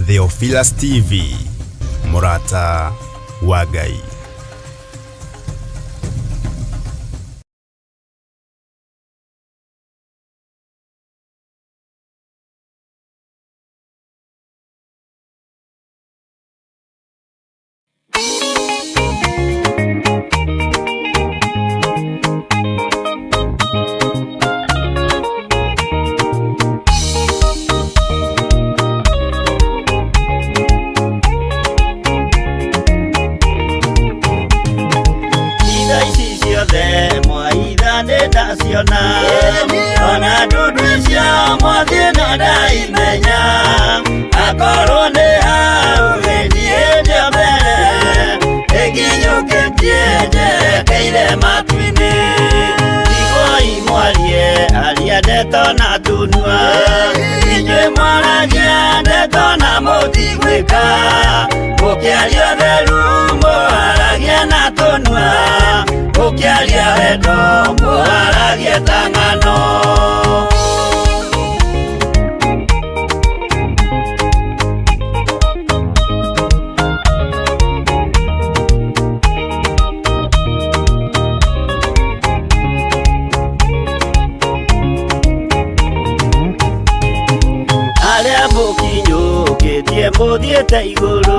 Theophilus TV, mũrata wa Ngai. Itha ici ciothe mwaitha nĩ ndaciona ona ndundu icio mwathiĩ no ndaimenya akorwo nĩ hau niĩ ndio mbere ĩnginyũkĩtie njerekeire matu-inĩ tigoi mwarie aria ndeto na tunua inyuĩ mwaragia ndeto na mũtigwĩka mũkĩaria ũtheru mũharagia na tũnua mũkĩaria wendo mũharagia ta ng'ano. Arĩa mũkinyũkĩtie mũthiĩte igũrũ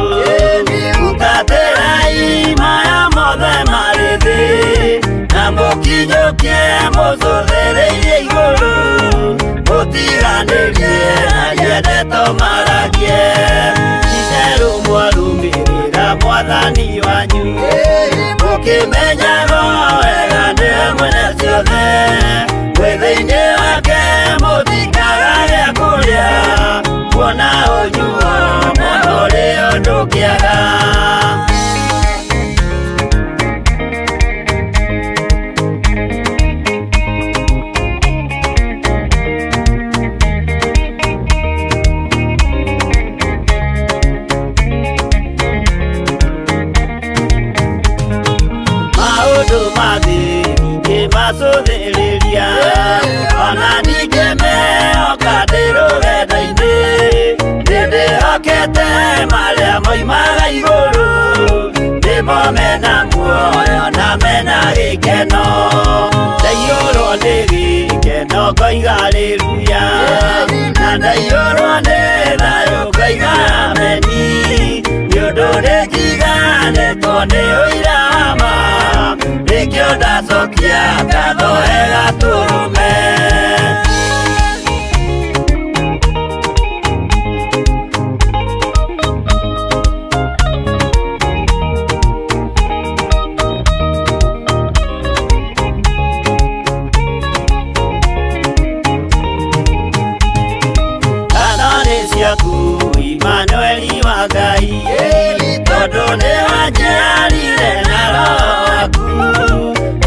hutatĩrai maya mothe marĩ thĩ na mũkinyũkie mũcũthĩrĩirie igũrũ mũtiganĩrie aria ndeto maragie itherũ mwarũmĩrĩra mwathani wanyu mũkĩmenyaga wega nĩwe mwene ciothe mwĩ thĩinĩ wake mũtikaga gĩa kũrĩa kuona ũnyuo mũno ũrĩ ũndũ kĩaga. Maũndũ ma thĩ ndingĩmacũthĩrĩria ona ndingĩmehoka ndĩ rũgendo-inĩ nĩndĩhokete marĩa moimaga igũrũ nĩmo mena muoyo na mena gĩkeno ndaiyũrwo nĩ gĩkeno ngoiga haleluya na ndaiyũrwo nĩ thayũ ngoiga ameni nĩ ũndũ nĩnjiganĩtwo nĩ ũira wa ma nĩkĩo ndacokia ngatho wega tũrũme. Ngatho nĩ ciaku Imanueli wa Ngai tondũ nĩ wanjiarire na roho waku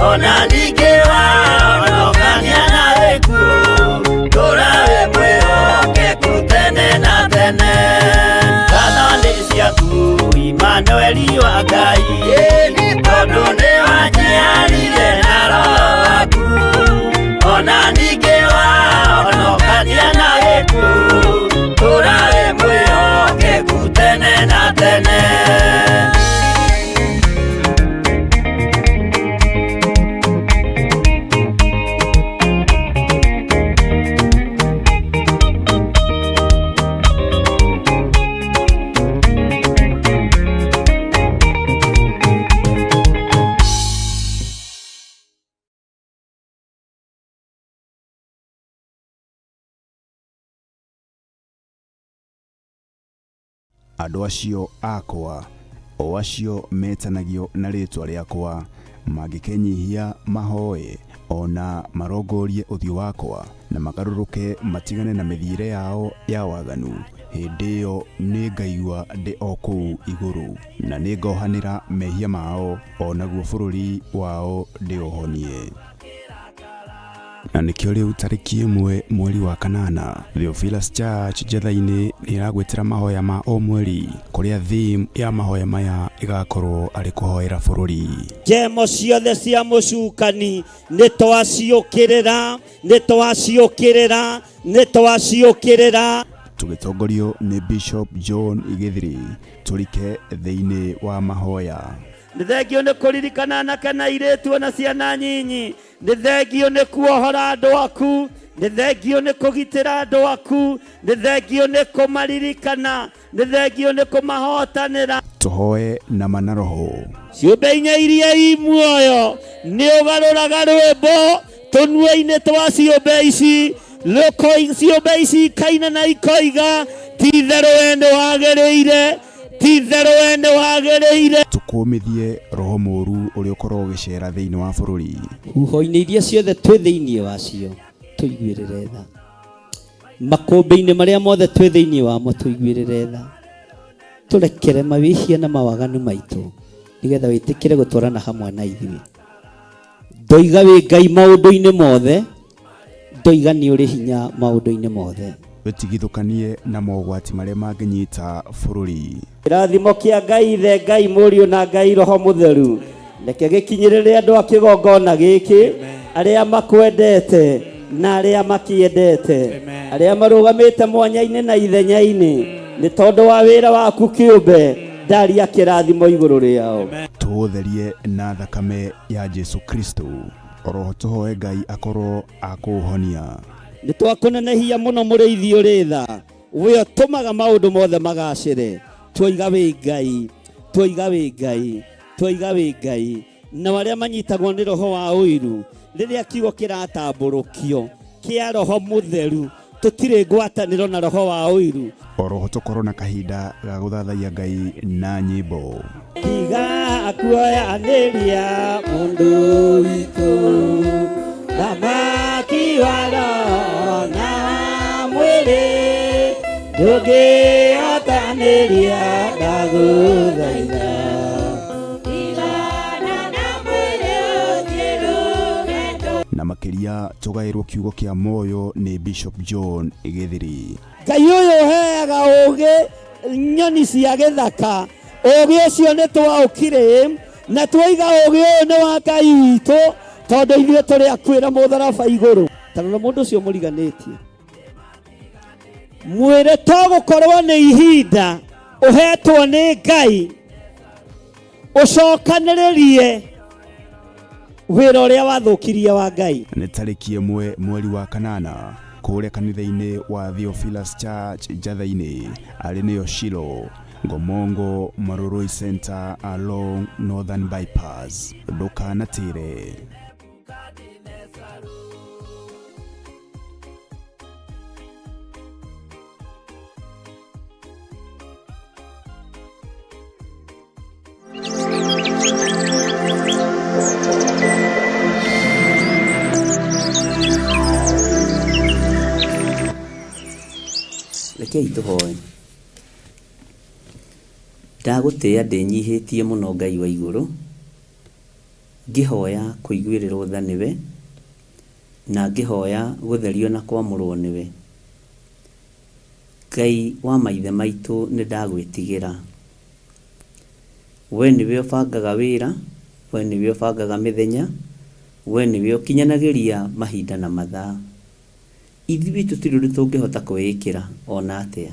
ona ningĩ wahonokania na gĩkuũ tũra wĩ mwĩhokeku tene na tene. Ngatho nĩ ciaku Imanueli wa Ngai tondũ nĩ wanjiarire na roho waku ona ningĩ wahonokania na gĩkuũ tũra wĩ mwĩhokeku tene na tene. Andũ acio akwa, o acio metanagio na rĩĩtwa rĩakwa, mangĩkenyihia mahoe, o na marongorie ũthiũ wakwa, na magarũrũke matigane na mĩthiĩre yao ya waganu, hĩndĩ ĩyo nĩngaigua ndĩ o kũu igũrũ, na nĩngohanĩra mehia mao, o naguo bũrũri wao ndĩũhonie. Na nĩkĩo rĩu tarĩki 1 mweri wa 8 Theophilus Church Njetha-inĩ nĩ ĩragwĩtĩra mahoya ma o mweri kũrĩa theme ya mahoya maya ĩgakorwo arĩ kũhoera bũrũri. Njemo ciothe cia mũcukani nĩ twaciũkĩrĩra, nĩ twaciũkĩrĩra, nĩ twaciũkĩrĩra. Tũgĩtongorio nĩ Bishop John Gĩthiri, tũrike thĩinĩ wa mahoya. Nĩ thengio nĩ kũririkana anake na airĩtu ona ciana nyinyi. Nĩ thengio nĩ kuohora andũ aku. Nĩ thengio nĩ kũgitĩra andũ aku. Nĩ thengio nĩ kũmaririkana. Nĩ thengio nĩ kũmahotanĩra. Tũhoe na ma na roho. Ciũmbe inya iria i muoyo nĩ ũgarũraga rwĩmbo tũnua-inĩ twa ciũmbe ici. Ciũmbe ici ikaina na ikoiga, ti itherũ we nĩ wagĩrĩire, ti itherũ we nĩ wagĩrĩire. Tũkũmithie roho mũũru ũrĩa ũkoragwo ũgĩcera thĩinĩ wa bũrũri. Huho-inĩ iria ciothe twĩ thĩinĩ wacio tũiguĩrĩre tha. Makũmbĩ-inĩ marĩa mothe twĩ thĩinĩ wamo tũiguĩrĩre tha. Tũrekere mawĩhia na mawaganu maitũ nĩgetha wĩtĩkĩre gũtwarana hamwe na ithuĩ. Ndoiga wĩ Ngai maũndũ-inĩ mothe, ndoiga nĩ ũrĩ hinya maũndũ-inĩ mothe. Tũtigithũkanie na mogwati marĩa mangĩnyita bũrũri. Kĩrathimo kĩa Ngai Ithe, Ngai Mũriũ na Ngai Roho Mũtheru reke gĩkinyĩrĩre andũ a kĩgongona gĩkĩ, arĩa makwendete na arĩa makĩendete, arĩa marũgamĩte mwanya-inĩ na ithenya-inĩ nĩ tondũ wa wĩra waku kĩũmbe, ndaria kĩrathimo igũrũ rĩao. Tũũtherie na thakame ya Jesu Kristo. Oroho tũhoe Ngai akorwo akũũhonia. Nĩ twakũnenehia mũno mũrĩithi ũrĩ tha, we ũtũmaga maũndũ mothe magacĩre. Twoiga wĩ Ngai, twoiga wĩ Ngai, twoiga wĩ Ngai. Na arĩa manyitagwo nĩ roho wa ũiru, rĩrĩa kiugo kĩratambũrũkio kĩa roho mũtheru, tũtirĩ ngwatanĩro na roho wa ũiru. Oroho tũkorwo na kahinda ga gũthathaiya Ngai na nyĩmbo. Tiga kuoyanĩria mũndũ witũ, thamaki wa roho na wa mwĩrĩ, ndũngĩhotanĩria ndagũthaitha. Na makĩria tũgaĩrwo kiugo kĩa muoyo nĩ Bishop John Gĩthiri. Ngai ũyũ ũheaga ũũgĩ nyoni cia gĩthaka, ũũgĩ ũcio nĩ twaũkire na twoiga ũũgĩ ũyũ nĩ wa Ngai witũ, tondũ ithuĩ tũrĩ akuĩra mũtharaba igũrũ. Ta rora mũndũ ũcio mũriganĩtie, mwĩre to gũkorwo nĩ ihinda ũhetwo nĩ Ngai ũcokanĩrĩrie wĩra ũrĩa wathũkirie wa Ngai. Nĩ tarĩki 1 mweri wa 8 kũrĩa kanitha-inĩ wa Theophilus Church Njatha-inĩ, arĩ nĩyo Shilo, Ngomongo Marurui Center along Northern Bypass. Ndũkanatĩre. Rekei tũhoe. Ndagũtĩĩa ndĩnyihĩtie mũno Ngai wa igũrũ, ngĩhoya kũiguĩrĩrwo tha nĩwe, na ngĩhoya gũtherio na kwamũrwo nĩwe. Ngai wa maithe maitũ nĩndagwĩtigĩra. We nĩwe ũbangaga wĩra, we nĩwe ũbangaga mĩthenya, we nĩwe ũkinyanagĩria mahinda na mathaa. Ithuĩ tũtirĩ ũndũ tũngĩhota kwĩĩkĩra o na atĩa,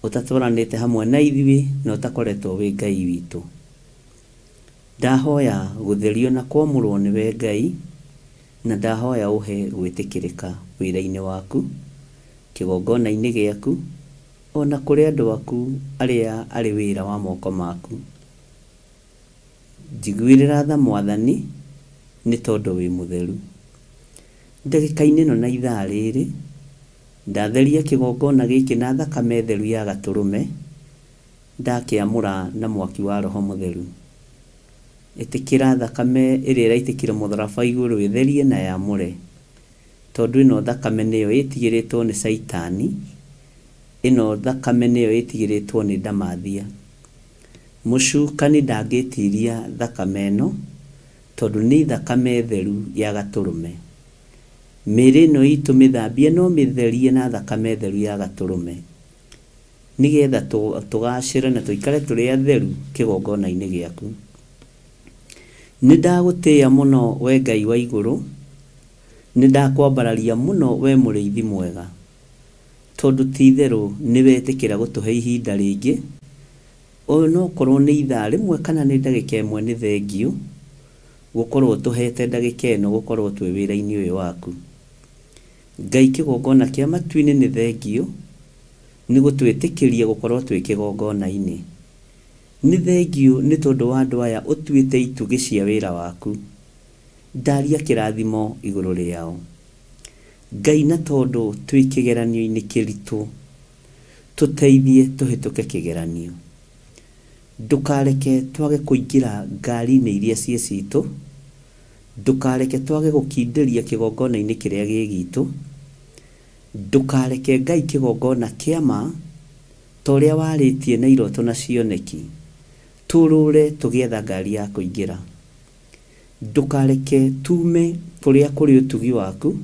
ũtatwaranĩte hamwe na ithuĩ na ũtakoretwo wĩ Ngai witũ. Ndahoya gũtherio na kwamũrwo nĩwe Ngai, na ndahoya ũhe gwĩtĩkĩrĩka wĩra-inĩ waku, kĩgongona-inĩ gĩaku, o na kũrĩ andũ aku arĩa arĩ wĩra wa moko maku. Njiguĩrĩra tha Mwathani, nĩ tondũ wĩ mũtheru. Ndagĩka-inĩ ĩno na ithaa rĩrĩ, ndatheria kĩgongona gĩkĩ na thakame theru ya Gatũrũme, ndakĩamũra na mwaki wa Roho Mũtheru. Ĩtĩkĩra thakame ĩrĩa ĩraitĩkire mũtharaba igũrũ ĩtherie na yamũre, tondũ ĩno thakame nĩyo ĩtigĩrĩtwo nĩ Caitani, ĩno thakame nĩyo ĩtigĩrĩtwo nĩ ndamathia. Mũcukani ndangĩtiria thakame ĩno, tondũ nĩ thakame theru ya Gatũrũme. Mĩĩrĩ ĩno itũ mĩthambie no mĩtherie na thakame theru ya Gatũrũme, nĩgetha tũgacĩre na tũikare tũrĩ atheru kĩgongona-inĩ gĩaku. Nĩndagũtĩĩa mũno we Ngai wa igũrũ, nĩndakwambararia mũno we mũrĩithi mwega. Tondũ ti itherũ nĩ wetĩkĩra gũtũhe ihinda rĩngĩ, onokorwo nĩ ithaa rĩmwe kana nĩ ndagĩka ĩmwe, nĩ thengiũ gũkorwo ũtũhete ndagĩka ĩno gũkorwo twĩ wĩra-inĩ ũyũ waku. Ngai kĩgongona kĩa matu-inĩ nĩ thengiũ nĩ gũtwĩtĩkĩria gũkorwo twĩ kĩgongona-inĩ. Nĩ thengiũ nĩ tondũ wa andũ aya ũtuĩte itugĩ cia wĩra waku. Ndaria kĩrathimo igũrũ rĩao. Ngai na tondũ twĩ kĩgeranio-inĩ kĩritũ, tũteithie tũhĩtũke kĩgeranio. Ndũkareke twage kũingĩra ngari-inĩ iria ciĩ citũ, ndũkareke twage gũkindĩria kĩgongona-inĩ kĩrĩa gĩ gitũ, ndũkareke Ngai kĩgongona kĩa ma ta ũrĩa warĩtie na iroto na cioneki, tũrũre tũgĩetha ngari ya kũingĩra. Ndũkareke tuume kũrĩa kũrĩ ũtugi waku,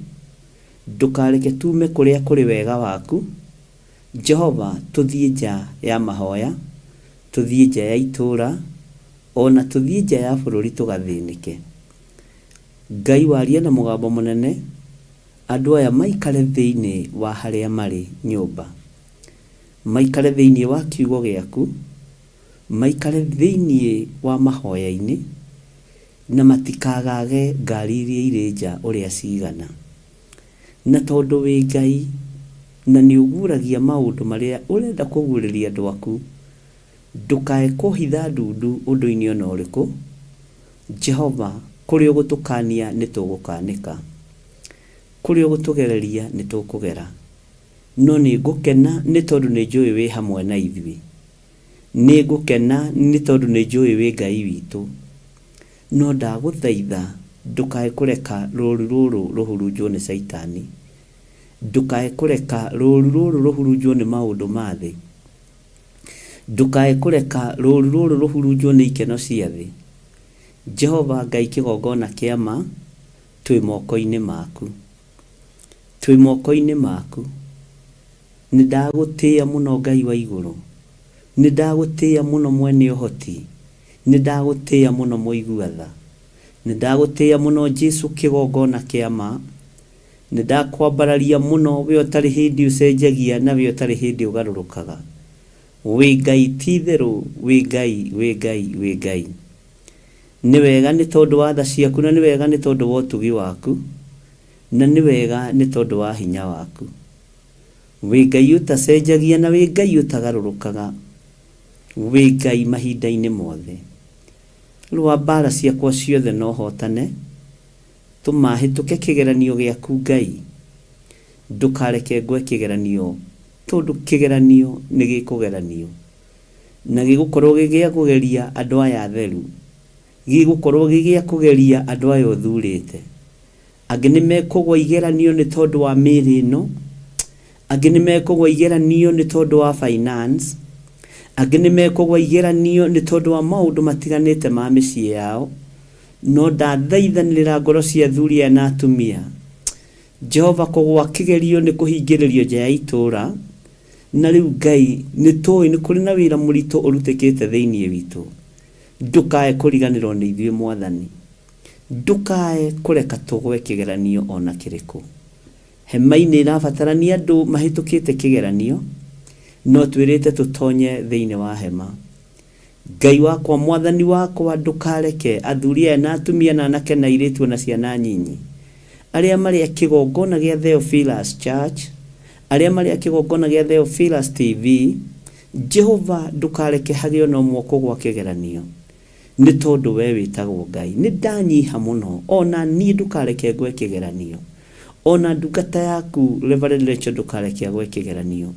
ndũkareke tuume kũrĩa kũrĩ wega waku. Jehova, tũthiĩ nja ya mahoya, tũthiĩ nja ya itũũra, o na tũthiĩ nja ya bũrũri tũgathĩnĩke. Ngai waria na mũgambo mũnene, andũ aya maikare thĩinĩ wa harĩa marĩ nyũmba, maikare thĩinĩ wa kiugo gĩaku, maikare thĩinĩ wa mahoya-inĩ, na matikagage ngari iria irĩ nja ũrĩa cigana. Na tondũ wĩ Ngai na nĩ ũguũragia maũndũ marĩa ũrenda kũguũrĩria andũ aku, ndũkae kũhitha ndundu ũndũ-inĩ o na ũrĩkũ. Jehova, kũrĩa ũgũtũkaania nĩ tũgũkaanĩka, kũrĩa ũgũtũgereria nĩ tũkũgera. No nĩ ngũkena nĩ tondũ nĩ njũĩ wĩ hamwe na ithuĩ. Nĩ ngũkena nĩ tondũ nĩ njũĩ wĩ Ngai witũ. No ndagũthaitha ndũkae kũreka rũũru rũrũ rũhurunjwo nĩ Caitani. Ndũkae kũreka rũũru rũrũ rũhurunjwo nĩ maũndũ ma thĩ. Ndũkae kũreka rũũru rũrũ rũhurunjwo nĩ ikeno cia thĩ. Jehova Ngai kĩgongona kĩa ma, twĩ moko-inĩ maku. Twĩ moko-inĩ maku. Nĩ ndagũtĩĩa mũno Ngai wa igũrũ. Nĩ ndagũtĩĩa mũno mwene ũhoti. Nĩ ndagũtĩĩa mũno mũigua tha. Nĩ ndagũtĩĩa mũno Jesu kĩgongona kĩa ma. Nĩ ndakwambararia mũno we ũtarĩ hĩndĩ ũcenjagia na we ũtarĩ hĩndĩ ũgarũrũkaga. Wĩ Ngai ti itherũ, wĩ Ngai, wĩ Ngai, wĩ Ngai. Nĩ wega nĩ tondũ wa tha ciaku na nĩ wega nĩ tondũ wa ũtugi waku na nĩ wega nĩ tondũ wa hinya waku. Wĩ Ngai ũtacenjagia na wĩ Ngai ũtagarũrũkaga. Wĩ Ngai mahinda-inĩ mothe. Rũa mbaara ciakwa ciothe na ũhootane. Tũma hĩtũke kĩgeranio gĩaku Ngai. Ndũkareke ngwe kĩgeranio tondũ kĩgeranio nĩ gĩkũgeranio. Na gĩgũkorwo gĩ gĩa kũgeria andũ aya atheru. Gĩgũkorwo gĩ gĩa kũgeria andũ aya ũthurĩte. Angĩ nĩ mekũgwa igeranio nĩ tondũ wa mĩĩrĩ ĩno, angĩ nĩ mekũgwa igeranio nĩ tondũ wa finance, angĩ nĩ mekũgwa igeranio nĩ tondũ wa maũndũ matiganĩte ma mĩciĩ yao. No ndathaithanĩrĩra ngoro cia athuri aya na atumia, Jehova kũgwa kĩgerio nĩ kũhingĩrĩrio nja ya itũũra, na rĩu Ngai nĩ tũĩ nĩ kũrĩ na wĩra mũritũ ũrutĩkĩte thĩinĩ witũ. Ndũkae kũriganĩrwo nĩ ithuĩ Mwathani. Ndũkae kũreka tũgwe kĩgeranio o na kĩrĩkũ. Hema-inĩ ĩrabatarania andũ mahĩtũkĩte kĩgeranio, no twĩrĩte tũtonye thĩinĩ wa hema. Ngai wakwa, Mwathani wakwa, ndũkareke athuri aya na atumia na anake na airĩtu o na ciana nyinyi, arĩa marĩ a kĩgongona gĩa Theophilus Church, arĩa marĩ a kĩgongona gĩa Theophilus TV, Jehova ndũkareke hagĩe o na ũmwe ũkũgwa kĩgeranio. Nĩ tondũ wee wĩtagwo Ngai. Nĩ ndanyiha mũno, o na niĩ ndũkareke ngwe kĩgeranio. O na ndungata yaku Reverend Rachel ndũkareke agwe kĩgeranio.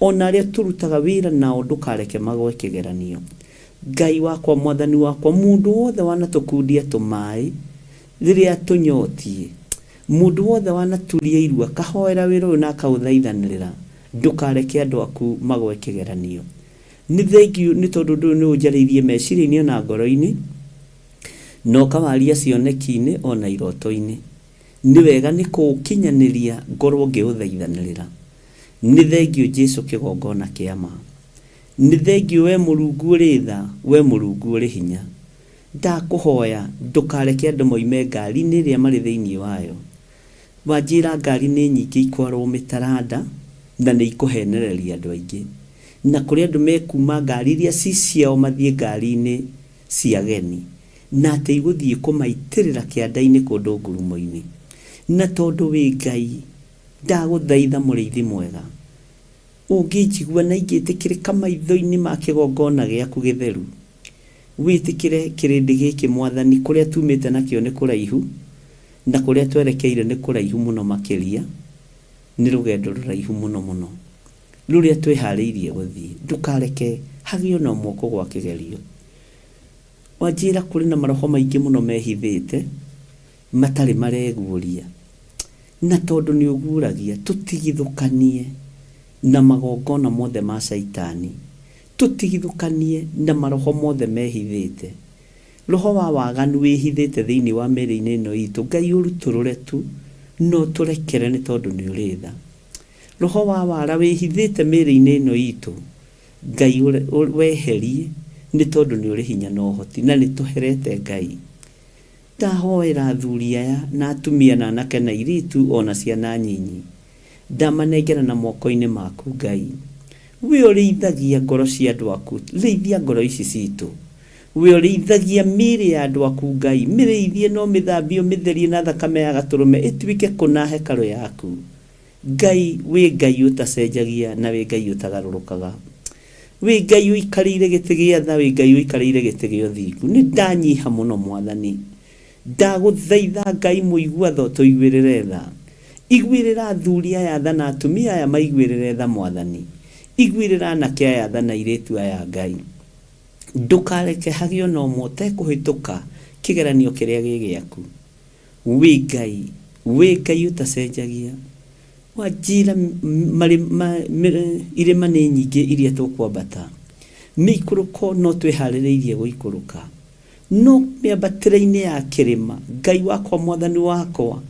O na arĩa tũrutaga wĩra nao ndũkareke magwe kĩgeranio. Ngai wakwa, Mwathani wakwa, mũndũ wothe wanatũkundia tũmaĩ rĩrĩa tũnyotiĩ, mũndũ wothe wanaturia iru akahoera wĩra ũyũ na akaũthaithanĩrĩra, ndũkareke andũ aku magwe kĩgeranio. Nĩ thengiũ nĩ tondũ ũndũ ũyũ nĩ ũnjarĩirie meciria-inĩ o na ngoro-inĩ, na ũkawaria cioneki-inĩ o na iroto-inĩ. Nĩ wega nĩ kũũkinyanĩria ngorwo ngĩũthaithanĩrĩra. Nĩ thengiũ Jesu kĩgongona kĩa ma. Nĩ thengiũ wee Mũrungu ũrĩ tha, wee Mũrungu ũrĩ hinya. Ndakũhoya ndũkareke andũ moime ngari-inĩ ĩrĩa marĩ thĩinĩ wayo. Wanjĩra ngari nĩ nyingĩ ikwarwo mĩtaranda, Na nĩ ikũhenereria andũ aingĩ. Na kũrĩ andũ mekuuma ngari iria ci ciao mathiĩ ngari-inĩ cia ageni. Na atĩ igũthiĩ kũmaitĩrĩra kĩanda-inĩ kũndũ ngurumo-inĩ. Na tondũ wĩ Ngai, ndagũthaitha mũrĩithi mwega, ũngĩnjigua na ingĩtĩkĩrĩka maitho-inĩ ma kĩgongona gĩaku gĩtheru, wĩtĩkĩre kĩrĩndĩ gĩkĩ Mwathani, kũrĩa tumĩte nakĩo nĩ kũraihu, na kũrĩa twerekeire nĩ kũraihu mũno makĩria, nĩ rũgendo rũraihu mũno mũno, rũrĩa twĩharĩirie gũthiĩ. Ndũkareke hagĩe ona ũmwe ũkũgwa kĩgerio. Wanjĩra kũrĩ na maroho maingĩ mũno mehithĩte, matarĩ mareguũria. Na tondũ nĩ ũguũragia, tũtigithũkanie na magongona mothe ma Shaitani, tũtigithũkanie na maroho mothe mehithĩte. Roho wa waganu wĩhithĩte thĩinĩ wa mĩĩrĩ-inĩ ĩno itũ, Ngai ũrutũrũre tu na ũtũrekere nĩ tondũ nĩ ũrĩ tha. Roho wa wara wĩhithĩte mĩĩrĩ-inĩ ĩno itũ, Ngai weherie nĩ tondũ nĩ ũrĩ hinya na ũhoti na nĩ tũherete Ngai. Ndahoera athuri aya na atumia na anake na airĩtu o na ciana nyinyi. Ndamanengera na moko-inĩ maku Ngai. We ũrĩithagia ngoro cia andũ aku, rĩithia ngoro ici citũ. We ũrĩithagia mĩĩrĩ ya andũ aku Ngai, mĩrĩithie na ũmĩthambie ũmĩtherie na thakame ya Gatũrũme ĩtuĩke kũna hekarũ yaku. Ngai, wĩ Ngai ũtacenjagia na wĩ Ngai ũtagarũrũkaga. Wĩ Ngai ũikarĩire gĩtĩ gĩa tha, wĩ Ngai ũikarĩire gĩtĩ gĩa ũthingu. Nĩ ndanyiha mũno Mwathani. Ndagũthaitha Ngai mũigua tha ũtũiguĩrĩre tha. Iguĩrĩra athuri aya tha na atumia aya maiguĩrĩre tha Mwathani. Iguĩrĩra anake aya tha na airĩtu aya Ngai. Ndũkareke hagĩe ona ũmwe ũtekũhĩtũka kĩgeranio kĩrĩa gĩ gĩaku. Wĩ Ngai, wĩ Ngai ũtacenjagia. Wanjĩra irĩma nĩ nyingĩ iria tũkwambata, mĩikũrũko no twĩharĩrĩirie gũikũrũka, no mĩambatĩre-inĩ ya kĩrĩma, Ngai wakwa Mwathani wakwa,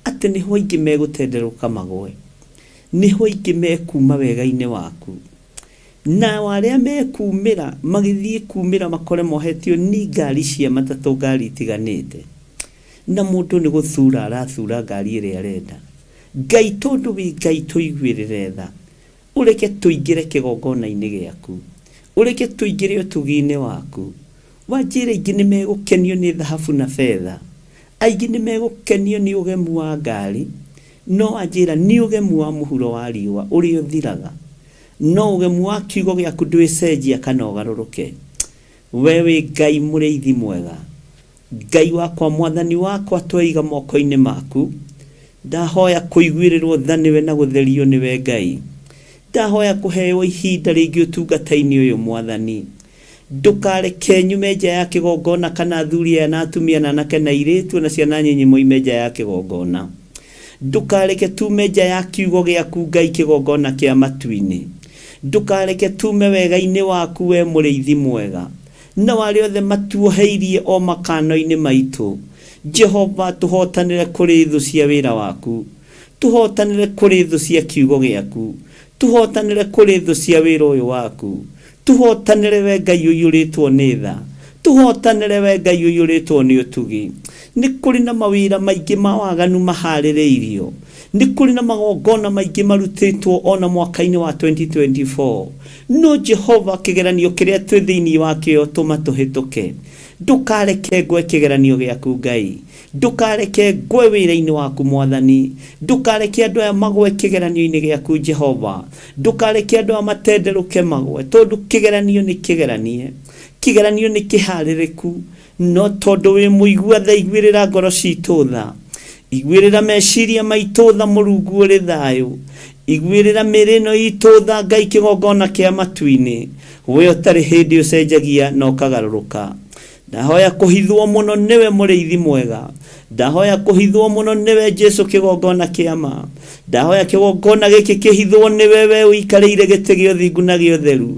atĩ nĩho aingĩ megũtenderũka magwe, nĩho aingĩ mekuuma wega-inĩ waku. Nao arĩa mekumĩra magĩthiĩ kumĩra makore mohetio ni ngari cia matatũ ngari itiganĩte. Na mũndũ nĩ gũthura arathura ngari ĩrĩa arenda. Ngai tondũ wĩ Ngai tũiguĩrĩre tha. Ũreke tũingĩre kĩgongona-inĩ gĩaku. Ũreke tũingĩre ũtugi-inĩ waku. Wanjĩra aingĩ nĩ megũkenio nĩ thahabu na betha. Aingĩ nĩ megũkenio nĩ ũgemu wa ngari. No wanjĩra nĩ ũgemu wa mũhuro wa riũa ũrĩa ũthiraga. No ũgemu wa kiugo gĩaku ndwĩcenjia kana ũgarũrũke. We wĩ Ngai mũrĩithi mwega. Ngai wakwa, Mwathani wakwa, tweiga moko-inĩ maku. Ndahoya kũiguĩrĩrwo tha nĩwe na gũtherio nĩwe Ngai. Ndahoya kũheo ihinda rĩngĩ ũtungata-inĩ ũyũ Mwathani. Ndũkareke nyume nja ya kĩgongona kana athuri aya na atumia na anake na airĩtu na ciana nyinyi moime nja ya kĩgongona. Ndũkareke tume nja ya kiugo gĩaku Ngai kĩgongona kĩa matu-inĩ. Ndũkareke tume wega-inĩ waku we mũrĩithi mwega. Nao arĩa othe matuoheirie o makano-inĩ maitũ, Jehova, tũhootanĩre kũrĩ thũ cia wĩra waku, tũhootanĩre kũrĩ thũ cia kiugo gĩaku, tũhootanĩre kũrĩ thũ cia wĩra ũyũ waku, tũhootanĩre we Ngai ũiyũrĩtwo nĩ tha, tũhootanĩre we Ngai ũiyũrĩtwo nĩ ũtugi. Nĩ kũrĩ na mawĩra maingĩ ma waganu maharĩrĩirio, nĩ kũrĩ na magongona maingĩ marutĩtwo o na mwaka-inĩ wa 2024. No Jehova, kĩgeranio kĩrĩa twĩ thĩinĩ wakĩo tũma tũhĩtũke. Ndũkareke ngwe kĩgeranio gĩaku Ngai. Ndũkareke ngwe wĩra-inĩ waku Mwathani. Ndũkareke andũ aya magwe kĩgeranio-inĩ gĩaku Jehova. Ndũkareke andũ aya matenderũke magwe, tondũ kĩgeranio nĩ kĩgeranie. Kĩgeranio nĩ kĩharĩrĩku. No tondũ wĩ mũigua tha iguĩrĩra ngoro citũ tha. Iguĩrĩra meciria maitũ tha Mũrungu ũrĩ thayũ. Iguĩrĩra mĩĩrĩ ĩno itũ tha Ngai kĩgongona kĩa matu-inĩ. We ũtarĩ hĩndĩ ũcenjagia na ũkagarũrũka. Ndahoya kũhithwo mũno nĩwe mũrĩithi mwega. Ndahoya kũhithwo mũno nĩwe Jesu kĩgongona kĩa ma. Ndahoya kĩgongona gĩkĩ kĩhithwo nĩwe we ũikarĩire gĩtĩ gĩa ũthingu na gĩa ũtheru.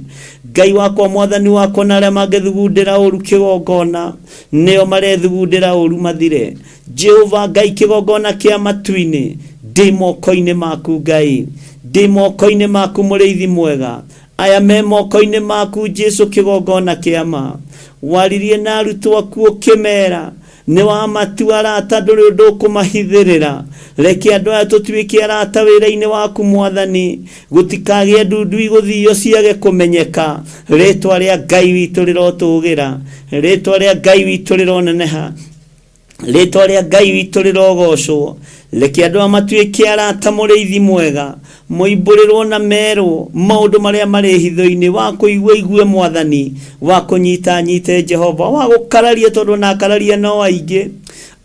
Ngai wakwa Mwathani wakwa na arĩa mangĩthugundĩra ũru kĩgongona nĩo marethugundĩra ũru mathire. Jehova Ngai kĩgongona kĩa matu-inĩ ndĩ moko-inĩ maku Ngai. Ndĩ moko-inĩ maku mũrĩithi mwega. Aya me moko-inĩ maku Jesu kĩgongona kĩa ma. Waririe na arutwo aku ũkĩmera. Nĩ wamatua arata, ndũrĩ ũndũ ũkũmahithĩrĩra. Reke andũ aya tũtuĩke arata wĩra-inĩ waku Mwathani, gũtikagĩe ndundu igũthio ciage kũmenyeka. Rĩtwa rĩa Ngai witũ rĩrotũgĩra, rĩtwa rĩa Ngai witũ rĩroneneha, rĩtwa rĩa Ngai witũ rĩrogocwo. Reke andũ aya matuĩke arata, mũrĩithi mwega, moimbũrĩrwo na merwo maũndũ marĩa marĩ hitho-inĩ. Wa kũigua igue Mwathani, wa kũnyita nyite Jehova, wa gũkararia tondũ ona akararia no aingĩ,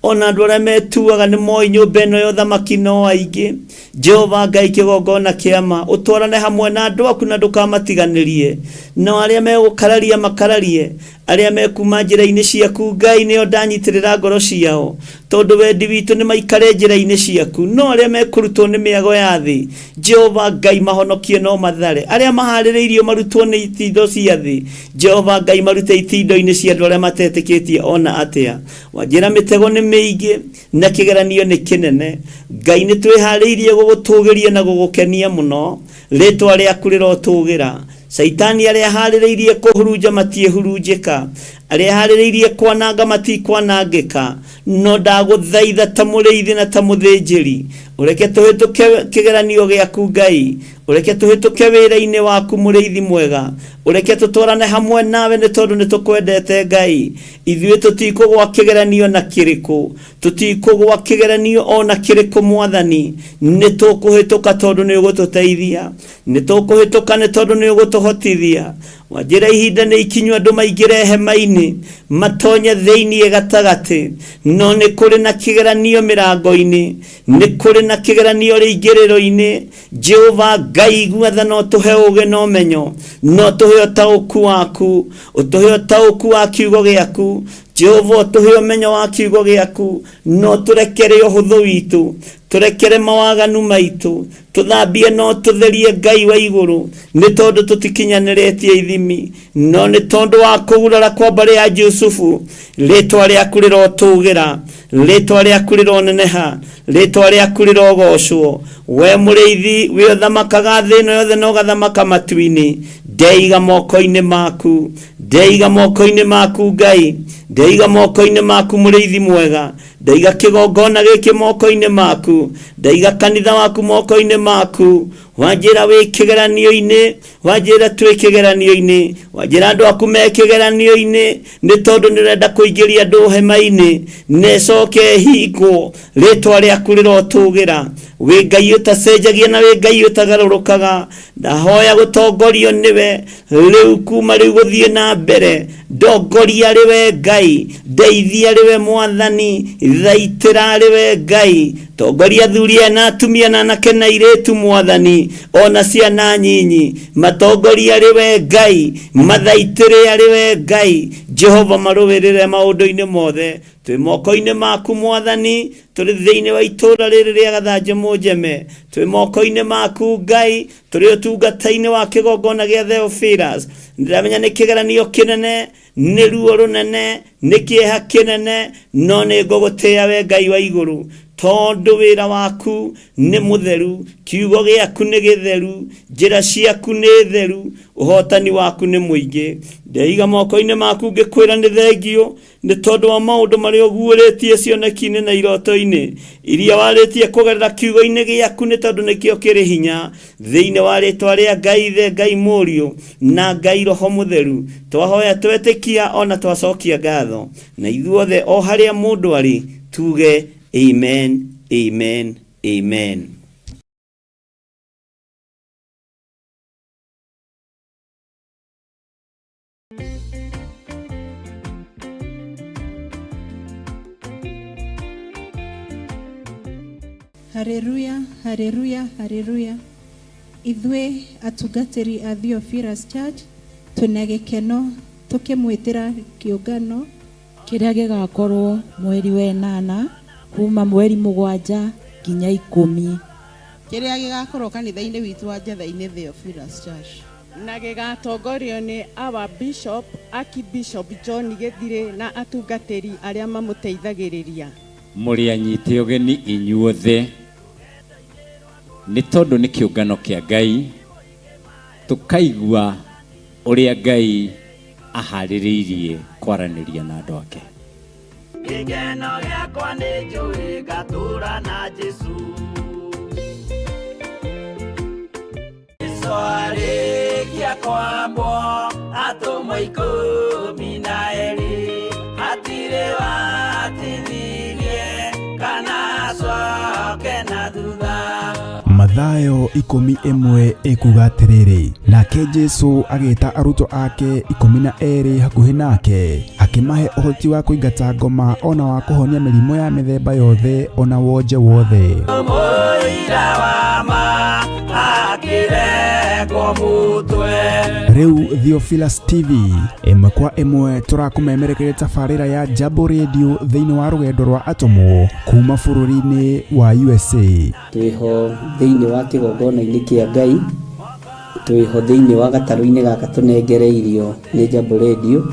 ona andũ arĩa metuaga nĩ moĩ nyũmba ĩno ya ũthamaki no aingĩ. Jehova Ngai kĩgongona kĩama, ũtwarane hamwe na andũ aku na ndũkamatiganĩrie. Nao arĩa megũkararia makararie, arĩa mekuma njĩra-inĩ ciaku Ngai nĩo ndanyitĩrĩra ngoro ciao, tondũ wendi witũ nĩ maikare njĩra-inĩ ciaku. No arĩa mekũrutwo nĩ mĩago ya thĩ, Jehova Ngai mahonokie no mathare. Arĩa maharĩrĩirio marutwo nĩ itindo cia thĩ, Jehova Ngai marute itindo-inĩ cia andũ arĩa matetĩkĩtie ona atĩa. Wanjĩra mĩtego nĩ mĩingĩ na kĩgeranio nĩ kĩnene. Ngai nĩ twĩharĩirie gũgũtũgĩria na gũgũkenia mũno, rĩtwa rĩaku rĩrotũgĩra. Caitani arĩa aharĩrĩirie kũhurunja matiĩhurunjĩka, arĩa aharĩrĩirie kwananga matikwanangĩka. No ndagũthaitha ta mũrĩithi na ta mũthĩnjĩri, ũreke tũhĩtũke kĩgeranio gĩaku Ngai, ũreke tũhĩtũke wĩra-inĩ waku mũrĩithi mwega, ũreke tũtwarane hamwe nawe nĩ tondũ nĩ tũkwendete Ngai. Ithuĩ tũtikũgwa kĩgeranio na kĩrĩkũ, tũtikũgwa kĩgeranio o na kĩrĩkũ Mwathani, nĩ tũkũhĩtũka tondũ nĩ ũgũtũteithia, nĩ tũkũhĩtũka nĩ tondũ nĩ ũgũtũhotithia. Wanjĩra ihinda nĩ ikinyu andũ maingĩre hema-inĩ, matonye thĩinĩ gatagatĩ, no nĩ kũrĩ na kĩgeranio mĩrango-inĩ, nĩ kũrĩ na kĩgeranio rĩingĩrĩro-inĩ. Jehova Ngai igua tha na ũtũhe ũũgĩ na ũmenyo, na ũtũhe ũtaũku waku, ũtũhe ũtaũku wa kiugo gĩaku. Jehova ũtũhe ũmenyo wa kiugo gĩaku, na ũtũrekere ũhũthũ witũ, tũrekere mawaganu maitũ, tũthambie na ũtũtherie Ngai wa igũrũ, nĩ tondũ tũtikinyanĩrĩtie ithimi, no nĩ tondũ wa kũgurara kwa mbarĩ ya Jusufu. Rĩtwa rĩaku rĩrotũgĩra, rĩtwa rĩaku rĩroneneha, rĩtwa rĩaku rĩrogocwo. We mũrĩithi wĩ ũthamakaga thĩ ĩno yothe na ũgathamaka matu-inĩ, ndeiga moko-inĩ maku, ndeiga moko-inĩ maku Ngai, ndeiga moko-inĩ maku mũrĩithi mwega, ndaiga kĩgongona gĩkĩ moko-inĩ maku, ndaiga kanitha waku moko-inĩ maku. Wanjĩra wĩ kĩgeranio-inĩ, wanjĩra twĩ kĩgeranio-inĩ, wanjĩra andũ aku me kĩgeranio-inĩ, nĩ tondũ nĩ ũrenda kũingĩria andũ hema-inĩ na ĩcoke ĩhingwo. Rĩtwa rĩaku rĩrotũgĩra. Wĩ Ngai ũtacenjagia na wĩ Ngai ũtagarũrũkaga. Ndahoya gũtongorio nĩwe rĩu kuma rĩu gũthiĩ na mbere. Ndongoria arĩ we Ngai, ndeithia arĩ we Mwathani, thaitĩra arĩ we Ngai. Tongoria athuri aya na atumia na anake na airĩtu Mwathani, ona ciana nyinyi, matongoria arĩ we Ngai, mathaitĩre arĩ we Ngai. Jehova marũĩrĩre maũndũ-inĩ mothe. Twĩ moko-inĩ maku Mwathani, tũrĩ thĩinĩ wa itũũra rĩrĩ rĩa Gathanjĩ Mũnjeme, twĩ moko-inĩ maku Ngai, tũrĩ ũtungata-inĩ wa kĩgongona gĩa Theophilus. Ndĩramenya nĩ kĩgeranio kĩnene, nĩ ruo rũnene, nĩ kĩeha kĩnene, no nĩ ngũgũtĩĩa we Ngai wa igũrũ, tondũ wĩra waku nĩ mũtheru, kiugo gĩaku nĩ gĩtheru, njĩra ciaku nĩ theru, ũhotani waku nĩ mũingĩ. Ndeiga moko-inĩ maku ngĩkwĩra nĩ thengio nĩ tondũ wa maũndũ marĩa ũguũrĩtie cioneki-inĩ na iroto-inĩ iria warĩtie kũgerera kiugo-inĩ gĩaku, nĩ tondũ nĩkĩo kĩrĩ hinya. Thĩinĩ wa rĩtwa rĩa Ngai Ithe, Ngai Mũriũ na Ngai Roho Mũtheru, twahoya twetĩkia ona twacokia ngatho, na ithuothe o harĩa mũndũ arĩ tuge amen, amen, amen. Haleluya, haleluya, haleluya. Ithuĩ atungatĩri a Theophilus Church twĩna gĩkeno tũkĩmwĩtĩra kĩũngano Kĩrĩa gĩgakorwo mweri wa ĩnana kuma mweri mũgwanja nginya ikũmi. Kĩrĩa gĩgakorwo kanitha-inĩ witũ wa Njetha-inĩ Theophilus Church. Na gĩgatongorio nĩ Our Bishop, Archbishop John Gĩthirĩ na atungatĩri arĩa mamũteithagĩrĩria. Mũrĩ anyite ũgeni inyuothe, nĩ tondũ nĩ kĩũngano kĩa Ngai, tũkaigua ũrĩa Ngai aharĩrĩirie kwaranĩria na andũ ake. Gĩkeno gĩakwa nĩ njũĩ ngatũra na Jesũ. Jesũ arĩkia kwambwo atũmwo 12 hatirĩ watithirie kana acoke na thutha. Mathayo 11 ĩkuga atĩrĩrĩ, nake Jesu agĩta arutwo ake 12 hakuhĩ nake, akĩmahe ũhoti wa kũingata ngoma ona wa kũhonia mĩrimũ ya mĩthemba yothe ona wonje wothe. Mũira wa ma akĩrengwo mũtwe. Rĩu Theophilus TV ĩmwe kwa ĩmwe tũrakũmemerekeria tabarĩra ya Jambo Radio thĩinĩ wa rũgendo rwa atũmwo kuma bũrũri-inĩ wa USA. Twĩho thĩinĩ wa kĩgongona-inĩ kĩa Ngai, twĩho thĩinĩ wa gatarũ-inĩ gaka tũnengereirio nĩ Jambo Radio.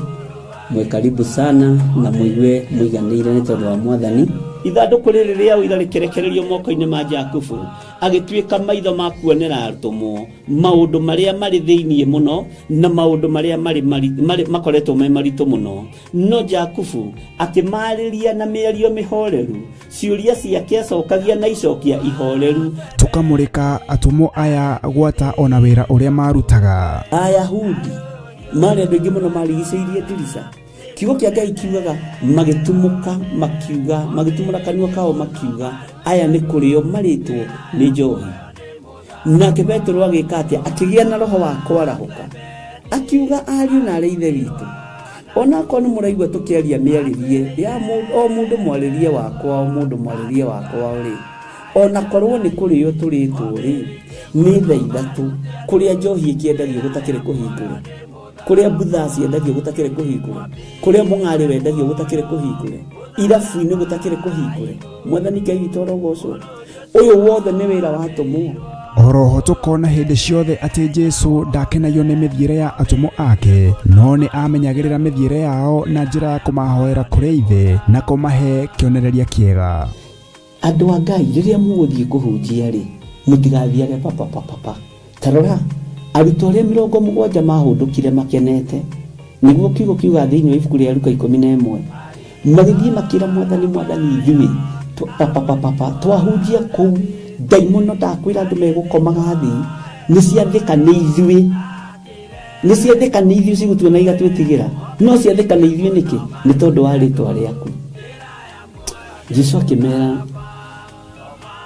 Mwĩ karibu sana na mũigue mũiganĩire nĩ tondũ wa Mwathani. Ithandũkũ rĩrĩ rĩa ũira rĩkĩrekererio moko-inĩ ma Jakubu, agĩtuĩka maitho ma kuonera atũmwo maũndũ marĩa marĩ thĩinĩ mũno na maũndũ marĩa marĩ makoretwo me maritũ mũno. No Jakubu akĩmarĩria na mĩario mĩhoreru, ciũria ciake acokagia na icokia ihoreru. Tũkamũrĩka atũmwo aya gwata ona wĩra ũrĩa marutaga. Ayahudi marĩ andũ aingĩ mũno marigicĩirie ndirica. Kiugo kĩa Ngai kiugaga magĩtumũka makiuga, magĩtumũra kanua kao makiuga, aya nĩ kũrĩo marĩtwo nĩ njohi. Nake Petero agĩka atĩa? Akĩgĩa na roho wa kwarahũka, akiuga ariũ na arĩ ithe witũ, onakorwo nĩ mũraigua tũkĩaria mĩarĩrie ya o mũndũ mwarĩrie wakwa, o mũndũ mwarĩrie wakwa rĩ, onakorwo nĩ kũrĩo tũrĩtwo rĩ, nĩ thaa ithatũ kũrĩa njohi ĩkĩendagio gũtakĩrĩ kũhingũre, kũrĩa mbutha ciendagio gũtakĩrĩ kũhingũre, kũrĩa mũng'arĩ wendagio gũtakĩrĩ kũhingũre, irabu-inĩ gũtakĩrĩ kũhingũre. Mwathani Ngai witũ arogocwo. Ũyũ wothe nĩ wĩra wa atũmwo. Oroho tũkona hĩndĩ ciothe atĩ Jesu ndakenagio nĩ mĩthiĩre ya atũmwo ake, no nĩ amenyagĩrĩra mĩthiĩre yao na njĩra ya kũmahoera kũrĩ Ithe na kũmahe kĩonereria kĩega. Andũ a Ngai, rĩrĩa mũgũthiĩ kũhunjia rĩ, mũtigathiage papapapapa. Ta rora, arutwo arĩa 70 mahũndũkire makenete, nĩguo kiugo kiugaga thĩinĩ wa ibuku rĩa Luka 11, magĩthiĩ makĩra Mwathani, Mwathani, ithuĩ papapapapa twahunjia kũu, ndaimono ndakwĩra andũ megũkomaga thĩ, nĩ ciathĩka nĩ ithuĩ, nĩ ciathĩka nĩ ithuĩ cigũtuona igatwĩtigĩra, no ciathĩka nĩ ithuĩ nĩkĩ? Nĩ tondũ wa rĩtwa rĩaku. Jesu akĩmera,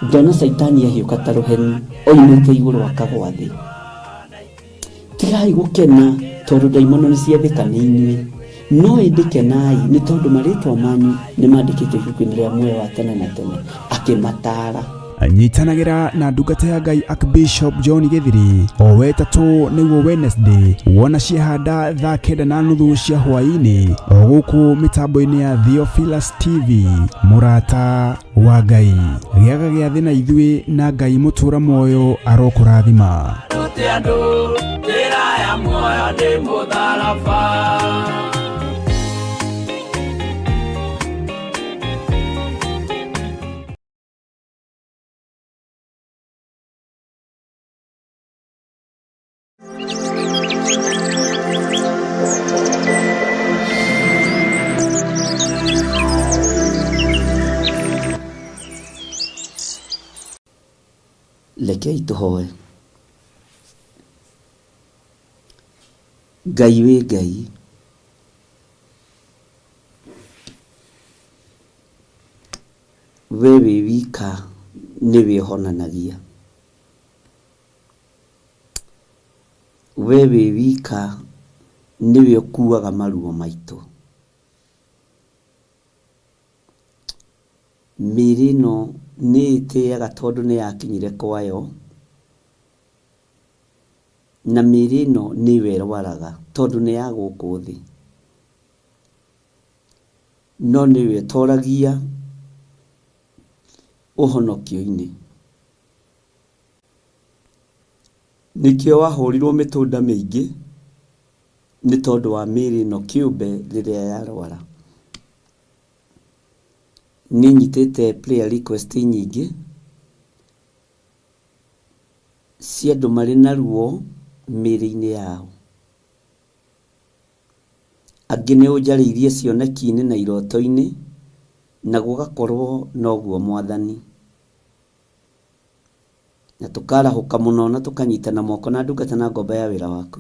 ndona Caitani ahiũka ta rũheni oimĩte igũrũ akagwa thĩ. Tigai gũkena tondũ ndaimono nĩ ciathĩka nĩ inyuĩ, no ĩndĩ kenai nĩ tondũ marĩtwa manyu nĩ mandĩkĩtwo ibuku-inĩ rĩa muoyo wa tene na tene. Akĩmataara. Nyitanagĩra na ndungata ya Ngai Archbishop John Gĩthiri o wetatũ nĩguo Wednesday wona ciahanda thaa 9:30 cia hwaĩ-inĩ o gũkũ mĩtambo-inĩ ya Theophilus TV. Mũrata wa Ngai, gĩaga gĩathĩ na ithuĩ na Ngai mũtũra muoyo arokũrathima. Rute andũ njĩra ya muoyo nĩ mũtharaba. Rekei tũhoe. Ngai wĩ Ngai, we wĩ wika nĩwe ũhonanagia, we wĩ wika nĩwe ũkuaga maruo maitũ. Mĩĩrĩ ĩno nĩ ĩtĩaga tondũ nĩ yakinyire kwayo, na mĩĩrĩ ĩno nĩyo ĩrwaraga tondũ nĩ ya gũkũ thĩ, no nĩwe ĩtoragia ũhonokio-inĩ. Nĩkĩo wahũrirwo mĩtũnda mĩingĩ nĩ tondũ wa mĩĩrĩ ĩno kĩũmbe rĩrĩa yarwara. Nĩ nyitĩte prayer request nyingĩ cia andũ marĩ na ruo mĩĩrĩ-inĩ yao. Angĩ nĩ ũnjarĩirie cioneki-inĩ na iroto-inĩ. Na gũgakorwo noguo Mwathani. Na tũkarahũka mũno na tũkanyitana moko na ndungata na ngombo ya wĩra waku,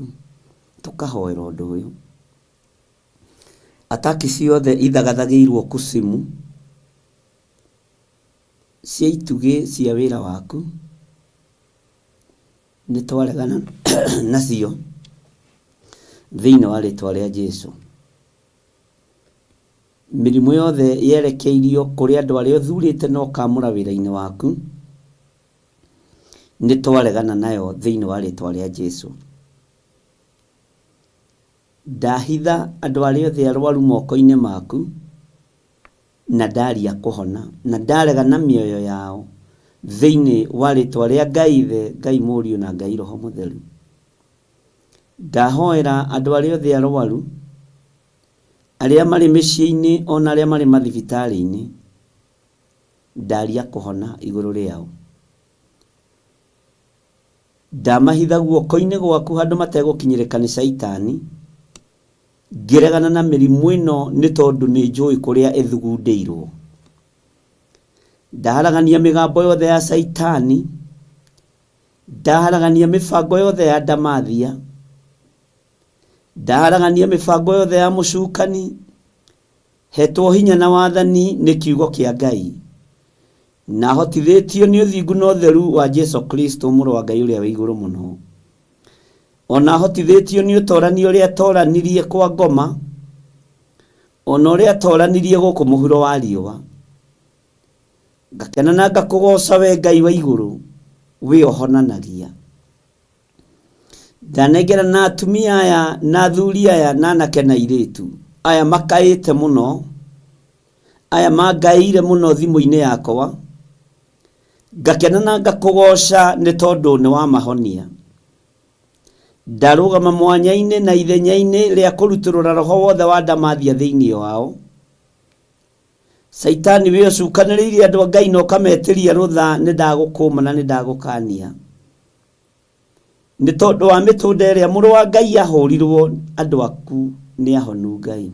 tũkahoera ũndũ ũyũ. Ataki ciothe ithagathagĩirwo kusimu cia itugĩ cia wĩra waku, nĩ twaregana nacio thĩinĩ wa rĩtwa rĩa Jesu. Mĩrimũ yothe yerekeirio kũrĩ andũ arĩa ũthurĩte na ũkamũra wĩra-inĩ waku, nĩ twaregana nayo thĩinĩ wa rĩtwa rĩa Jesu. Ndahitha andũ arĩa othe arwaru moko-inĩ maku, na ndaria kũhona, na ndarega na mĩoyo yao thĩinĩ wa rĩtwa rĩa Ngai Ithe, Ngai Mũriũ na Ngai Roho Mũtheru. Ndahoera andũ arĩa othe arwaru, arĩa marĩ mĩciĩ-inĩ ona arĩa marĩ mathibitarĩ-inĩ, ndaria kũhona igũrũ rĩao. Ndamahitha guoko-inĩ gwaku handũ mategũkinyĩrĩka nĩ Caitani, ngĩregana na mĩrimũ ĩno nĩ tondũ nĩ njũĩ kũrĩa ĩthugundĩirwo. Ndaharagania mĩgambo yothe ya Caitani, ndaharagania mĩbango yothe ya ndamathia, ndaharagania mĩbango yothe ya mũcukani, hetwo hinya na wathani nĩ kiugo kĩa Ngai, na hotithĩtio nĩ ũthingu na ũtheru wa Jesu Kristo mũrũ wa Ngai ũrĩa wĩ igũrũ mũno. Ona hotithĩtio nĩ ũtorani ũrĩa atoranirie kwa ngoma, ona ũrĩa atoranirie gũkũ mũhuro wa riũa. Ngakena na ngakũgooca we Ngai wa igũrũ, wĩ ũhonanagia. Ndanengera na atumia aya na athuri aya na anake na airĩtu aya makaĩte mũno, aya mangaĩire mũno thimũ-inĩ yakwa, ngakena na ngakũgooca nĩ tondũ nĩ wamahonia. Ndarũgama mwanya-inĩ na ithenya-inĩ rĩa kũrutũrũra roho wothe wa ndamathia thĩinĩ wao. Caitani wĩ ũcukanĩrĩirie andũ a Ngai na ũkametĩria rũtha, nĩ ndagũkũma na nĩ ndagũkania. Nĩ tondũ wa mĩtũnda ĩrĩa mũrũ wa Ngai ahũrirwo, andũ aku nĩ ahonu Ngai.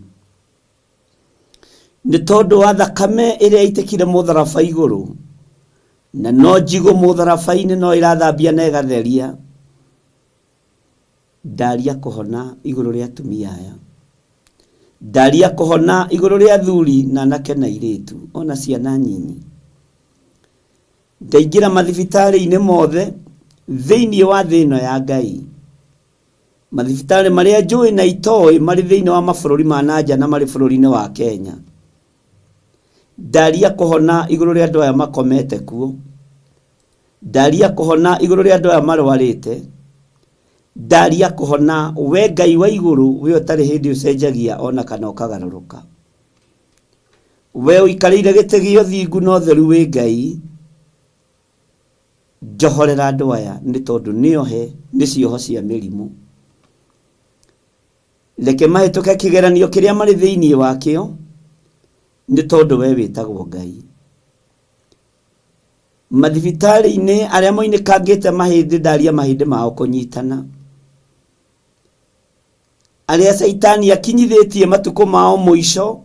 Nĩ tondũ wa thakame ĩrĩa ĩitĩkire mũtharaba igũrũ, na no njigũ mũtharaba-inĩ no ĩrathambia na ĩgatheria. Ndaria kũhona igũrũ rĩa atumia aya. Ndaria kũhona igũrũ rĩa athuri na anake na airĩtu, ona ciana nyinyi. Ndaingĩra mathibitarĩ-inĩ mothe thĩinĩ wa thĩ ĩno ya Ngai. Mathibitarĩ marĩa njũĩ na itoĩ marĩ thĩinĩ wa mabũrũri ma na nja na marĩ bũrũri-inĩ wa Kenya. Ndaria kũhona igũrũ rĩa andũ aya makomete kuo. Ndaria kũhona igũrũ rĩa andũ aya marwarĩte. Ndaria kũhona we Ngai wa igũrũ, we ũtarĩ hĩndĩ ũcenjagia ona kana ũkagarũrũka. We ũikarĩire gĩtĩ gĩa ũthingu na ũtheru wĩ Ngai, njohorera andũ aya nĩ tondũ nĩohe nĩ cioho cia mĩrimũ. Reke mahĩtũke kĩgeranio kĩrĩa marĩ thĩinĩ wakĩo, nĩ tondũ we wĩtagwo Ngai. Mathibitarĩ-inĩ arĩa moinĩkangĩte mahĩndĩ, ndaria mahĩndĩ mao kũnyitana. Arĩa Caitani akinyithĩtie matukũ mao mũico,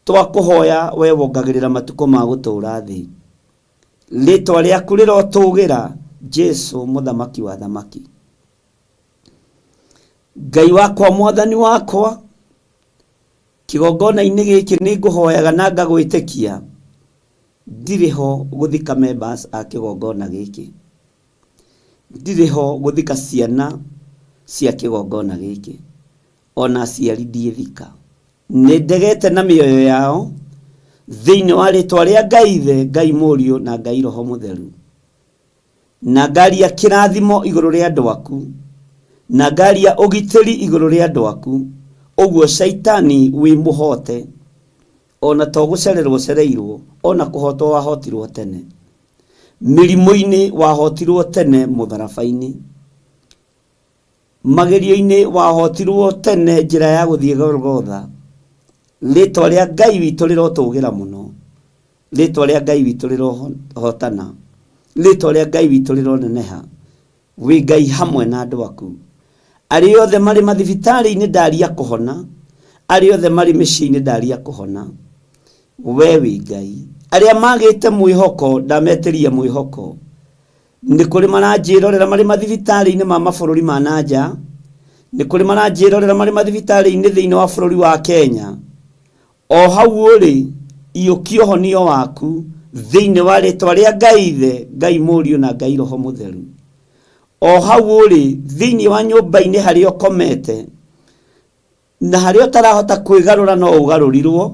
twakũhoya we wongagĩrĩra matukũ ma gũtũũra thĩ. Rĩtwa rĩaku rĩrotũgĩra, Jesu mũthamaki wa thamaki. Ngai wakwa, mwathani wakwa, kĩgongona-inĩ gĩkĩ nĩ ngũhoyaga na ngagwĩtĩkia, ndirĩ ho gũthika members a kĩgongona gĩkĩ. Ndirĩ ho gũthika ciana cia kĩgongona gĩkĩ, ona aciari ndiĩthika. Nĩ ndegete na mĩoyo yao thĩinĩ wa rĩtwa rĩa Ngai Ithe, Ngai Mũriũ na Ngai Roho Mũtheru. Na ngaria kĩrathimo igũrũ rĩa andũ aku, na ngaria ũgitĩri igũrũ rĩa andũ aku, ũguo Shaitani wĩ mũhote, ona to gũcererwo ũcereirwo, ona kũhotwo wahotirwo tene. Mĩrimũ-inĩ wahotirwo tene mũtharaba-inĩ. Magerio-inĩ wahotirwo tene njĩra ya gũthiĩ Golgotha. Rĩtwa rĩa Ngai witũ rĩrotũgĩra mũno. Rĩtwa rĩa Ngai witũ rĩrohotana. Rĩtwa rĩa Ngai witũ rĩroneneha. Wĩ Ngai hamwe na andũ aku. Arĩa othe marĩ mathibitarĩ-inĩ ndaria kũhona. Arĩa othe marĩ mĩciĩ-inĩ ndaria kũhona. We wĩ Ngai. Arĩa magĩte mwĩhoko ndametĩria mwĩhoko. Nĩ kũrĩ maranjĩrorera marĩ mathibitarĩ-inĩ ma mabũrũri ma na nja, nĩ kũrĩ maranjĩrorera marĩ mathibitarĩ-inĩ thĩinĩ wa bũrũri wa Kenya. O hau ũrĩ, iyũkia ũhonio waku thĩinĩ wa rĩtwa rĩa Ngai Ithe, Ngai Mũriũ na Ngai Roho Mũtheru. O hau ũrĩ, thĩinĩ wa nyũmba-inĩ harĩa ũkomete, Na harĩa ũtarahota kwĩgarũra no ũgarũrirwo,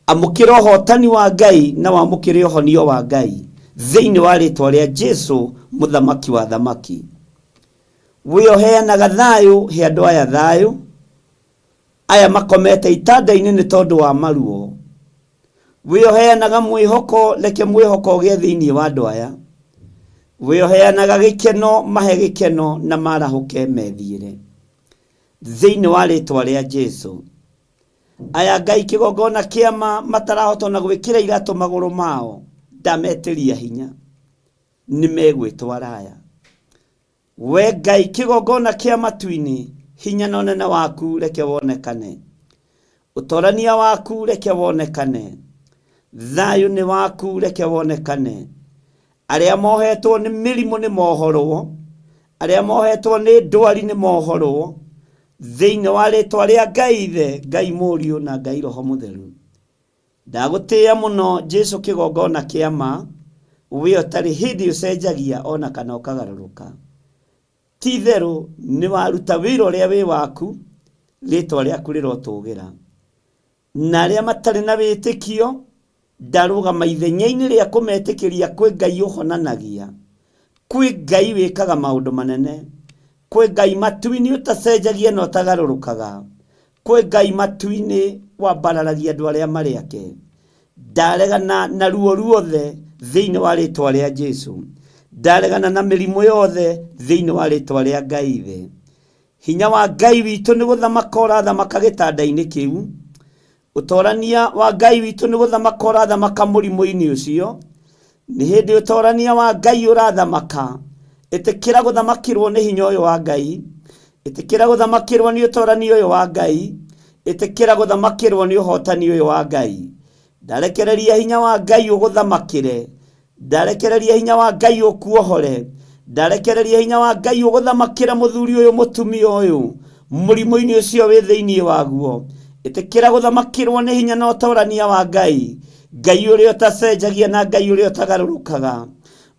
amũkĩra ũhotani wa Ngai na wamũkĩre ũhonio wa Ngai thĩinĩ wa rĩtwa rĩa Jesu mũthamaki wa athamaki. We ũheanaga thayũ, he andũ aya thayũ, aya makomete itanda-inĩ nĩ tondũ wa maruo. We ũheanaga mwĩhoko, reke mwĩhoko ũgĩe thĩinĩ wa andũ aya. We ũheanaga gĩkeno, mahe gĩkeno na marahũke methiĩre. Thĩinĩ wa rĩtwa rĩa Jesu. Aya Ngai kĩgongona kĩama matarahota ona gwĩkĩra iratũ magũrũ mao, ndametĩria hinya, nĩ megwĩtwara aya. We Ngai kĩgongona kĩa matu-inĩ, hinya na ũnene waku reke wonekane. Ũtorania waku reke wonekane. Thayũ nĩ waku reke wonekane. Arĩa mohetwo nĩ mĩrimũ nĩ mohorwo, arĩa mohetwo nĩ ndwari nĩ mohorwo, thĩinĩ wa rĩtwa rĩa Ngai Ithe, Ngai Mũriũ na Ngai Roho Mũtheru. Ndagũtĩĩa mũno Jesu kĩgongona kĩa ma, we ũtarĩ hĩndĩ ũcenjagia ona kana ũkagarũrũka. Ti itherũ nĩ waruta wĩra ũrĩa wĩ waku, rĩtwa rĩaku rĩrotũgĩra. Na arĩa matarĩ na wĩtĩkio, ndarũgama ithenya-inĩ rĩa kũmetĩkĩria kwĩ Ngai ũhonanagia, kwĩ Ngai wĩkaga maũndũ manene, kwĩ Ngai matu-inĩ ũtacenjagia na ũtagarũrũkaga, kwĩ Ngai matu-inĩ wambararagia andũ arĩa marĩ ake. Ndaregana na ruo ruothe thĩinĩ wa rĩtwa rĩa Jesu. Ndaregana na mĩrimũ yothe thĩinĩ wa rĩtwa rĩa Ngai Ithe. Hinya wa Ngai witũ nĩ gũthamaka ũrathamaka gĩtanda-inĩ kĩu. Ũtorania wa Ngai witũ nĩ gũthamaka ũrathamaka mũrimũ-inĩ ũcio. Nĩ hĩndĩ ũtorania wa Ngai ũrathamaka. Ĩtĩkĩra gũthamakĩrwo nĩ hinya ũyũ wa Ngai. Ĩtĩkĩra gũthamakĩrwo nĩ ũtorania ũyũ wa Ngai. Ĩtĩkĩra gũthamakĩrwo nĩ ũhotani ũyũ wa Ngai. Ndarekereria hinya wa Ngai ũgũthamakĩre. Ndarekereria hinya wa Ngai ũkuohore. Ndarekereria hinya wa Ngai ũgũthamakĩre mũthuri ũyũ mũtumia ũyũ mũrimũ-inĩ ũcio wĩ thĩinĩ waguo. Ĩtĩkĩra gũthamakĩrwo nĩ hinya na ũtorania wa Ngai. Ngai ũrĩa ũtacenjagia na Ngai ũrĩa ũtagarũrũkaga.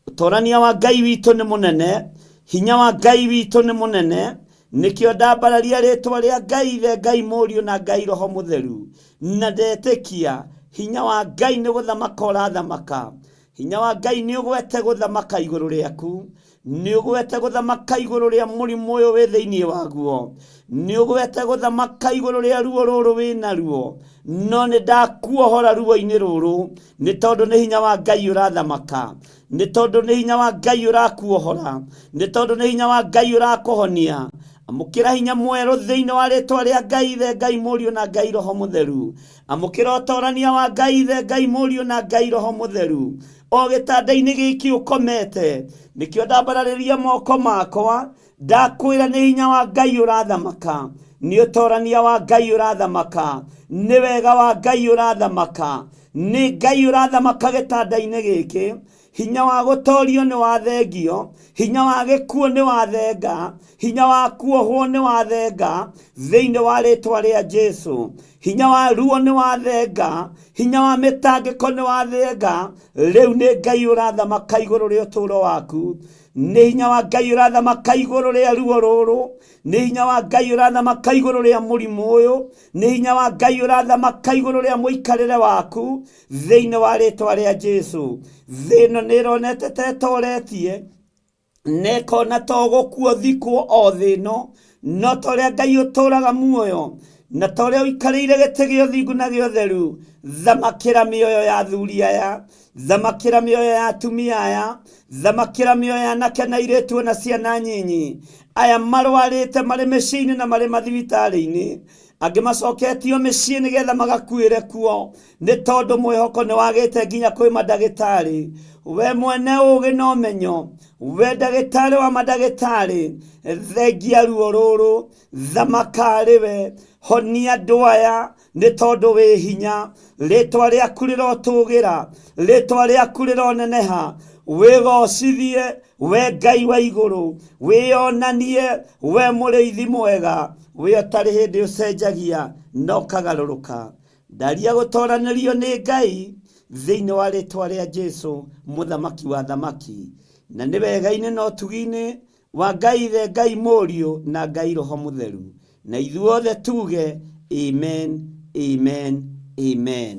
Ũtorania wa Ngai witũ nĩ mũnene. Hinya wa Ngai witũ nĩ mũnene. Nĩkĩo ndambararia rĩtwa rĩa Ngai Ithe, Ngai Mũriũ na Ngai Roho Mũtheru. Na ndetĩkia hinya wa Ngai nĩ gũthamaka ũrathamaka. Hinya wa Ngai nĩ ũgwete gũthamaka igũrũ rĩaku. Nĩ ũgwete gũthamaka igũrũ rĩa mũrimũ ũyũ wĩ thĩinĩ waguo. Nĩ ũgwete gũthamaka igũrũ rĩa ruo rũrũ wĩ naruo. No nĩ ndakuohora ruo-inĩ rũrũ, nĩ tondũ nĩ hinya wa Ngai ũrathamaka. Nĩ tondũ nĩ hinya wa Ngai ũrakuohora. Nĩ tondũ nĩ hinya wa Ngai ũrakũhonia. Amũkĩra hinya mwerũ thĩinĩ wa rĩtwa rĩa Ngai Ithe, Ngai Mũriũ na Ngai Roho Mũtheru. Amũkĩra ũtorania wa Ngai Ithe, Ngai Mũriũ na Ngai Roho Mũtheru. O gĩtanda-inĩ gĩkĩ ũkomete, nĩkĩo ndambararĩria moko makwa, ndakwĩra nĩ hinya wa Ngai ũrathamaka, nĩ ũtorania wa Ngai ũrathamaka, nĩ wega wa Ngai ũrathamaka, nĩ Ngai ũrathamaka gĩtanda-inĩ gĩkĩ. Hinya wa gũtorio nĩ wathengio, hinya wa gĩkuũ nĩ wathenga, hinya wa kuohwo nĩ wathenga, thĩinĩ wa rĩtwa rĩa Jesu. Hinya wa ruo nĩ wathenga, hinya wa mĩtangĩko nĩ wathenga. Rĩu nĩ Ngai ũrathamaka igũrũ rĩa ũtũũro waku. Nĩ hinya wa Ngai ũrathamaka igũrũ rĩa ruo rũrũ. Nĩ hinya wa Ngai ũrathamaka igũrũ rĩa mũrimũ ũyũ. Nĩ hinya wa Ngai ũrathamaka igũrũ rĩa mũikarĩre waku. Thĩinĩ wa rĩtwa rĩa Jesu. Thĩ ĩno nĩ ĩronete ta ĩtoretie, na ĩkona ta ũgũkua ũthikwo o thĩ ĩno, no ta ũrĩa Ngai ũtũũraga muoyo, na ta ũrĩa ũikarĩire gĩtĩ gĩa ũthingu na gĩa ũtheru, thamakĩra mĩoyo ya athuri aya, thamakĩra mĩoyo ya atumia aya, thamakĩra mĩoyo ya anake na airĩtu ona ciana nyinyi, aya marwarĩte marĩ mĩciĩ-inĩ na marĩ mathibitarĩ-inĩ, angĩ macoketio mĩciĩ nĩgetha magakuĩre kuo, nĩ tondũ mwĩhoko nĩ wagĩte nginya kwĩ mandagĩtarĩ. We mwene ũũgĩ na ũmenyo, we ndagĩtarĩ wa mandagĩtarĩ, thengia ruo rũrũ, thamaka arĩ we, honia andũ aya nĩ tondũ wĩ hinya. Rĩtwa rĩaku rĩrotũgĩra, rĩtwa rĩaku rĩroneneha, wĩgocithie we Ngai wa igũrũ, wĩonanie we mũrĩithi mwega, we ũtarĩ hĩndĩ ũcenjagia na ũkagarũrũka. Ndaria gũtoranĩrio nĩ Ngai thĩinĩ wa rĩtwa rĩa Jesu mũthamaki wa thamaki, na nĩ wega-inĩ na ũtugi-inĩ wa Ngai Ithe, Ngai Mũriũ na Ngai Roho Mũtheru, na ithuothe tuge amen, amen, amen.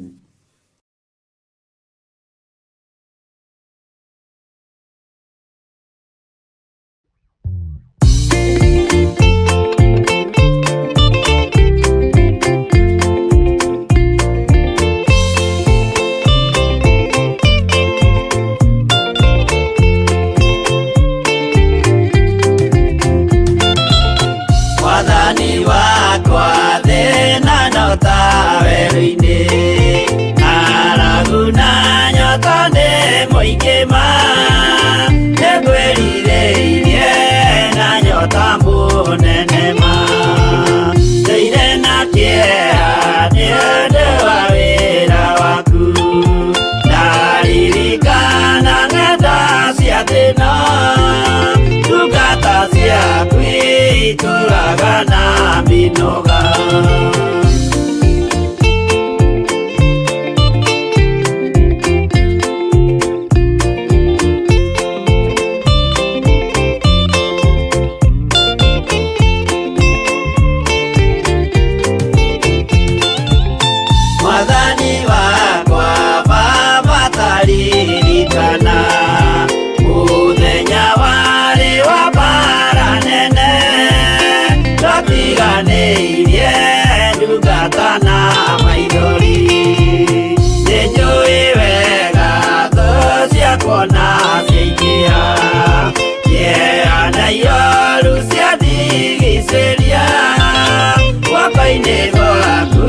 Mwathani wakwa thĩna no ta werũ-inĩ, ng'aragu na nyota nĩ mũingĩ ma, nĩngwĩrirĩirie na nyota mũnene ma, ndũire na kĩeha nĩ ũndũ wa wĩra waku, ndaririkana ng'enda cia thĩna, ndungata ciaku itũraga na mĩnoga. Mwathani wakwa Baba taririkana mũthenya warĩ wa mbara nene, ndatiganĩirie ndungata na maithori, nĩnjũĩ wega thũ ciakwa na ciaingĩha, kĩeha na ioru ciandigicĩria, guoko-inĩ gwaku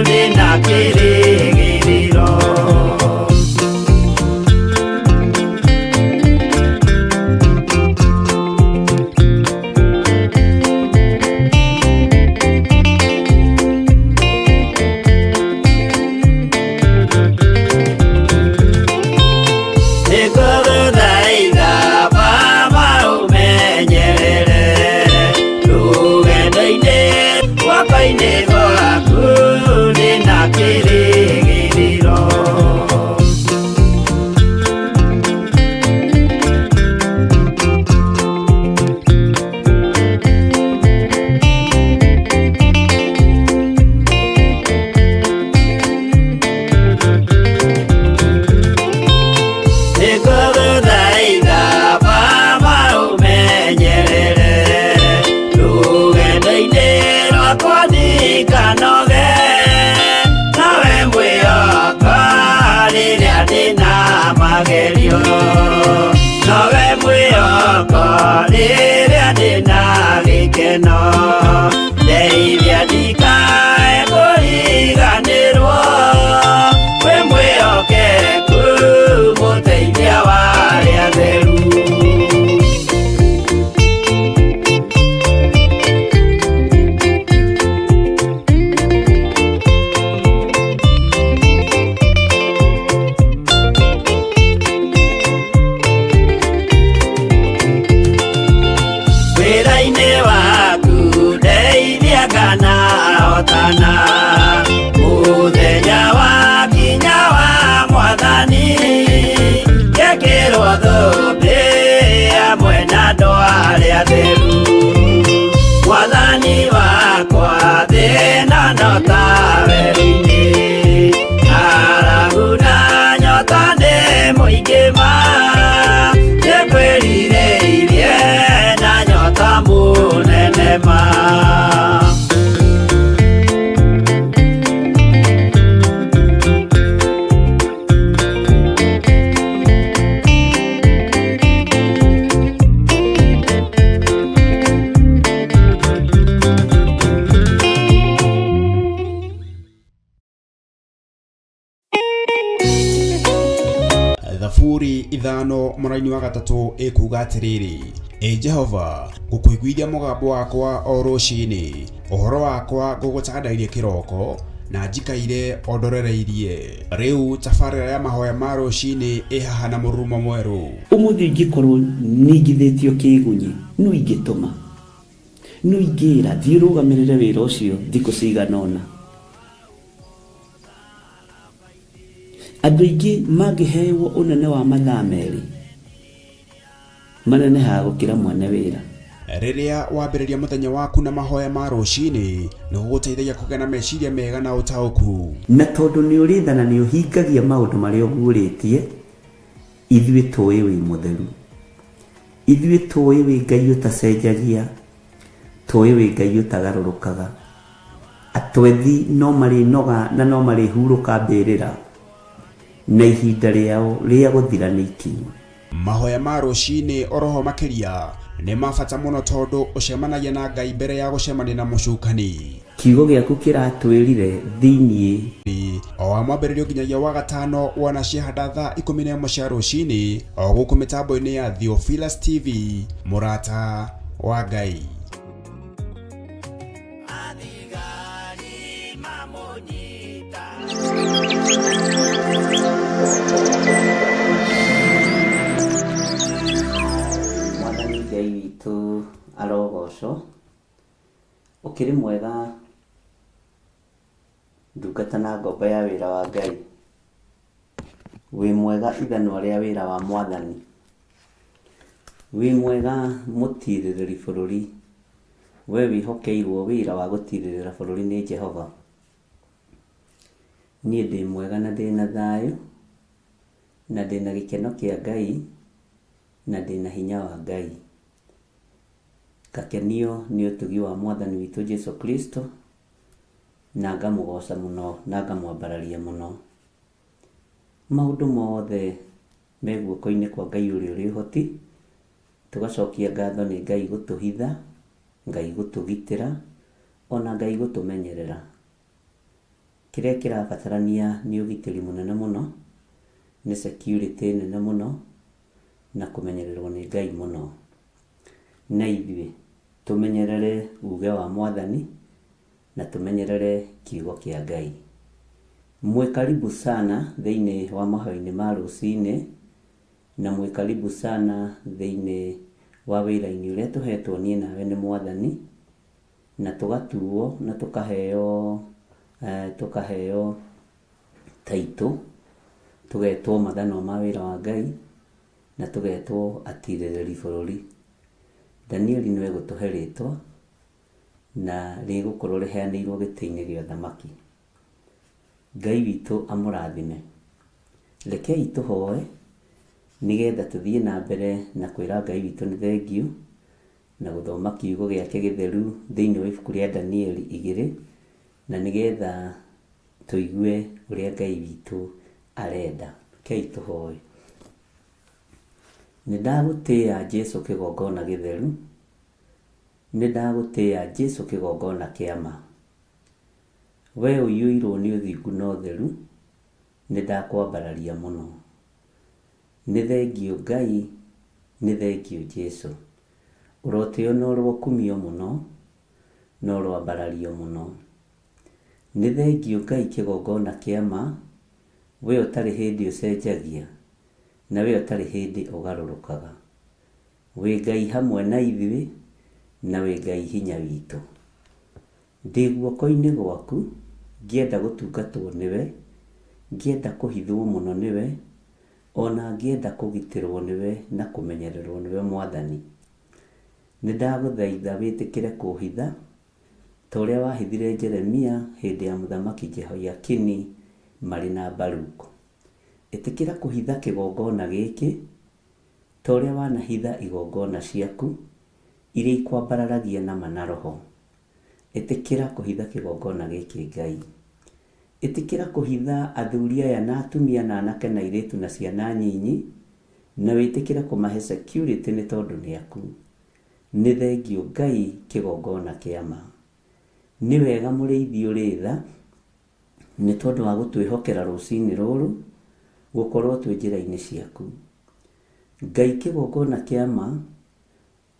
ndĩna kĩrĩgĩrĩro. Nĩngũgũthaitha Baba ũmenyerere rũgendo-inĩ, guoko-inĩ gwaku ndĩna kĩrĩgĩrĩro. Nĩngũgũthaitha Baba ũmenyerere rũgendo-inĩ rwakwa ndikanoge, nawe mwĩhoka rĩrĩa ndĩna magerio, nowe mwĩhoko rĩrĩa ndĩna gĩkeno, ndeithia ndikae kũriganĩrwo, wĩ mwĩhokeku mũteithia wa arĩa atheru. Wĩra-inĩ waku ndeithia kana hotana, mũthenya wakinya wa Mwathani, ngekĩrwo thũmbĩ hamwe na andũ arĩa atheru. Mwathani wakwa thĩna no ta werũ-inĩ, ng'aragu na nyota nĩ mũingĩ ma, nĩngwĩrirĩirie na nyota mũnene ma. ithano mũraini wa gatatũ ĩkuuga atĩrĩrĩ, Ĩ Jehova, ngũkũiguithia mũgambo wakwa o rũcinĩ, ũhoro wakwa ngũgũtandairie kĩroko, na njikaire o ndorereirie. Rĩu tabarĩra ya mahoya ma rũcinĩ ĩ haha na mũrurumo mwerũ. Ũmũthĩ ingĩkorwo ningithĩtio kĩĩgunyĩ, nũ ingĩtũma? Nũ ingĩra, thiĩ ũrũgamĩrĩre wĩra ũcio thikũ cigana ũna? Andũ aingĩ mangĩhewo ũnene wa mathaa merĩ, manenehaga gũkĩra mwene wĩra. Rĩrĩa wambĩrĩria mũthenya waku na mahoya ma rũcinĩ, nĩ gũgũteithagia kũgĩa na meciria mega na ũtaũku. Na tondũ nĩ ũrĩ tha na nĩ ũhingagia maũndũ marĩa ũguũrĩtie, ithuĩ tũĩ wĩ mũtheru. Ithuĩ tũĩ wĩ Ngai ũtacenjagia, tũĩ wĩ Ngai ũtagarũrũkaga. Atwethi no marĩnoga na no marĩhurũka mbĩrĩra, na ihinda rĩao rĩa gũthira nĩ ikinyu. Mahoya ma rũcinĩ oroho makĩria nĩ ma bata mũno tondũ ũcemanagia na Ngai mbere ya gũcemania na mũcukani. Kiugo gĩaku kĩratwĩrire thĩinĩ. O wa mwambĩrĩrio nginyagia wa gatano wona ciahanda thaa 11 cia rũcinĩ o gũkũ mĩtambo-inĩ ya Theophilus TV, mũrata wa Ngai. Mwathani Ngai witũ arogocwo. Ũkĩrĩ mwega ndungata na ngombo ya wĩra wa Ngai. Wĩ mwega ithanwa rĩa wĩra wa Mwathani. Wĩ mwega mũtirĩrĩri bũrũri. We wĩhokeirwo wĩra wa gũtirĩrĩra bũrũri nĩ Jehova. Niĩ ndĩ mwega na ndĩna thayũ, na ndĩna gĩkeno kĩa Ngai, na ndĩna hinya wa Ngai. Ngakenio nĩ ũtugi wa Mwathani witũ Jesu Kristo, na ngamũgoca mũno na ngamwambararia mũno. Maũndũ mothe me guoko-inĩ kwa Ngai ũrĩa ũrĩ ũhoti, tũgacokia ngatho nĩ Ngai gũtũhitha, Ngai gũtũgitĩra, ona Ngai gũtũmenyerera. Kĩrĩa kĩrabatarania nĩ ũgitĩri mũnene mũno, nĩ security nene mũno, na kũmenyererwo nĩ Ngai mũno. Na ithuĩ tũmenyerere uge wa Mwathani, na tũmenyerere kiugo kĩa Ngai. Mwĩ karibu sana thĩinĩ wa mahoya-inĩ ma rũcinĩ, na mwĩ karibu sana thĩinĩ wa wĩra-inĩ ũrĩa tũhetwo niĩ nawe nĩ Mwathani, na tũgatuo na tũkaheo tũkaheo taitũ, tũgetwo mathanwa ma wĩra wa Ngai, na tũgetwo atirĩrĩri bũrũri. Danieli nĩwe gũtũhe rĩtwa, na rĩgũkorwo rĩheanĩirwo gĩtĩ-inĩ gĩa ũthamaki. Ngai witũ amũrathime. Rekei tũhoe nĩgetha tũthiĩ na mbere na kwĩra Ngai witũ nĩ thengiũ na gũthoma kiugo gĩake gĩtheru thĩinĩ wa ibuku rĩa Danieli igĩrĩ na nĩgetha tũigue ũrĩa Ngai witũ arenda. Rekei tũhoe. Nĩ ndagũtĩĩa Jesu kĩgongona gĩtheru, nĩ ndagũtĩĩa Jesu kĩgongona kĩa ma. We ũiyũirwo nĩ ũthingu na ũtheru, nĩ ndakwambararia mũno. Nĩ thengiũ Ngai, nĩ thengiũ Jesu. Ũrotĩo na ũrokumio mũno, na ũroambarario mũno. Nĩ thengiũ Ngai kĩgongona kĩa ma, we ũtarĩ hĩndĩ ũcenjagia, na we ũtarĩ hĩndĩ ũgarũrũkaga. Wĩ Ngai hamwe na ithuĩ, na wĩ Ngai hinya witũ. Ndĩ guoko-inĩ gwaku, ngĩenda gũtungatwo nĩwe, ngĩenda kũhithwo mũno nĩwe, ona ngĩenda kũgitĩrwo nĩwe na kũmenyererwo nĩwe Mwathani. Nĩ ndagũthaitha wĩtĩkĩre kũhitha, ta ũrĩa wahithire Jeremia hĩndĩ ya mũthamaki Jehoiakini marĩ na Baruku. Ĩtĩkĩra kũhitha kĩgongona gĩkĩ, ta ũrĩa wanahitha igongona ciaku, iria ikwambararagia na ma na roho. Ĩtĩkĩra kũhitha kĩgongona gĩkĩ Ngai. Ĩtĩkĩra kũhitha athuri aya na atumia na anake na airĩtu na ciana nyinyi, na wĩtĩkĩre kũmahe security nĩ tondũ nĩ aku. Nĩ thengiũ Ngai kĩgongona kĩa ma. Nĩ wega mũrĩithi ũrĩ tha, nĩ tondũ wa gũtwĩhokera rũcinĩ rũrũ, gũkorwo twĩ njĩra-inĩ ciaku. Ngai kĩgongona kĩa ma,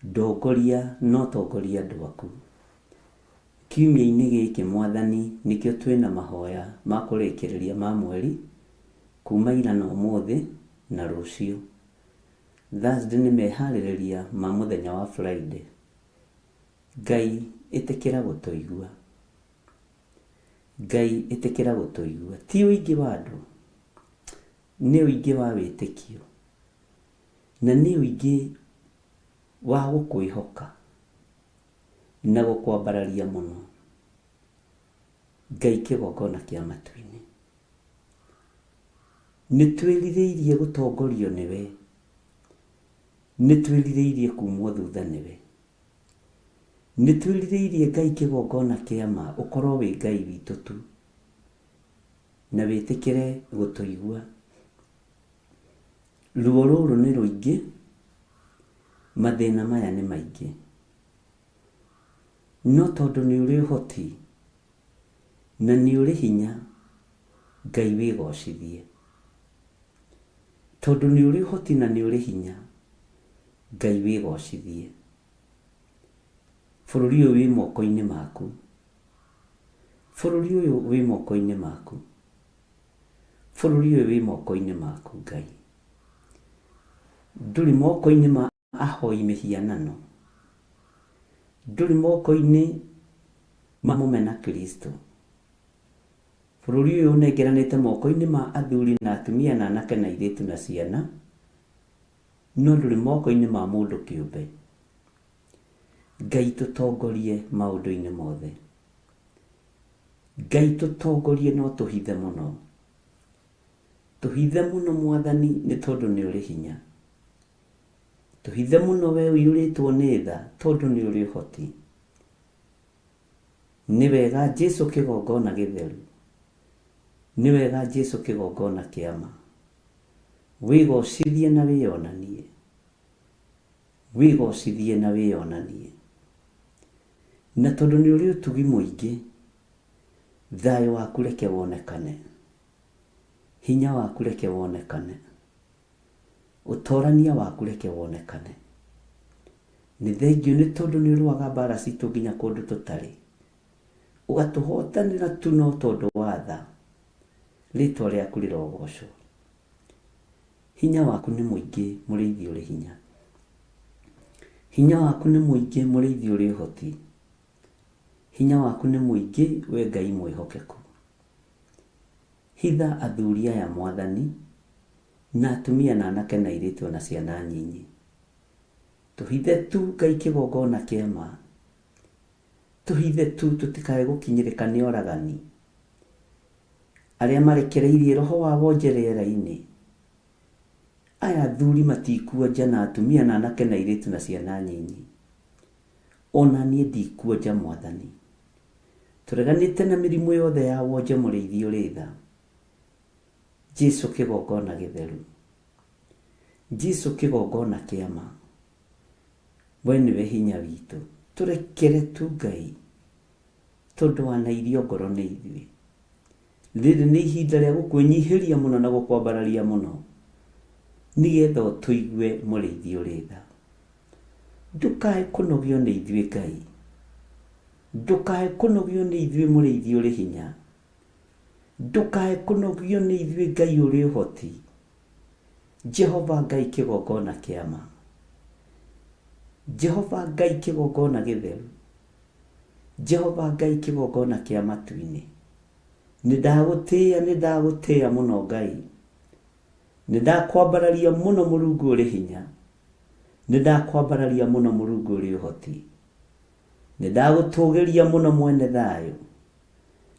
ndongoria na ũtongorie andũ aku. Kiumia-inĩ gĩkĩ Mwathani nĩkĩo twĩna mahoya ma kũrĩkĩrĩria ma mweri, kuma ira na ũmũthĩ na rũciũ. Thursday nĩ meharĩrĩria ma mũthenya wa Friday. Ngai ĩtĩkĩra gũtũigua. Ngai ĩtĩkĩra gũtũigua. Ti ũingĩ wa andũ, nĩ ũingĩ wa wĩtĩkio, na nĩ ũingĩ wa gũkwĩhoka na gũkwambararia mũno. Ngai kĩgongona kĩa matu-inĩ. Nĩ twĩrirĩirie gũtongorio nĩwe, nĩ twĩrirĩirie kumwo thutha nĩwe. Nĩ twĩrirĩirie Ngai kĩgongona kĩa ma ũkorwo wĩ Ngai witũ tu, na wĩtĩkĩre gũtũigua. Ruo rũrũ nĩ rũingĩ, mathĩna maya nĩ maingĩ. No tondũ nĩ ũrĩ ũhoti na nĩ ũrĩ hinya, Ngai wĩgocithie. Tondũ nĩ ũrĩ ũhoti na nĩ ũrĩ hinya, Ngai wĩgocithie. Bũrũri ũyũ wĩ moko-inĩ maku. Bũrũri ũyũ wĩ moko-inĩ maku. Bũrũri ũyũ wĩ moko-inĩ maku Ngai. Ndũrĩ moko-inĩ ma ahoi mĩhianano. Ndũrĩ moko-inĩ ma mũmena Kristo. Bũrũri ũyũ ũnengeranĩte moko-inĩ ma athuri na atumia na anake na airĩtu na ciana, no ndũrĩ moko-inĩ ma mũndũ kĩũmbe. Ngai tũtongorie maũndũ-inĩ mothe. Ngai tũtongorie na ũtũhithe mũno. Tũhithe mũno Mwathani nĩ tondũ nĩ ũrĩ hinya. Tũhithe mũno we ũiyũrĩtwo nĩ tha tondũ nĩ ũrĩ ũhoti. Nĩ wega Jesu kĩgongona gĩtheru. Nĩ wega Jesu kĩgongona kĩa ma. Wĩgocithie na wĩyonanie. Wĩgocithie na wĩyonanie. Na tondũ nĩ ũrĩ ũtugi mũingĩ, thayũ waku reke wonekane. Hinya waku reke wonekane. Ũtorania waku reke wonekane. Nĩ thengiũ nĩ tondũ nĩ ũrũaga mbara citũ nginya kũndũ tũtarĩ. Ũgatũhotanĩra tu no tondũ wa tha. Rĩtwa rĩaku rĩrogocwo. Hinya waku nĩ mũingĩ mũrĩithi ũrĩ hinya. Hinya waku nĩ mũingĩ mũrĩithi ũrĩ ũhoti. Hinya waku nĩ mũingĩ we Ngai mwĩhokeku. Hitha athuri aya Mwathani, na atumia na anake na airĩtu ona ciana nyinyi. Tũhithe tu Ngai kĩgongona kĩa ma. Tũhithe tu tũtikae gũkinyĩrĩka nĩ oragani. Arĩa marekereirie roho wa wonje rĩera-inĩ. Aya athuri matikuonja na atumia na anake na airĩtu na ciana nyinyi. Ona niĩ ndikuonja Mwathani. Tũreganĩte na mĩrimũ yothe ya wonje mũrĩithi ũrĩ tha. Jesu kĩgongona gĩtheru. Jesu kĩgongona kĩa ma. We nĩwe hinya witũ. Tũrekere tu Ngai. Tondũ wanairio ngoro nĩ ithuĩ. Rĩrĩ nĩ ihinda rĩa gũkwĩnyihĩria mũno na gũkwambararia mũno, nĩgetha ũtũigue mũrĩithi ũrĩ tha. Ndũkae kũnogio nĩ ithuĩ Ngai. Ndũkae kũnogio nĩ ithuĩ mũrĩithi ũrĩ hinya. Ndũkae kũnogio nĩ ithuĩ Ngai ũrĩ ũhoti. Jehova Ngai kĩgongona kĩa ma. Jehova Ngai kĩgongona gĩtheru. Jehova Ngai kĩgongona kĩa matu-inĩ. Nĩ ndagũtĩĩa, nĩ ndagũtĩĩa mũno Ngai. Nĩ ndakwambararia mũno Mũrungu ũrĩ hinya. Nĩ ndakwambararia mũno Mũrungu ũrĩ ũhoti. Nĩ ndagũtũgĩria mũno mwene thayũ.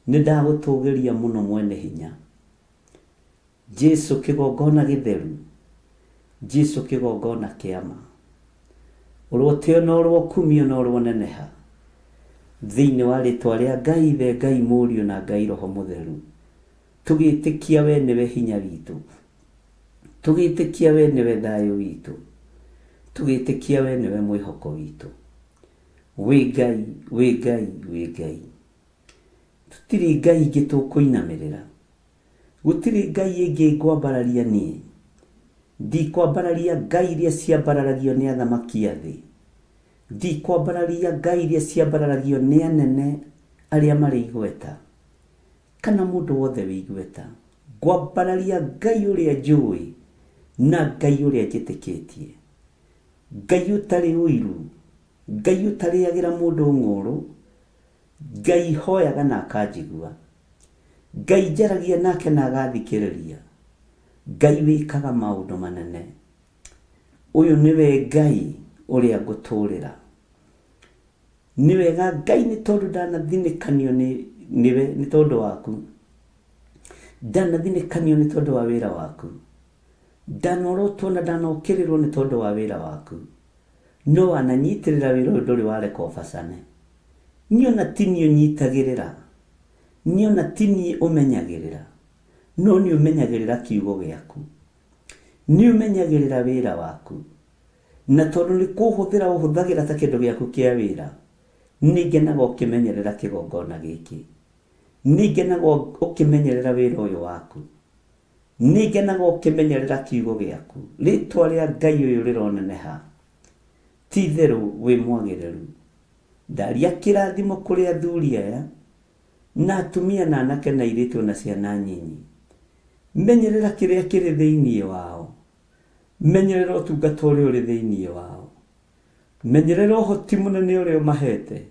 Nĩ ndagũtũgĩria mũno mwene hinya. Jesu kĩgongona gĩtheru. Jesu kĩgongona kĩa ma. Ũrotĩo na ũrokumio na ũroneneha. Thĩinĩ wa rĩtwa rĩa Ngai Ithe, Ngai Mũriũ na Ngai Roho Mũtheru. Tũgĩtĩkia we nĩwe hinya witũ. Tũgĩtĩkia we nĩwe thayũ witũ. Tũgĩtĩkia we nĩwe mwĩhoko witũ. Wĩ Ngai, wĩ Ngai, wĩ Ngai. Tũtirĩ Ngai ingĩ tũkũinamĩrĩra. Gũtirĩ Ngai ĩngĩ ngwambararia niĩ. Ndikwambararia ngai iria ciambararagio nĩ athamaki a thĩ. Ndikwambararia ngai iria ciambararagio nĩ anene arĩa marĩ igweta, kana mũndũ wothe wĩ igweta. Ngwambararia Ngai ũrĩa njũĩ na Ngai ũrĩa njĩtĩkĩtie. Ngai ũtarĩ ũiru, Ngai ũtarĩagĩra mũndũ ng'ũũrũ, Ngai hoyaga na akanjigua, Ngai njaragia nake na agathikĩrĩria, Ngai wĩkaga maũndũ manene. Ũyũ nĩwe Ngai ũrĩa ngũtũũrĩra. Nĩ wega Ngai nĩ tondũ ndanathinĩkanio nĩwe nĩ tondũ waku. Ndanathinĩkanio nĩ tondũ wa wĩra waku. Ndanorotwo na ndanokĩrĩrwo nĩ tondũ wa wĩra waku. No wananyitĩrĩra wĩra ũyũ ndũrĩ wareka ũbacane. Niĩ ona ti niĩ ũnyitagĩrĩra. Niĩ ona ti niĩ ũmenyagĩrĩra. No nĩ ũmenyagĩrĩra kiugo gĩaku. Nĩ ũmenyagĩrĩra wĩra waku. Na tondũ nĩ kũũhũthĩra ũhũthagĩra ta kĩndũ gĩaku kĩa wĩra, nĩ ngenaga ũkĩmenyerera kĩgongona gĩkĩ. Nĩ ngenaga ũkĩmenyerera wĩra ũyũ waku. Nĩ ngenaga ũkĩmenyerera kiugo gĩaku. Rĩtwa rĩa Ngai ũyũ rĩroneneha. Ti itherũ wĩ mwagĩrĩru. Ndaria kĩrathimo kũrĩ athuri aya, na atumia na anake na airĩtu o na ciana nyinyi. Menyerera kĩrĩa kĩrĩ thĩinĩ wao. Menyerera ũtungata ũrĩa ũrĩ thĩinĩ wao. Menyerera ũhoti mũnene ũrĩa ũmahete,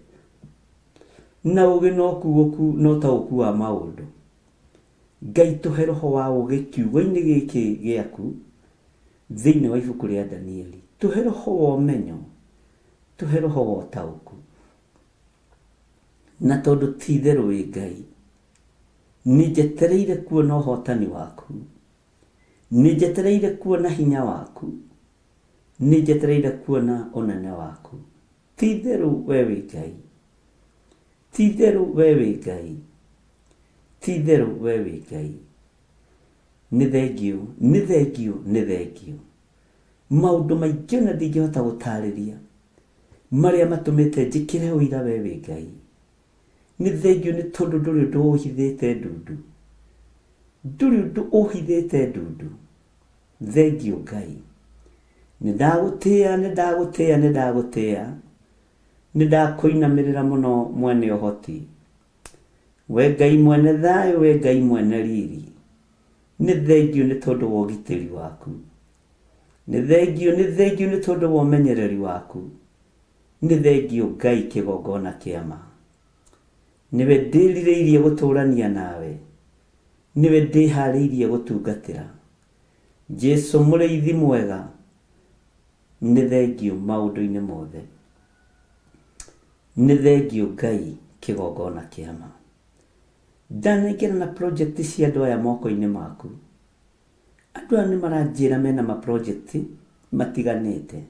na ũũgĩ na ũkuũku na ũtaũku wa maũndũ. Ngai tũhe roho wa ũũgĩ kiugo-inĩ gĩkĩ gĩaku thĩinĩ wa ibuku rĩa Danieli. Tũhe roho wa ũmenyo, tũhe roho wa ũtaũku. Na tondũ ti itherũ wĩ Ngai, nĩ njetereire kuona ũhotani waku. Nĩ njetereire kuona hinya waku. Nĩ njetereire kuona ũnene waku. Ti itherũ we wĩ Ngai. Ti itherũ we wĩ Ngai. Ti itherũ we wĩ Ngai. Nĩ thengiũ, nĩ thengiũ, nĩ thengiũ. Maũndũ maingĩ ona ndingĩhota gũtarĩria marĩa matũmĩte njĩkĩre ũira we wĩ Ngai. Nĩ thengiũ nĩ tondũ ndũrĩ ũndũ ũhithĩte ndundu. Ndũrĩ ũndũ ũhithĩte ndundu. Thengiũ Ngai. Nĩ ndagũtĩa, nĩ ndagũtĩa, nĩ ndagũtĩa. Nĩ ndakũinamĩrĩra mũno mwene ũhoti. We Ngai mwene thayũ, we Ngai mwene riri. Nĩ thengiũ nĩ tondũ wa ũgitĩri waku. Nĩ thengiũ, nĩ thengiũ nĩ tondũ wa ũmenyereri waku. Nĩ thengiũ Ngai kĩgongona kĩa ma. Nĩwe ndĩrirĩirie gũtũrania nawe. Nĩwe ndĩharĩirie gũtungatĩra. Jesu mũrĩithi mwega, nĩ thengiũ maũndũ-inĩ mothe. Nĩ thengiũ Ngai kĩgongona kĩa ma. Ndanengerana project cia andũ aya moko-inĩ maku. Andũ aya nĩ maranjĩra mena ma project matiganĩte.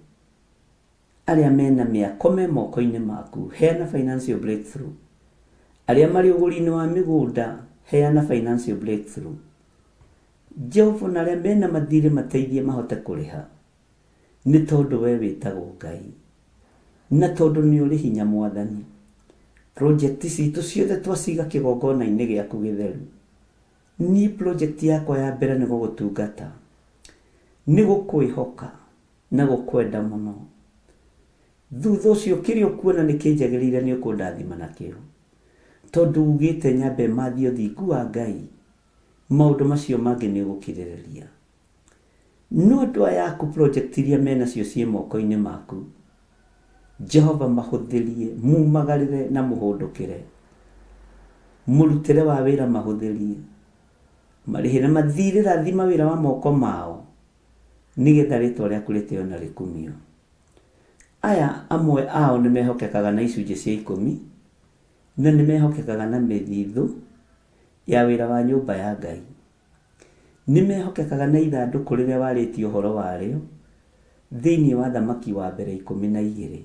Arĩa mena mĩako me moko-inĩ maku, heana financial breakthrough. Arĩa marĩ ũgũri-inĩ wa mĩgũnda, heana financial breakthrough. Jehova ona arĩa mena mathirĩ mateithie mahote kũrĩha. Nĩ tondũ we wĩtagwo Ngai. Na tondũ nĩ ũrĩ hinya Mwathani. Project citũ ciothe twaciga kĩgongona-inĩ gĩaku gĩtheru. Niĩ project yakwa ya mbere nĩ gũgũtungata. Nĩ gũkwĩhoka na gũkwenda mũno. Thutha ũcio kĩrĩa ũkuona nĩ kĩnjagĩrĩire nĩ ũkũndathima nakĩo. Tondũ ugĩte nyambe mathie ũthingu wa Ngai, maũndũ macio mangĩ nĩ ũgũkirĩrĩria. No andũ aya aku project iria menacio ciĩ moko-inĩ maku, Jehova mahũthĩrie, mumagarĩre na mũhũndũkĩre. Mũrutĩre wa wĩra mahũthĩrie. Marĩhĩre mathirĩ rathima wĩra wa moko mao, nĩgetha rĩtwa rĩaku rĩtĩo na rĩkumio. Aya amwe ao nĩ mehokekaga na icunjĩ cia ikũmi, na nĩ mehokekaga na mĩthithũ ya wĩra wa nyũmba ya Ngai. Nĩ mehokekaga na ithandũkũ rĩrĩa warĩtie ũhoro warĩo thĩinĩ wa Thamaki wa Mbere 12,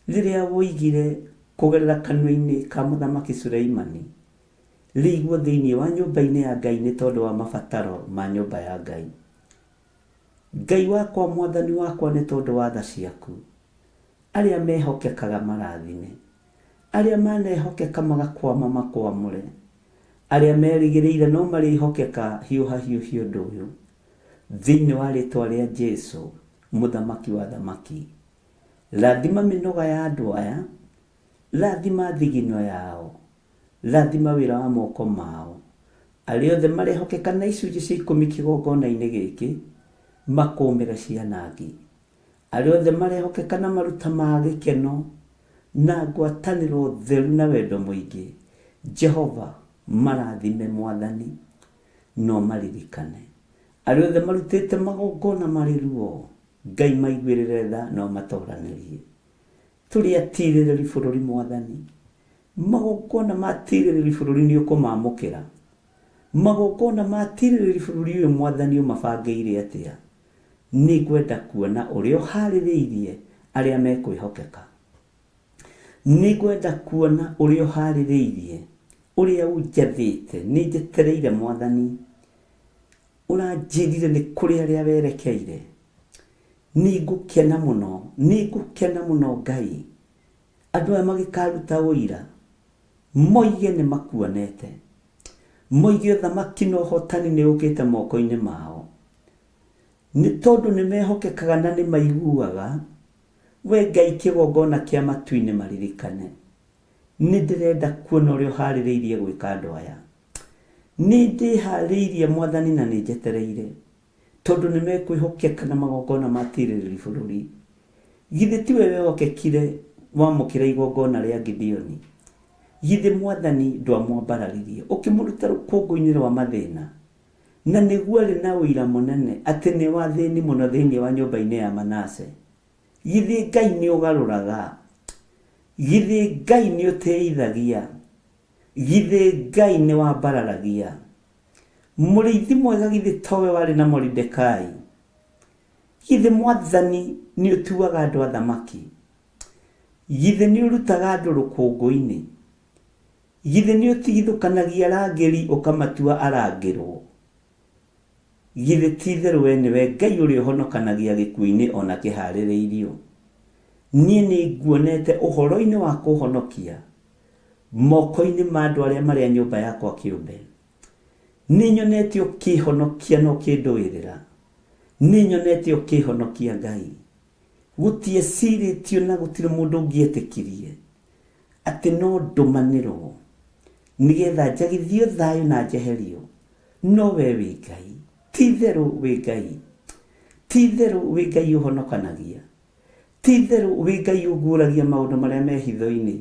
rĩrĩa woigire kũgerera kanua-inĩ ka Mũthamaki Suleimani, rĩigwo thĩinĩ wa nyũmba-inĩ ya Ngai nĩ tondũ wa mabataro ma nyũmba ya Ngai. Ngai wakwa, Mwathani wakwa, nĩ tondũ wa tha ciaku, arĩa mehokekaga marathime, arĩa manehokeka magakwama makwamũre, arĩa merĩgĩrĩire no marĩhokeka, hiũha hiũhia ũndũ ũyũ. Thĩinĩ wa rĩtwa rĩa Jesu, Mũthamaki wa athamaki. Rathima mĩnoga ya andũ aya, rathima thigino yao, rathima wĩra wa moko mao. Arĩa othe marehokeka na icunjĩ cia ikũmi kĩgongona-inĩ gĩkĩ, makũmĩre cianangi. Arĩa othe marehokeka na maruta ma gĩkeno, na ngwatanĩro theru na wendo mũingĩ, Jehova marathime Mwathani, na ũmaririkane. Arĩa othe marutĩte magongona marĩ ruo, Ngai maiguĩrĩre tha na ũmatoranĩrie. Tũrĩ atirĩrĩri bũrũri Mwathani, magongona ma atirĩrĩri bũrũri nĩ ũkũmamũkĩra. Magongona ma atirĩrĩri bũrũri ũyũ Mwathani ũmabangĩire atĩa? Nĩngwenda kuona ũrĩa ũharĩrĩirie arĩa mekwĩhokeka. Nĩngwenda kuona ũrĩa ũharĩrĩirie, ũrĩa ũnjathĩte. Nĩnjetereire Mwathani, ũranjĩrire nĩ kũrĩ arĩa werekeire. Nĩngũkena mũno, nĩngũkena mũno Ngai, andũ aya magĩkaruta ũira, moige nĩ makuonete, moige ũthamaki na ũhotani nĩ ũkĩte moko-inĩ mao. Nĩ tondũ nĩ mehokekaga na nĩ maiguaga, we Ngai kĩgongona kĩa matu-inĩ maririkane. Nĩ ndĩrenda kuona ũrĩa ũharĩrĩirie gwĩka andũ aya. Nĩ ndĩharĩirie Mwathani na nĩ njetereire, tondũ nĩ mekwĩhokeka na magongona ma tirĩrĩri bũrũri. Githĩ tiwe wehokekire wamũkĩra igongona rĩa Gideoni? Githĩ Mwathani ndwamwambararirie ũkĩmũruta rũkũngũ-inĩ rwa mathĩna? Na nĩguo arĩ na ũira mũnene atĩ nĩ wa thĩni mũno thĩinĩ wa nyũmba-inĩ ya Manase. Githĩ Ngai nĩ ũgarũraga? Githĩ Ngai nĩ ũtĩithagia? Githĩ Ngai nĩ wambararagia? Mũrĩithi mwega githĩ towe warĩ na Moridekai? Githĩ Mwathani nĩ ũtuaga andũ athamaki? Githĩ nĩ ũrutaga andũ rũkũngũ-inĩ? Githĩ nĩ ũtigithũkanagia arangĩri ũkamatua arangĩrwo? Githĩ ti-itherũ wee nĩwe Ngai ũrĩa ũhonokanagia gĩkuũ-inĩ o na kĩhaarĩrĩirio? Niĩ nĩnguonete ũhoro-inĩ wa kũũhonokia moko-inĩ ma andũ arĩa marĩ a nyũmba yakwa kĩũmbe. Nĩnyonete ũkĩĩhonokia na ũkĩndũĩrĩra. Nĩnyonete ũkĩĩhonokia, Ngai. Gũtiecirĩtio na gũtirĩ mũndũ ũngĩetĩkirie atĩ no ndũmanĩrwo nĩgetha njagithio thayũ na njeherio, no wee wĩ Ngai, ti-itherũ wĩ Ngai, ti-itherũ wĩ Ngai ũhonokanagia, ti-itherũ wĩ Ngai ũguũragia maũndũ marĩa me hitho-inĩ.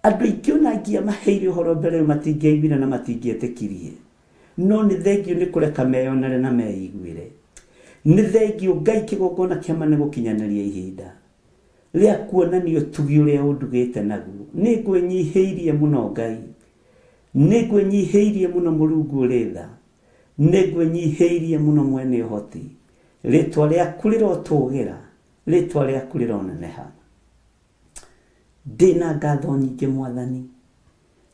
Andũ aingĩ o na ingĩamaheire ũhoro mbere ĩyo matingĩaiguire na matingĩetĩkirie, no nĩ thengiũ nĩ kũreka meyonere na meiguĩre. Nĩ thengiũ Ngai kĩgongona kĩa ma nĩ gũkinyanĩria ihinda. Rĩa kuonania ũtugi ũrĩa ũndugĩte naguo. Nĩngwĩnyihĩirie mũno Ngai. Nĩngwĩnyihĩirie mũno Mũrungu ũrĩ tha. Nĩngwĩnyihĩirie mũno Mwene ũhoti. Rĩtwa rĩaku rĩrotũgĩra, rĩtwa rĩaku rĩroneneha. Ndĩna ngatho nyingĩ Mwathani,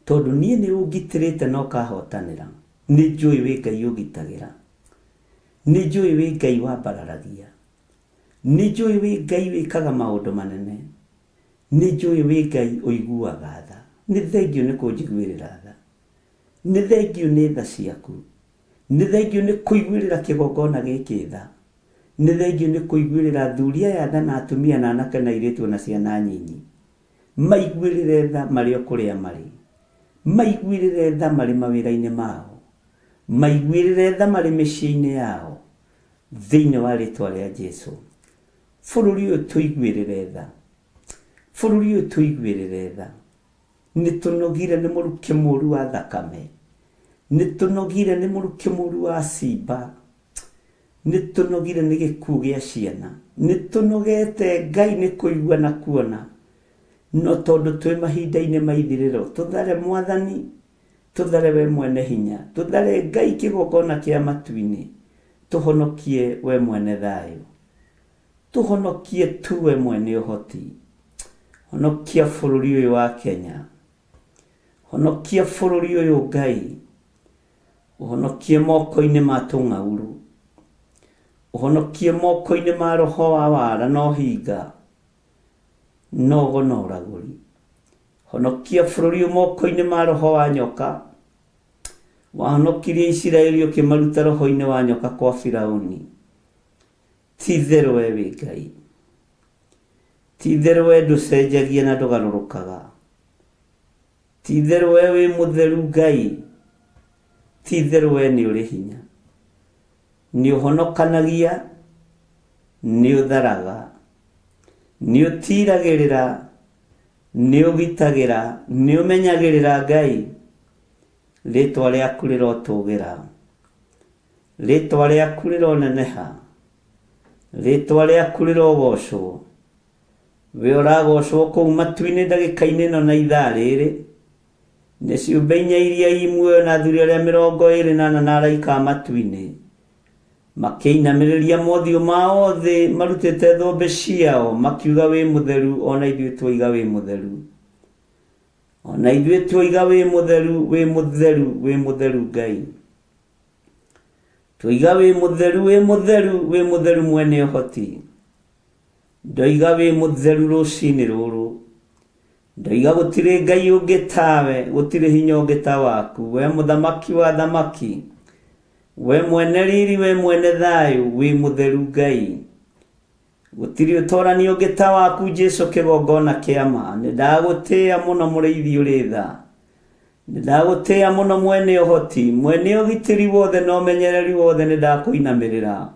tondũ niĩ nĩ ũngitĩrĩte na ũkahotanĩra. Nĩnjũĩ wĩ Ngai ũgitagĩra. Nĩnjũĩ wĩ Ngai wambararagia. Nĩnjũĩ wĩ Ngai wĩkaga maũndũ manene. Nĩnjũĩ wĩ Ngai ũiguaga tha. Nĩ thengiũ nĩ kũnjiguĩrĩra tha. Nĩ thengiũ nĩ tha ciaku. Nĩ thengiũ nĩ kũiguĩrĩra kĩgongona gĩkĩ tha. Nĩ thengiũ nĩ kũiguĩrĩra athuri aya tha na atumia na anake na airĩtu o na ciana nyinyi. Maiguĩrĩre tha marĩ o kũrĩa marĩ. Maiguĩrĩre tha marĩ mawĩra-inĩ mao. Maiguĩrĩre tha marĩ mĩciĩ-inĩ yao. Thĩinĩ wa rĩtwa rĩa Jesu. Bũrũri ũyũ tũiguĩrĩre tha. Bũrũri ũyũ tũiguĩrĩre tha. Nĩ tũnogire nĩ mũrukĩ mũru wa thakame. Nĩ tũnogire nĩ mũrukĩ mũru wa simba. Nĩ tũnogire nĩ gĩkuũ gĩa ciana. Nĩ tũnogete Ngai nĩ kũigua na kuona. No tondũ twĩ mahinda-inĩ ma ithirĩro, tũthare Mwathani. Tũthare we mwene hinya, tũthare Ngai kĩgongona kĩa matu-inĩ, tũhonokie we mwene thayũ. Tũhonokie tu we mwene ũhoti. Honokia bũrũri ũyũ wa Kenya. Honokia bũrũri ũyũ Ngai. Ũhonokie moko-inĩ ma tũng'aurũ. Ũhonokie moko-inĩ ma roho wa wara na ũhinga, na ũgo na ũragũri. Honokia bũrũri ũyũ moko-inĩ ma roho wa nyoka. Wahonokirie Isiraeli ũkĩmaruta roho-inĩ wa nyoka kwa Firauni. Ti itherũ we wĩ Ngai. Ti itherũ we ndũcenjagia na ndũgarũrũkaga. Ti itherũ we wĩ mũtheru Ngai. Ti itherũ we nĩ ũrĩ hinya. Nĩ ũhonokanagia, nĩ ũtharaga, nĩ ũtiiragĩrĩra, nĩ ũgitagĩra, nĩ ũmenyagĩrĩra Ngai. Rĩtwa rĩaku rĩrotũgĩra. Rĩtwa rĩaku rĩroneneha. Rĩtwa rĩaku rĩrogocwo. We ũragocwo kũu matu-inĩ ndagĩka-inĩ ĩno na ithaa rĩrĩ. Nĩ ciũmbe inya iria i muoyo na athuri arĩa 24 na araika a matu-inĩ. Makĩinamĩrĩria mothiũ mao thĩ marutĩte thũmbĩ ciao, makiuga wĩ mũtheru, o na ithuĩ tuoiga wĩ mũtheru. O na ithuĩ tuoiga wĩ mũtheru, wĩ mũtheru, wĩ mũtheru Ngai. Tuoiga wĩ mũtheru, wĩ mũtheru, wĩ mũtheru mwene ũhoti. Ndoiga wĩ mũtheru rũcinĩ rũrũ. Ndoiga gũtirĩ Ngai ũngĩ tawe, gũtirĩ hinya ũngĩ ta waku. We mũthamaki wa athamaki, we mwene riri, we mwene thayũ, wĩ mũtheru Ngai. Gũtirĩ ũtorani ũngĩ ta waku Jesu kĩgongona kĩa ma. Nĩndagũtĩĩa mũno mũrĩithi ũrĩ tha. Nĩndagũtĩĩa mũno mwene ũhoti, mwene ũgitĩri wothe na ũmenyereri wothe nĩndakũinamĩrĩra.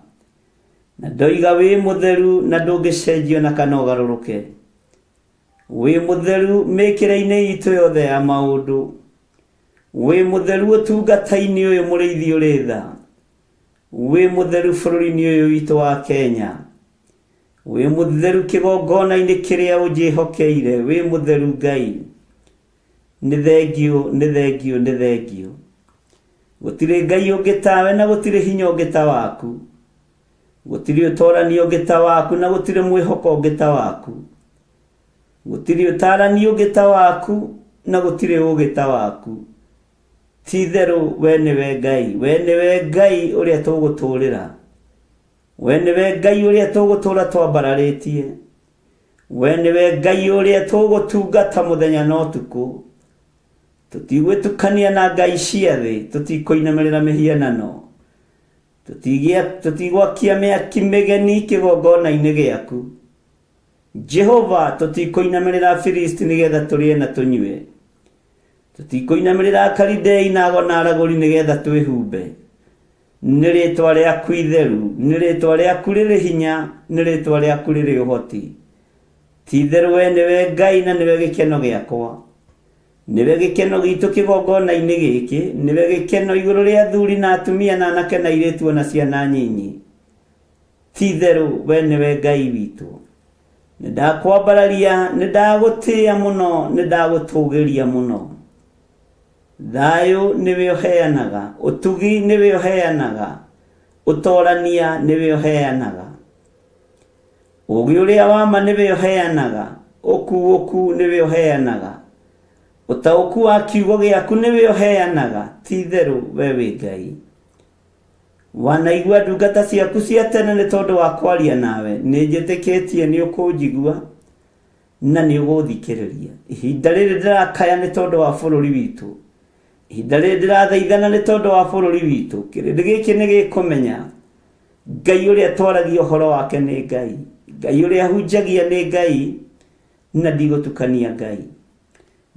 Na ndoiga wĩ mũtheru na ndũngĩcenjio na kana ũgarũrũke. Wĩ mũtheru mĩkĩre-inĩ itũ yothe ya maũndũ. Wĩ mũtheru ũtungata-inĩ ũyũ mũrĩithi ũrĩ tha. Wĩ mũtheru bũrũri-inĩ ũyũ witũ wa Kenya. Wĩ mũtheru kĩgongona-inĩ kĩrĩa ũnjĩhokeire. Wĩ mũtheru Ngai. Nĩ thengiũ, nĩ thengiũ, nĩ thengiũ. Gũtirĩ Ngai ũngĩ tawe na gũtirĩ hinya ũngĩ ta waku. Gũtirĩ ũtorani ũngĩ ta waku na gũtirĩ mwĩhoko ũngĩ ta waku. Gũtirĩ ũtarani ũngĩ ta waku na gũtirĩ ũũgĩ ta waku. Ti itherũ we nĩwe Ngai, we nĩwe Ngai ũrĩa tũgũtũũrĩra. We nĩwe Ngai ũrĩa tũgũtũũra twambararĩtie. We nĩwe Ngai ũrĩa tũgũtungata mũthenya na ũtukũ. Tũtigwĩtukania na ngai cia thĩ, tũtikũinamĩrĩra mĩhianano. Tũtigwakia mĩaki mĩgeni kĩgongona-inĩ gĩaku. Jehova, tũtikũinamĩrĩra Afilisti nĩgetha tũrĩe na tũnyue. Tũtikũinamĩrĩra Akalidei na ago na aragũri nĩgetha twĩhumbe. Nĩ rĩĩtwa rĩaku itheru, nĩ rĩĩtwa rĩaku rĩrĩ hinya, nĩ rĩĩtwa rĩaku rĩrĩ ũhoti. Ti itherũ we nĩwe Ngai na nĩwe gĩkeno gĩakwa. Nĩwe gĩkeno gitũ kĩgongona-inĩ gĩkĩ, nĩwe gĩkeno igũrũ rĩa athuri na atumia na anake na airĩtu o na ciana nyinyi. Ti itherũ we nĩwe Ngai witũ. Nĩndakwambararia, nĩndagũtĩĩa mũno, nĩndagũtũũgĩria mũno. Thayũ nĩwe ũheanaga, ũtugi nĩwe ũheanaga, ũtorania nĩwe ũheanaga. Ũũgĩ ũrĩa wa ma nĩwe ũheanaga, ũkuũku nĩwe ũheanaga. Ũtaũku wa kiugo gĩaku nĩwe ũheanaga, ti itherũ we wĩ Ngai. Wanaigua ndungata ciaku cia tene nĩ tondũ wa kwaria nawe, nĩ njĩtĩkĩtie nĩ ũkũnjigua na nĩ ũgũthikĩrĩria. Ihinda rĩrĩ ndĩrakaya nĩ tondũ wa bũrũri witũ. Ihinda rĩrĩ ndĩrathaithana nĩ tondũ wa bũrũri witũ. Kĩrĩndĩ gĩkĩ nĩ gĩkũmenya Ngai ũrĩa twaragia ũhoro wake nĩ Ngai. Ngai ũrĩa hunjagia nĩ Ngai na ndigũtukania Ngai.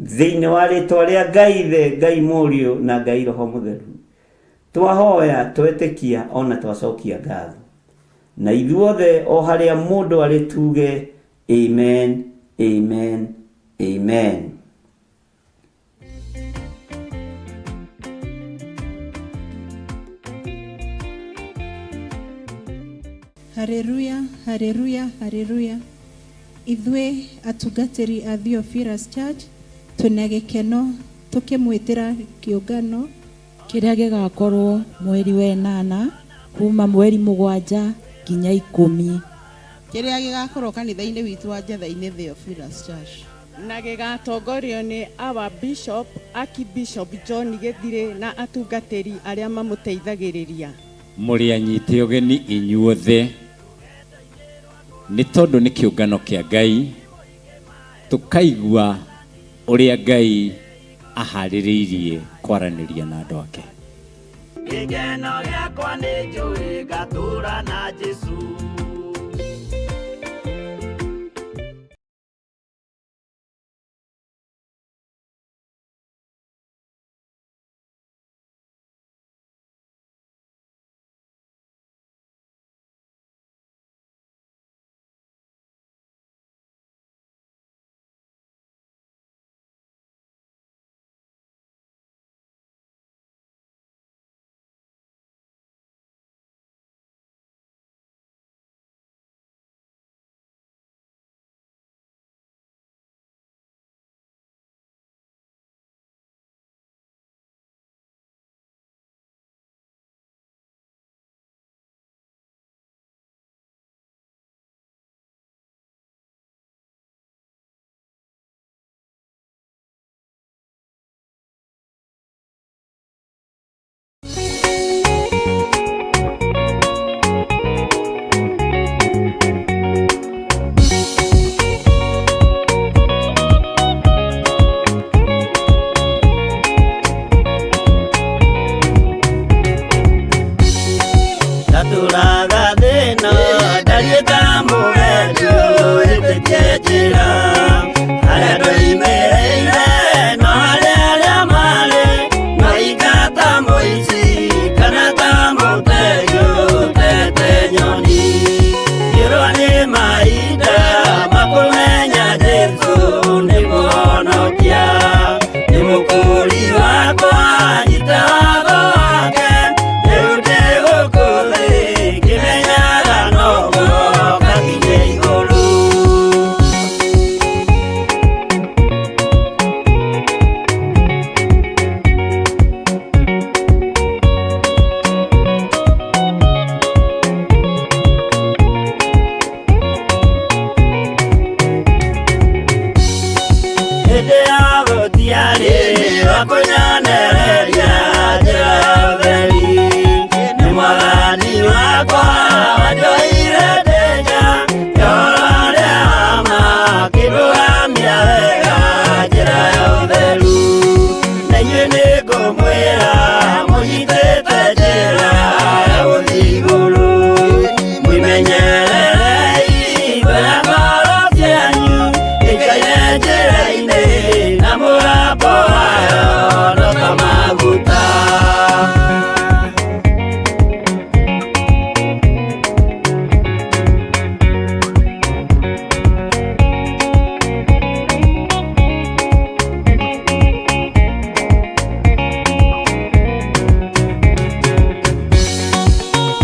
Thĩinĩ wa rĩtwa rĩa Ngai Ithe, Ngai Mũriũ na Ngai Roho Mũtheru. Twahoya, twetĩkia ona twacokia ngatho. Na ithuothe o harĩa mũndũ arĩ tuge Amen, Amen, Amen. Haleluya, haleluya, haleluya. Ithuĩ atungatĩri a Theophilus Church twĩna gĩkeno tũkĩmwĩtĩra kĩũngano Kĩrĩa gĩgakorwo mweri wa ĩnana kuma mweri mũgwanja nginya ikũmi. Kĩrĩa gĩgakorwo kanitha-inĩ witũ wa Njetha-inĩ Theophilus Church. Na gĩgatongorio nĩ Our Bishop, Archbishop John Gĩthirĩ na atungatĩri arĩa mamũteithagĩrĩria. Mũrĩ anyite ũgeni inyuothe, nĩ tondũ nĩ kĩũngano kĩa Ngai, tũkaigua ũrĩa Ngai aharĩrĩirie kwaranĩria na andũ ake. Gĩkeno gĩakwa nĩ njũĩ ngatũra na Jesũ. Ndatũraga thĩna ndariĩ ta mũgendi ũhĩtĩtie njĩra harĩa ndoimĩrĩire no harĩa arĩa marĩ no ingata mũici kana ta mũtegi ũtete nyoni ngĩrwo nĩ mahinda makũmenya Jesũ nĩ mũhonokia nĩ mũkũri wakwa nyita watho wake rĩu ndĩ gũkũ thĩ ngĩmenyaga noguo ngakinye igũrũ. Hĩndĩ ya gũtiarĩ wa kũnyonereria njĩra ya ũtheri nĩ mwathani wakwa wanjoire ndĩ nja ya ũhoro ũrĩa wa ma akĩndũgamia wega njĩra ya ũtheru na inyuĩ nĩngũmwĩra mũnyitĩte njĩra ya gũthiĩ igũrũ mwĩmenyererei kwĩra ngoro cianyu ikaire njĩra-inĩ na mũgambo wayo no ta maguta.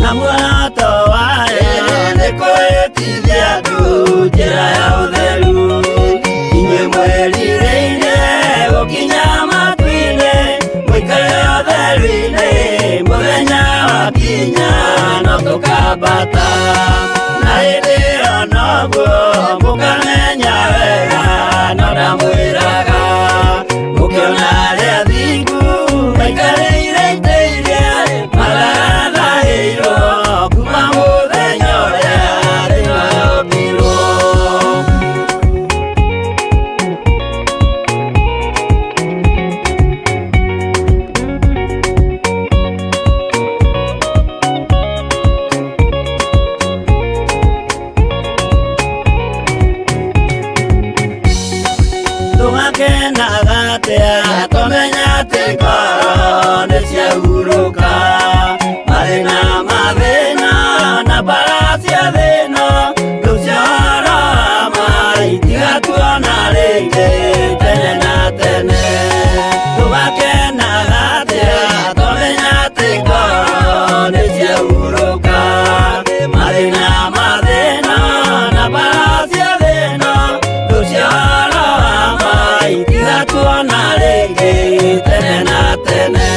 Na muoroto wayo nĩ kwĩtithia andũ njĩra ya ũtheru inyuĩ mwĩrirĩire gũkinya matu-inĩ mũikare ũtheru-inĩ mũthenya wakinya no tũkambata na hĩndĩ ĩyo noguo mũkamenya wega no ndamwĩraga mũkĩona arĩa athingu maikarĩire itĩ iria matarathahĩirwo kuma mũthenya ũrĩa thĩ yombirwo. Tũgakenaga atĩa twamenya atĩ ngoro nĩ ciahurũka mathĩna mathĩna na mbara cia thĩna rĩu cia ũhoro wa ma itigatuona rĩngĩ tene na tene. Tũgakenaga atĩa twamenya atĩ ngoro nĩ ciahurũka mathĩna mathĩna na mbara cia thĩna rĩu cia ũhoro wa ma itigatuona rĩngĩ tene na tene.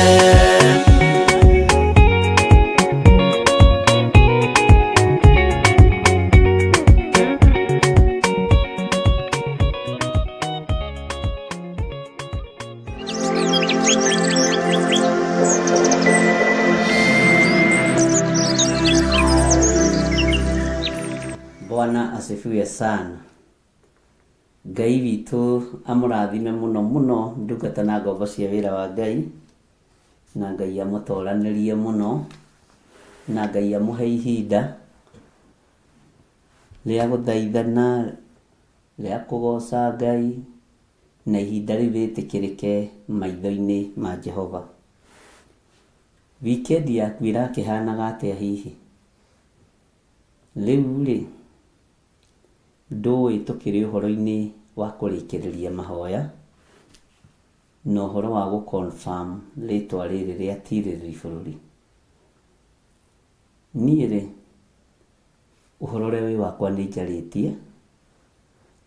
Bwana asifiwe sana. Ngai witũ amũrathime mũno mũno ndungata na ngombo cia wĩra wa Ngai. Na Ngai amũtoranĩrie mũno, na Ngai amũhe ihinda rĩa gũthaithana, rĩa kũgoca Ngai, na ihinda rĩu rĩtĩkĩrĩke maitho-inĩ ma Jehova. Wikendi yaku ĩrakĩhanaga atĩa hihi? Rĩu rĩ, ndũĩ tũkĩrĩ ũhoro-inĩ wa kũrĩkĩrĩria mahoya, na ũhoro wa gũ confirm rĩtwa rĩrĩ rĩa tirĩrĩri bũrũri. Niĩ rĩ, ũhoro ũrĩa wĩ wakwa nĩ njarĩtie,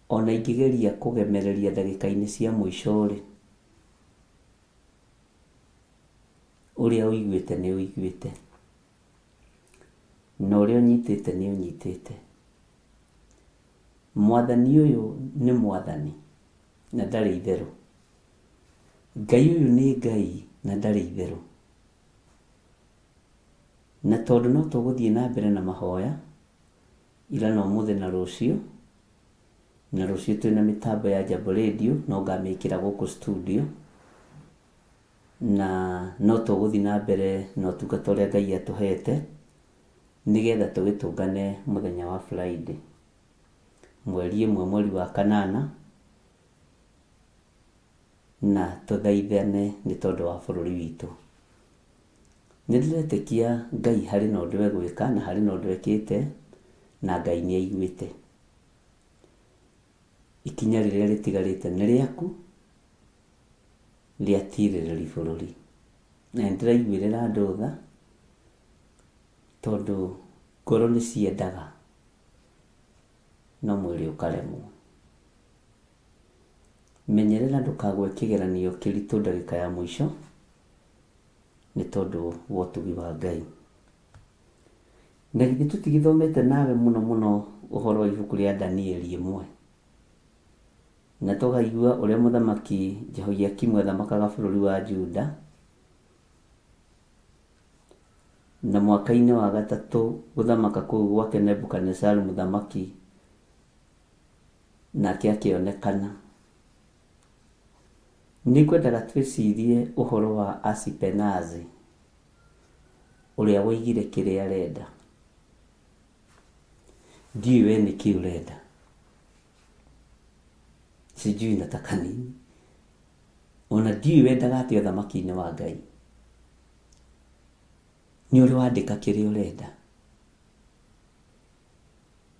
ona ingĩgeria kũgemereria ndagĩka-inĩ cia mũico rĩ, ũrĩa ũiguĩte nĩ ũiguĩte, na ũrĩa ũnyitĩte nĩ ũnyitĩte. Mwathani ũyũ nĩ mwathani na ndarĩ itherũ. Ngai ũyũ nĩ Ngai na ndarĩ itherũ. Na tondũ no tũgũthiĩ na mbere na mahoya, ira na ũmũthĩ na rũciũ, na rũciũ twĩna mĩtambo ya Jambo Radio no ngamĩkĩra gũkũ studio, na no tũgũthiĩ na mbere na ũtungata ũrĩa Ngai atũhete, nĩgetha tũgĩtũngane mũthenya wa Friday, mweri ĩmwe mweri wa kanana, na tũthaithane nĩ tondũ wa bũrũri witũ. Nĩ ndĩretĩkia Ngai harĩ na ũndũ egwĩka na harĩ na ũndũ ekĩte na Ngai nĩ aiguĩte. Ikinya rĩrĩa rĩtigarĩte nĩ rĩaku rĩa tirĩrĩri bũrũri. Na nĩ ndĩraiguĩrĩra andũ tha tondũ ngoro nĩ ciendaga no mwĩrĩ ũkaremwo. Menyerera ndũkagwe kĩgeranio kĩritũ ndagĩka ya mũico nĩ tondũ wa ũtugi wa Ngai. Na githĩ tũtigĩthomete nawe mũno mũno ũhoro wa ibuku rĩa Danieli ĩmwe? Na tũkaigua ũrĩa mũthamaki Jehoiakimu athamakaga bũrũri wa Juda, na mwaka-inĩ wa gatatũ gũthamaka kũu gwake Nebukadinezaru mũthamaki nake akĩonekana. Nĩngwendaga twĩcirie ũhoro wa Asipenazi ũrĩa woigire kĩrĩa arenda. Ndiũĩ we nĩkĩ ũrenda. Sijui nataka nini. Ona ndiũĩ wendaga atĩa ũthamaki-inĩ wa Ngai. Nĩ ũrĩ wandĩka kĩrĩa ũrenda.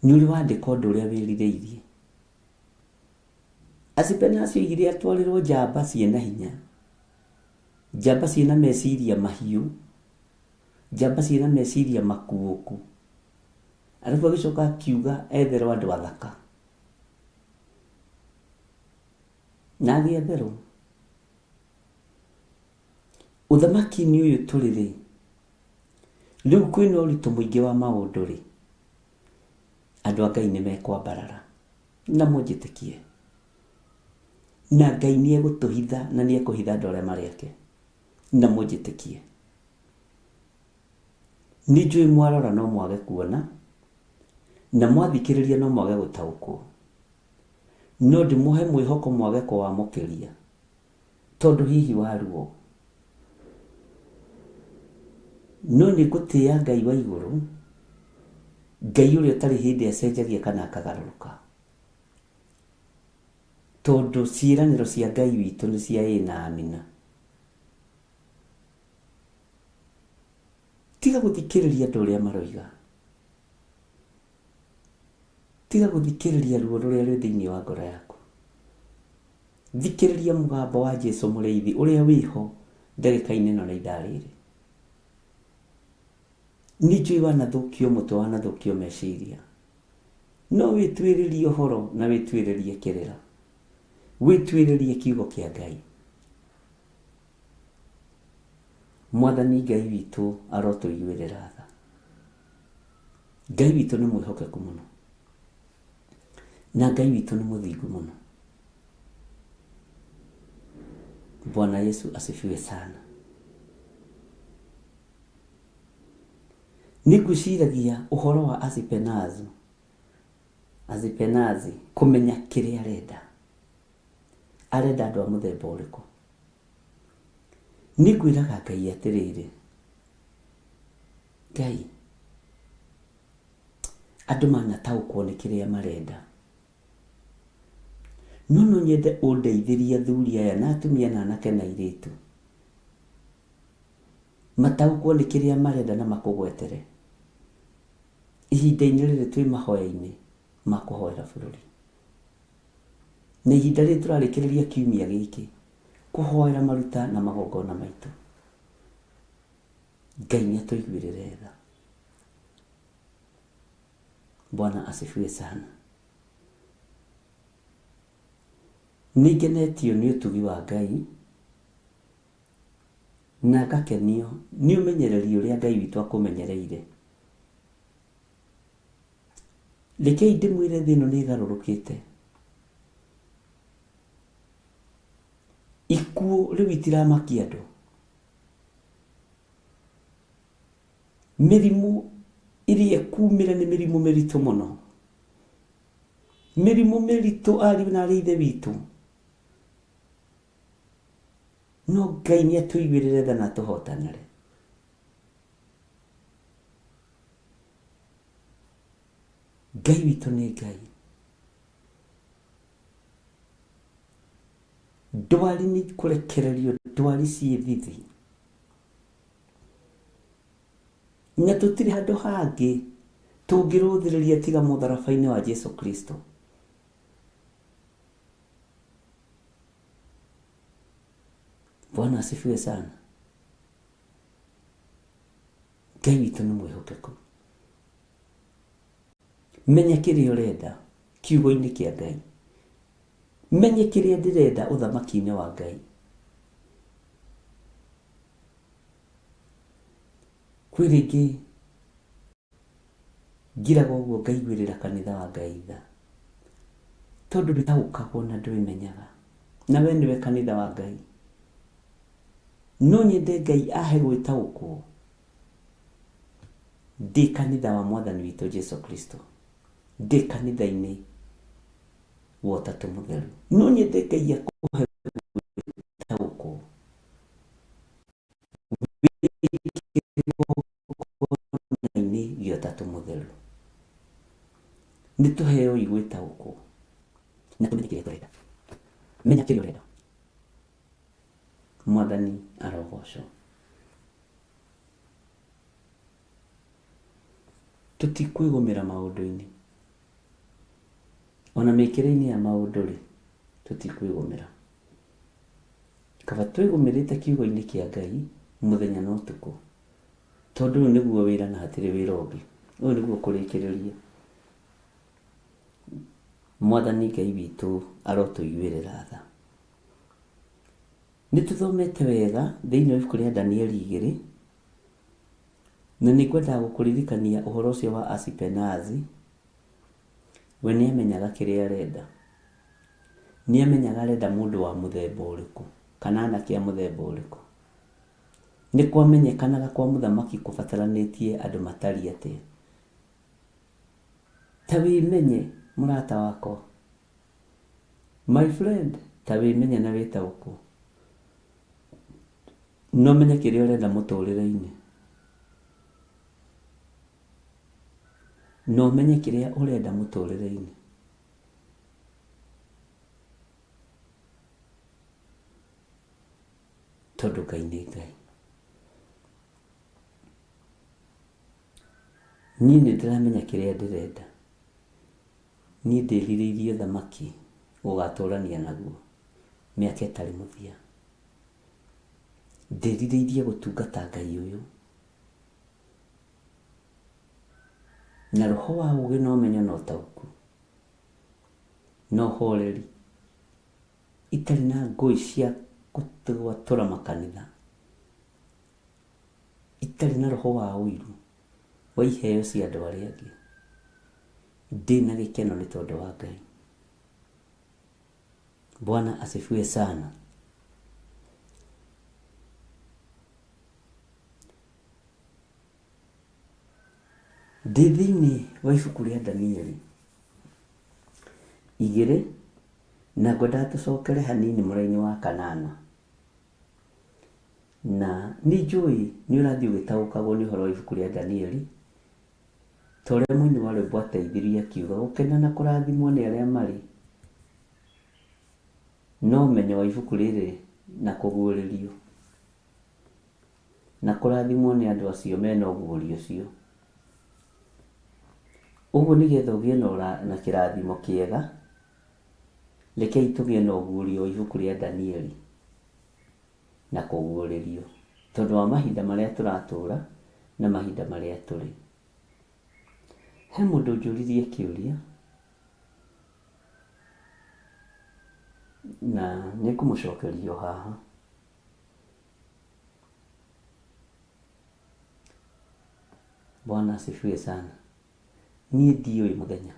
Nĩ ũrĩ wandĩka ũndũ ũrĩa wĩrirĩirie. Asipenasi oigire atwarĩrwo njamba ciĩna hinya, njamba ciĩna meciria mahiũ, njamba ciĩna meciria makuũku. Arabu agĩcoka akiuga etherwo andũ athaka. Na agĩetherwo. Ũthamaki-inĩ ũyũ tũrĩ rĩ, rĩu kwĩna ũritũ mũingĩ wa maũndũ rĩ, andũ a Ngai nĩ mekwambarara. Na mũnjĩtĩkie. Na Ngai nĩ egũtũhitha na nĩ ekũhitha andũ arĩa marĩ ake. Na mũnjĩtĩkie. Nĩ njũĩ mwarora no mwage kuona, na mwathikĩrĩria no mwage gũtaũkwo. No ndĩmũhe mwĩhoko mwage kũwamũkĩria, tondũ hihi wa ruo. No nĩ ngũtĩĩa Ngai wa igũrũ, Ngai ũrĩa ũtarĩ hĩndĩ acenjagia kana akagarũrũka. Tondũ ciĩranĩro cia Ngai witũ nĩ cia ĩĩ na amina. Tiga gũthikĩrĩria andũ ũrĩa maroiga. Tiga gũthikĩrĩria ruo rũrĩa rwĩ thĩinĩ wa ngoro yaku. Thikĩrĩria mũgambo wa Jesu mũrĩithi ũrĩa wĩho ndagĩka-inĩ ĩno na ithaa rĩrĩ. Nĩ njũĩ wanathũkio mũtwe, wanathũkio meciria. No wĩtuĩrĩrie ũhoro na wĩtuĩrĩrie kĩrĩra. Wĩtuĩrĩrie kiugo kĩa Ngai. Mwathani Ngai witũ arotũiguĩrĩra tha. Ngai witũ nĩ mwĩhokeku mũno. Na Ngai witũ nĩ mũthingu mũno. Bwana Yesu asifiwe sana. Nĩ ngwĩciragia ũhoro wa Asipenazu, Asipenazi kũmenya kĩrĩa arenda. Arenda andũ a mũthemba ũrĩkũ? Nĩ ngwĩraga Ngai atĩrĩrĩ, Ngai, andũ manataũkwo nĩ kĩrĩa marenda. No no nyende ũndeithĩrie athuri aya na atumia na anake na airĩtu mataũkwo nĩ kĩrĩa marenda na makũgwetere ihinda-inĩ rĩrĩ twĩ mahoya-inĩ ma kũhoera bũrũri. Na ihinda rĩrĩ tũrarĩkĩrĩria kiumia gĩkĩ kũhoera maruta na magongona maitũ. Ngai nĩ atũiguĩrĩre tha. Bwana asifiwe sana. Nĩ ngenetio nĩ ũtugi wa Ngai na ngakenio nĩ ũmenyereri ũrĩa Ngai witũ akũmenyereire. Rekei ndĩmwĩre thĩ ĩno nĩ ĩgarũrũkĩte. Ikuũ rĩu itiramakia andũ. Mĩrimũ ĩrĩa ĩkumĩra nĩ mĩrimũ mĩritũ mũno. Mĩrimũ mĩritũ ariũ na arĩ ithe witũ. No Ngai nĩ atũiguĩrĩre tha na atũhotanĩre. Ngai witũ nĩ Ngai. Ndwari nĩ kũrekererio ndwari ciĩ thithi. Na tũtirĩ handũ hangĩ tũngĩrũthĩrĩria tiga mũtharaba-inĩ wa Jesu Kristo. Bwana asifiwe sana. Ngai witũ nĩ mwĩhokeku. Menya kĩrĩa ũrenda kiugo-inĩ kĩa Ngai. Menye kĩrĩa ndĩrenda ũthamaki-inĩ wa Ngai. Kwĩ rĩngĩ ngiraga ũguo ngaiguĩrĩra kanitha wa Ngai tha, tondũ ndũtaũkagwo na ndwĩmenyaga, na we nĩwe kanitha wa Ngai. No nyende Ngai ahe gwĩtaũkwo ndĩ kanitha wa Mwathani witũ Jesu Kristo, ndĩ kanitha-inĩ wa Ũtatũ Mũtheru. No nyende Ngai akũhe gwĩtaũkwo kĩgongona-inĩ gĩa Ũtatũ Mũtheru. Nĩ tũheo gwĩtaũkwo na tũmenye kĩrĩa tũrenda. Menya kĩrĩa ũrenda. Mwathani arogocwo. Tũtikwĩgũmĩra maũndũ-inĩ. Ona mĩkĩre-inĩ ya maũndũ-rĩ, tũtikwĩgũmĩra. Kaba twĩgũmĩrĩte kiugo-inĩ kĩa Ngai mũthenya na ũtukũ. Tondũ ũyũ nĩguo wĩra na hatirĩ wĩra ũngĩ. Ũyũ nĩguo kũrĩkĩrĩria. Mwathani Ngai witũ arotũiguĩrĩra tha. Nĩ tũthomete wega thĩinĩ wa ibuku rĩa Danieli 2, na nĩ ngwendaga gũkũririkania ũhoro ũcio wa Asipenazi. We nĩ amenyaga kĩrĩa arenda. Nĩ amenyaga arenda mũndũ wa mũthemba ũrĩkũ, kana anake a mũthemba ũrĩkũ. Nĩ kwamenyekanaga kwa mũthamaki kũbataranĩtie andũ matariĩ atĩa. Ta wĩmenye mũrata wakwa. My friend, ta wĩmenye na wĩtaũkwo. Na ũmenye kĩrĩa ũrenda mũtũrĩre-inĩ. Na ũmenye kĩrĩa ũrenda mũtũrĩre-inĩ. Tondũ Ngai nĩ Ngai. Niĩ nĩ ndĩramenya kĩrĩa ndĩrenda. Niĩ ndĩrirĩirie ũthamaki gũgatũrania naguo mĩaka ĩtarĩ mũthia. Ndĩrirĩirie gũtungata Ngai ũyũ na roho wa ũgĩ na ũmenyo na ũtaũku na ũhoreri, itarĩ na ngũĩ cia gũtũra makanitha, itarĩ na roho wa ũiru wa iheo cia andũ arĩa angĩ. Ndĩna gĩkeno nĩ tondũ wa Ngai. Bwana asifiwe sana. Ndĩ thĩinĩ wa ibuku rĩa Danieli 2, na ngwendaga tũcokere hanini mũraini wa kanana. Na nĩ njũĩ nĩ ũrathiĩ ũgĩtaũkagwo nĩ ũhoro wa ibuku rĩa Danieli, ta ũrĩa mũini wa rwĩmbo ateithirie akiuga, gũkena na kũrathimwo nĩ arĩa marĩ na ũmenyo wa ibuku rĩrĩ na kũguũrĩrio, na kũrathimwo nĩ andũ acio mena ũguũrio ũcio. Ũguo nĩgetha ũgĩe na kĩrathimo kĩega, rekei tũgĩe na ũguũrio wa ibuku rĩa Danieli na kũguũrĩrio, tondũ wa mahinda marĩa tũratũra na mahinda marĩa tũrĩ. He mũndũ ũnjũririe kĩũria, na nĩ ngũmũcokeria o haha. Bwana asifiwe sana. Niĩ ndiũĩ mũthenya,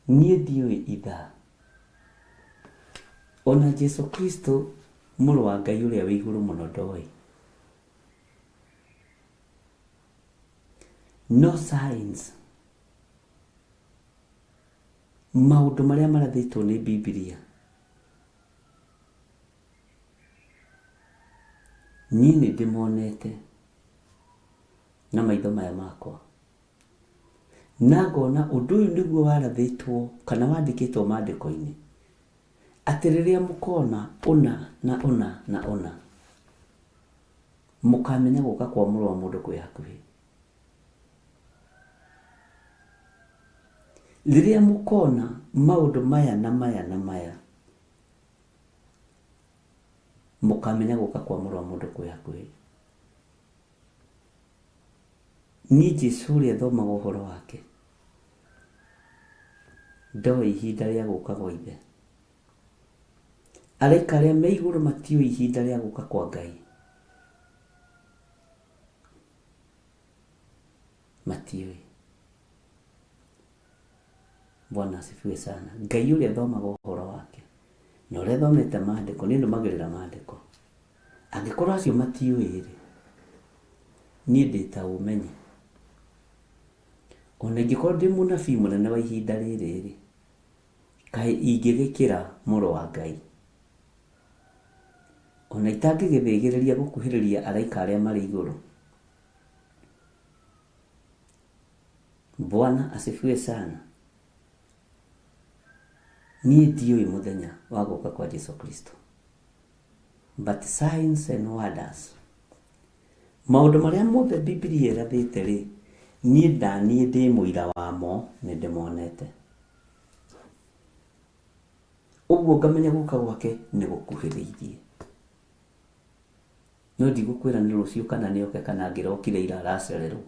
niĩ ndiũĩ ithaa, ona Jesu Kristo mũrũ wa Ngai ũrĩa wĩ igũrũ mũno ndoĩ. No science, maũndũ marĩa marathĩtwo nĩ Bibilia, niĩ nĩ ndĩmonete na maitho maya makwa, na ngona ũndũ ũyũ nĩguo warathĩtwo kana wandĩkĩtwo maandĩko-inĩ, atĩ rĩrĩa mũkona ũna na ũna na ũna, mũkamenya gũka kwa Mũrũ wa Mũndũ kwĩ hakuhĩ. Rĩrĩa mũkona maũndũ maya na maya na maya, mũkamenya gũka kwa Mũrũ wa Mũndũ kwĩ hakuhĩ. Niĩ Jesu ũrĩa thomaga ũhoro wake, ndoĩ ihinda rĩa gũka gwa Ithe. Araika arĩa me igũrũ matiũĩ ihinda rĩa gũka kwa Ngai. Matiũĩ. Bwana asifiwe sana. Ngai ũrĩa thomaga ũhoro wake na ũrĩa thomete maandĩko, niĩ nũmagĩrĩra maandĩko. Angĩkorwo acio matiũĩ-rĩ, niĩ ndĩ ta ũmenye. Ona ingĩkorwo ndĩ mũnabii mũnene wa ihinda rĩrĩ-rĩ, kaĩ ingĩgĩkĩra mũrũ wa Ngai? Ona itangĩgĩthĩgĩrĩria gũkuhĩrĩria araika arĩa marĩ igũrũ. Bwana asifiwe sana. Niĩ ndiũĩ mũthenya wa gũka kwa Jesu Kristo. But signs and wonders, maũndũ marĩa mothe Bibilia ĩrathĩte rĩ, niĩ ndaniĩ ndĩ mũira wamo, nĩ ndĩmonete. Ũguo ngamenya gũka gwake nĩ gũkuhĩrĩirie. No ndigũkwĩra nĩ rũciũ kana nĩ oke kana angĩrokire ira aracererwo.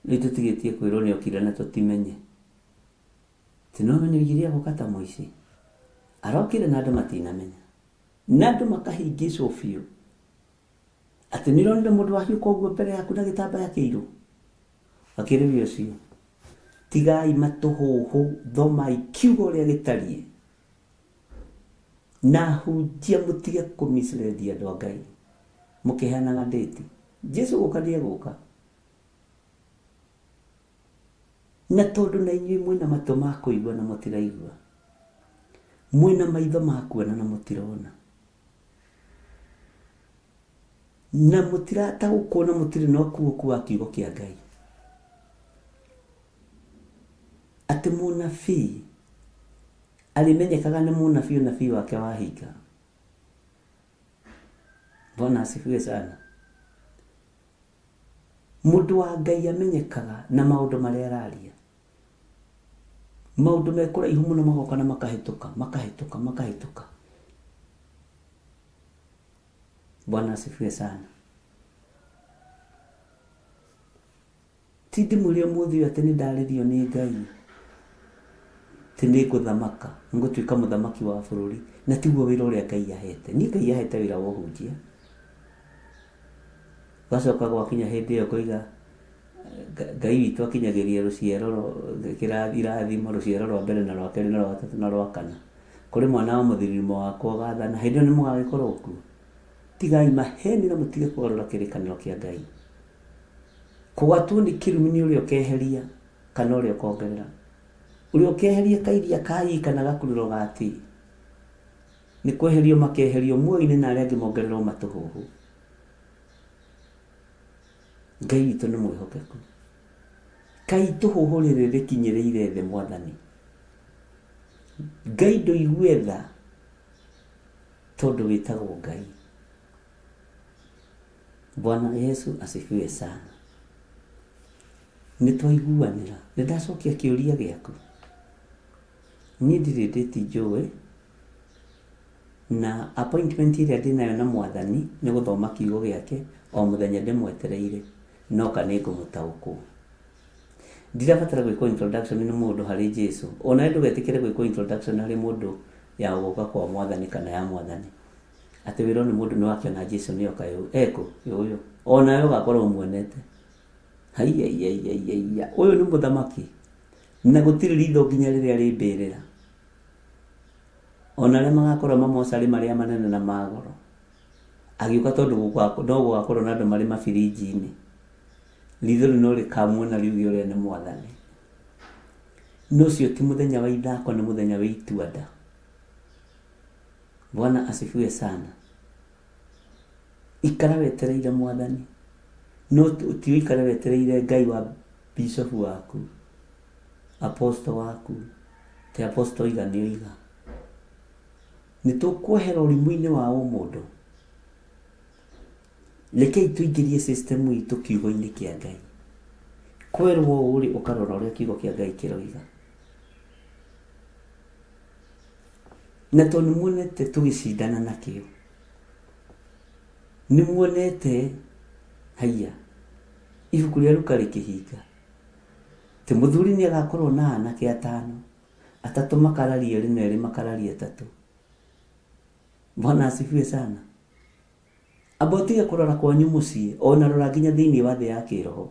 Rĩu tũtigĩtie kwĩrwo nĩ okire na tũtimenye. Ti no menye oigire agoka ta mũici. Arokire na andũ matinamenya. Na andũ makahingicwo biũ. Atĩ nĩ ũronire mũndũ wahiũka ũguo mbere yaku na gĩtambaya kĩirũ? Akĩrĩria ũcio. Tigai matũhũhũ, thomai kiugo ũrĩa gĩtariĩ. Na hunjia mũtige kũ mislead andũ a Ngai. Mũkĩheanaga date. Jesu gũka nĩ egũka. Na tondũ na inyuĩ mwĩna matũ ma kũigua na mũtiraigua, mwĩna maitho ma kuona na mũtirona, na mũtirataũkwo na mũtirĩ na ũkuũku wa kiugo kĩa Ngai, atĩ mũnabii arĩmenyekaga nĩ mũnabii ũnabii wake wahinga. Bwana asifiwe sana. Mũndũ wa Ngai amenyekaga na maũndũ marĩa araria. Maũndũ me kũraihu mũno magoka na makahĩtũka, makahĩtũka, makahĩtũka. Bwana asifiwe sana. Ti ndĩmwĩre ũmũthĩ ũyũ atĩ nĩ ndarĩrio nĩ Ngai atĩ nĩ ngũthamaka, ngũtuĩka mũthamaki wa bũrũri, na tiguo wĩra ũrĩa Ngai ahete. Niĩ Ngai ahete wĩra wa ũhunjia. Gwacoka gwakinya hĩndĩ ĩyo ngoiga Ngai witũ akinyagĩria rũciaro irathimo rũciaro rwa mbere na rwa kerĩ na rwa gatatũ na rwa kana. Kũrĩ mwana wa mũthiririmo wakwa ũgathana, hĩndĩ ĩyo nĩ mũgagĩkorwo kuo. Tigai maheni na mũtige kũgarũra kĩrĩkanĩro kĩa Ngai. Kũgatwo nĩ kĩrumi nĩ ũrĩa ũkeheria kana ũrĩa ũkongerera. Ũrĩa ũkeheria kairia ka i kana gakururo ga t. Nĩ kweherio makeherio muoyo-inĩ na arĩa angĩ mongererwo matũhũhũ. Ngai witũ nĩ mwĩhokeku. Kaĩ itũhũhũ rĩrĩ rĩkinyĩrĩire thĩ mwathani. Ngai ndũigue tha tondũ wĩtagwo Ngai. Bwana Yesu asifiwe sana. Nĩ twaiguanĩra. Nĩ ndacokia kĩũria gĩaku. Niĩ ndirĩ ndĩti njũĩ na appointment ĩrĩa ndĩnayo na mwathani nĩ gũthoma kiugo gĩake o mũthenya ndĩmwetereire noka nĩ ngũmũtaũkwo. Ndirabatara gwĩkwo introduction nĩ mũndũ harĩ Jesu. Onawe ndũgetĩkĩre gwĩkwo introduction harĩ mũndũ ya gũka kwa mwathani kana ya mwathani. Atĩ wĩrwo nĩ mũndũ nĩ wakĩona Jesu nĩ oka ekũ ũyũ. Onawe ũgakorwo ũmuonete. Haiya ũyũ nĩ mũthamaki na gũtirĩ ritho nginya rĩrĩa rĩ mbĩrĩra. Ona arĩa magakorwo mamocarĩ marĩa manene na magoro. Agĩũka tondũ no gũgakorwo na andũ marĩ mabirinji-inĩ. Ritho rĩu no rĩkamuona riuge ũrĩa nĩ mwathani. No ũcio ti mũthenya wa ithako nĩ mũthenya wa itua nda. Bwana asifiwe sana. Ikara wetereire mwathani. No ti ũikare wetereire Ngai wa bishop waku, apostle waku, ti apostle oiga nĩ oiga. Nĩ tũkwehera ũrimũ-inĩ wa ũmũndũ. Rekei tũingĩrie system itũ kiugo-inĩ kĩa Ngai. Kwerwo ũũ rĩ, ũkarora ũrĩa kiugo kĩa Ngai kĩroiga. Na tondũ nĩ muonete tũgĩcindana nakĩo, nĩ muonete haiya ibuku rĩa Luka rĩkĩhinga, atĩ mũthuri nĩ agakorwo na anake atano, atatũ makararie erĩ na erĩ makararie atatũ. Bwana asifiwe sana. Amba ũtige kũrora kwanyu mũciĩ, ona rora nginya thĩinĩ wa thĩ ya kĩroho.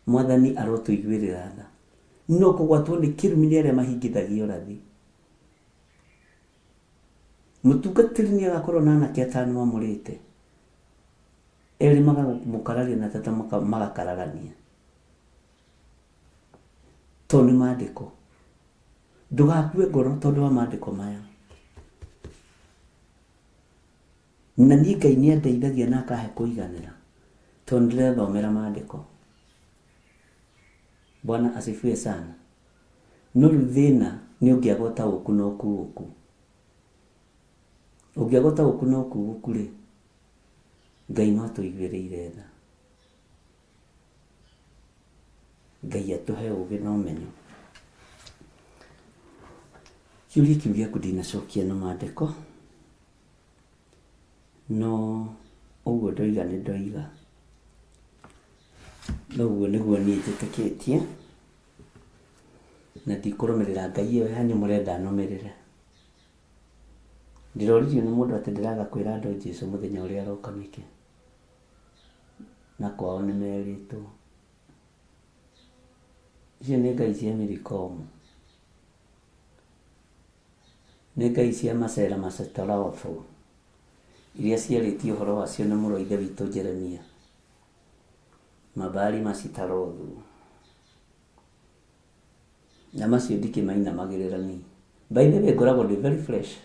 Mwathani arotũiguĩrĩra tha. No kũgwatwo nĩ kĩrumi nĩ arĩa mahingithagia ũrathi. Mũtungatĩri nĩ agakorwo na anake atano mamũrĩte. Erĩ makamũkararia na atatũ magakararania. Tondũ nĩ maandĩko. Ndũgakue ngoro tondũ wa maandĩko maya. Na niĩ Ngai nĩ andeithagia na akahe kũiganĩra tondũ ndĩrethomera maandĩko. Bwana asifiwe sana. No rĩu thĩna nĩ ũngĩaga ũtaũku na ũkuũku. Ũngĩaga ũtaũku na ũkuũku rĩ, Ngai no atũiguĩrĩire tha. Ngai atũhe ũgĩ na ũmenyo. Kĩũria kĩu gĩaku ndinacokia na maandĩko, no ũguo ndoiga nĩ ndoiga. Na ũguo nĩguo niĩ njĩtĩkĩtie, na ndikũrũmĩrĩra Ngai ĩyo yanyu mũrenda nũmĩrĩre. Ndĩroririo nĩ mũndũ atĩ ndĩraga kwĩra andũ Jesũ mũthenya ũrĩa aroka nĩkĩ. Na kwao nĩ merĩtwo. Icio nĩ ngai cia mĩrikomo. Nĩ ngai cia macera macetorofu iria ciarĩtie ũhoro wacio nĩ mũrũ wa ithe witũ Jeremia. Mabali macitarothu. Na macio ndikĩmainamagĩrĩra niĩ. By the way ngoragwo ndĩ very fresh.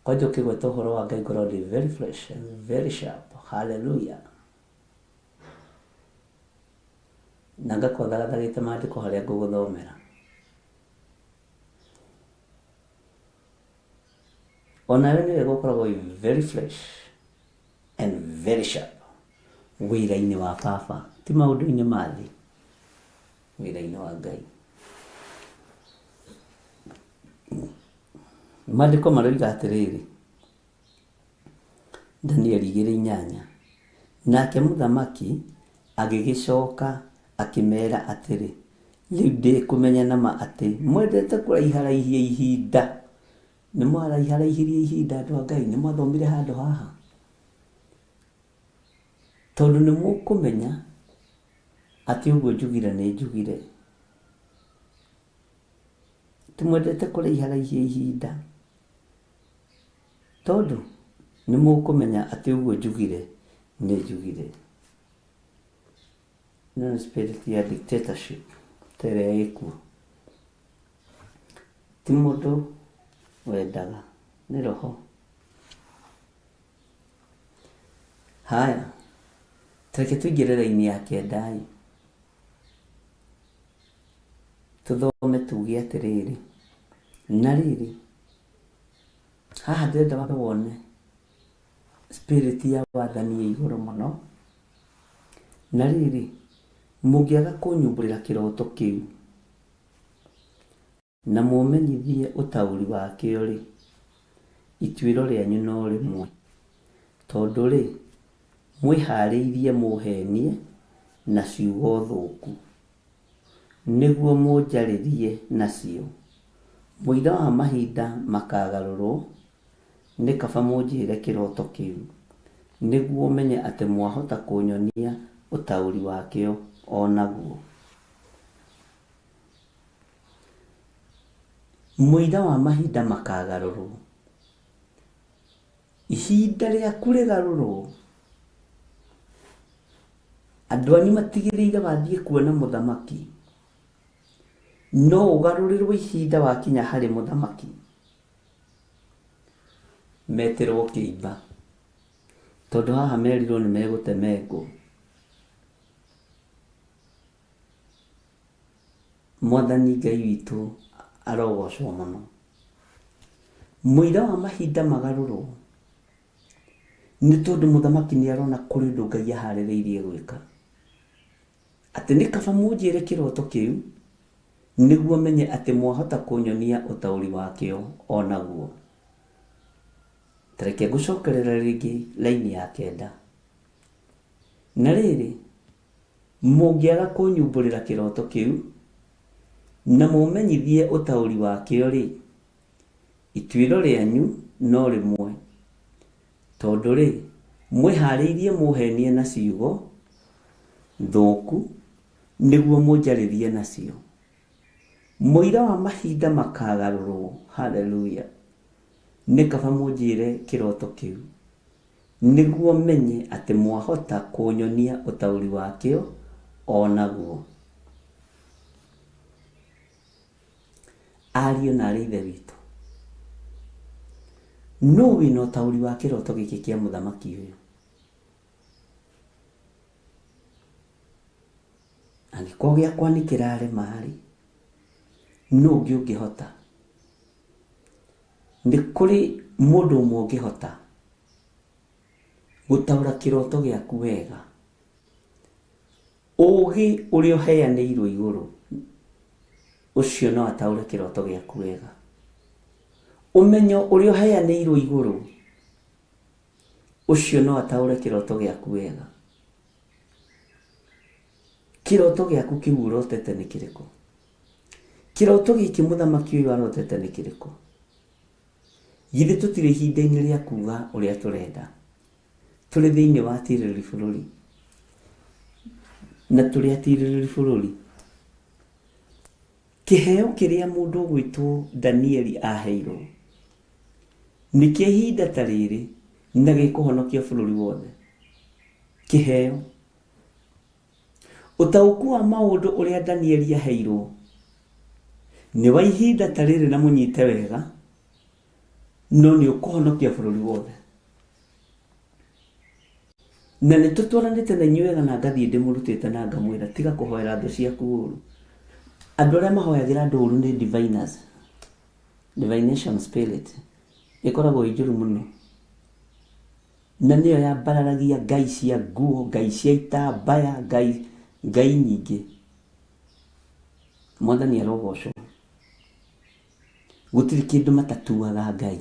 Kwanja ũkĩgweta ũhoro wa Ngai ngoragwo ndĩ very fresh and very sharp. Hallelujah. Na ngakorwo thagathagĩte maandĩko harĩa ngũgũthomera. Onawe nĩ wega ũkoragwo wĩ very fresh and very sharp wĩra-inĩ wa baba, ti maũndũ-inĩ ma thĩ, wĩra-inĩ wa Ngai. Maandĩko maroiga atĩrĩrĩ, Danieli 2:8, Nake mũthamaki agĩgĩcoka akĩmera atĩrĩ, Rĩu ndĩ kũmenya na ma atĩ mwendete kũraiharaihia ihinda. Nĩ mwaraiharaihirie ihinda andũ a Ngai, nĩ mwathomire handũ haha? Tondũ nĩ mũkũmenya atĩ ũguo njugire nĩ njugire. Tũmwendete kũraiharaihia ihinda. Tondũ nĩ mũkũmenya atĩ ũguo njugire nĩ njugire. Ĩno nĩ spirit ya dictatorship ta ĩrĩa ĩkuo. Ti mũndũ wendaga, nĩ roho. Haya, tareke tũingĩre raini ya kenda ĩ, tũthome tuge atĩrĩrĩ, na rĩrĩ, haha ndĩrenda wambe wone spirit ya wathani ĩ igũrũ mũno. Na rĩrĩ, mũngĩaga kũnyumbũrĩra kĩroto kĩu, na mũmenyithie ũtaũri wakĩo-rĩ, ituĩro rĩanyu no rĩmwe. Tondũ-rĩ, mwĩhaarĩirie mũũheenie na ciugo thũku, nĩguo mũnjarĩrie nacio. Mũira wa mahinda makaagarũrwo, nĩ kaba mũnjĩre kĩroto kĩu, nĩguo menye atĩ mwahota kũnyonia ũtaũri wakĩo o naguo. Mũira wa mahinda makagarũrwo. Ihinda rĩaku rĩgarũrwo. Andũ anyu matigĩrĩire wathiĩ kuona mũthamaki. No ũgarũrĩrwo ihinda wakinya harĩ mũthamaki. Metĩrwo kĩimba. Tondũ haha merirwo nĩ megũtemengwo. Mwathani Ngai witũ arogocwo mũno. Mũira wa mahinda magarũrwo nĩ tondũ mũthamaki nĩ arona kũrĩ ũndũ Ngai aharĩrĩirie gwĩka. Atĩ nĩ kaba mũnjĩre kĩroto kĩu nĩguo menye atĩ mwahota kũnyonia ũtaũri wakĩo o naguo. Ta reke ngũcokerere rĩngĩ raini ya kenda. Na rĩrĩ, Mũngĩaga kũnyumbũrĩra kĩroto kĩu, na mũmenyithie ũtaũri wakĩo-rĩ, ituĩro rĩanyu no rĩmwe, tondũ-rĩ, mwĩhaarĩirie mũũheenie na ciugo thũku nĩguo mũnjarĩrie nacio. Mũira wa mahinda makaagarũrwo, Haleluya! Nĩ kaba mũnjĩre kĩroto kĩu. Nĩguo menye atĩ mwahota kũnyonia ũtaũri wakĩo o naguo. Ariũ na aarĩ a Ithe witũ, nũũ wĩna ũtaũri wa kĩroto gĩkĩ kĩa mũthamaki ũyũ? Angĩkorwo gĩakwa nĩ kĩrarema-rĩ, nũũ ũngĩ ũngĩhota? Nĩ kũrĩ mũndũ ũmwe ũngĩhota gũtaũra kĩroto gĩaku wega. Ũgĩ ũrĩa ũheanĩirwo igũrũ, ũcio no ataũre kĩroto gĩaku wega. Ũmenyo ũrĩa ũheanĩirwo igũrũ, ũcio no ataũre kĩroto gĩaku wega. Kĩroto gĩaku kĩu ũrotete nĩ kĩrĩkũ? Kĩroto gĩkĩ mũthamaki ũyũ arotete nĩ kĩrĩkũ? Githĩ tũtirĩ ihinda-inĩ rĩa kuga ũrĩa tũrenda? Tũrĩ thĩinĩ wa atirĩrĩri bũrũri. Na tũrĩ atirĩrĩri bũrũri. Kĩheo kĩrĩa mũndũ ũgwĩtwo Danieli aheirwo nĩ kĩa ihinda ta rĩrĩ na gĩkũhonokia bũrũri wothe. Kĩheo. Ũtaũku wa maũndũ ũrĩa Danieli aheirwo nĩ wa ihinda ta rĩrĩ na mũnyite wega, no nĩ ũkũhonokia bũrũri wothe. Na nĩ tũtwaranĩte na inyuĩ wega na ngathiĩ ndĩmũrutĩte na ngamwĩra tiga kũhoera thũ ciaku ũru. Andũ arĩa mahoyagĩra andũ ũru nĩ diviners, divination spirit, ĩkoragwo ĩ njũru mũno. Na nĩyo yambararagia ngai cia nguo, ngai cia itambaya, ngai, ngai nyingĩ. Mwathani arogocwo. Gũtirĩ kĩndũ matatuaga Ngai.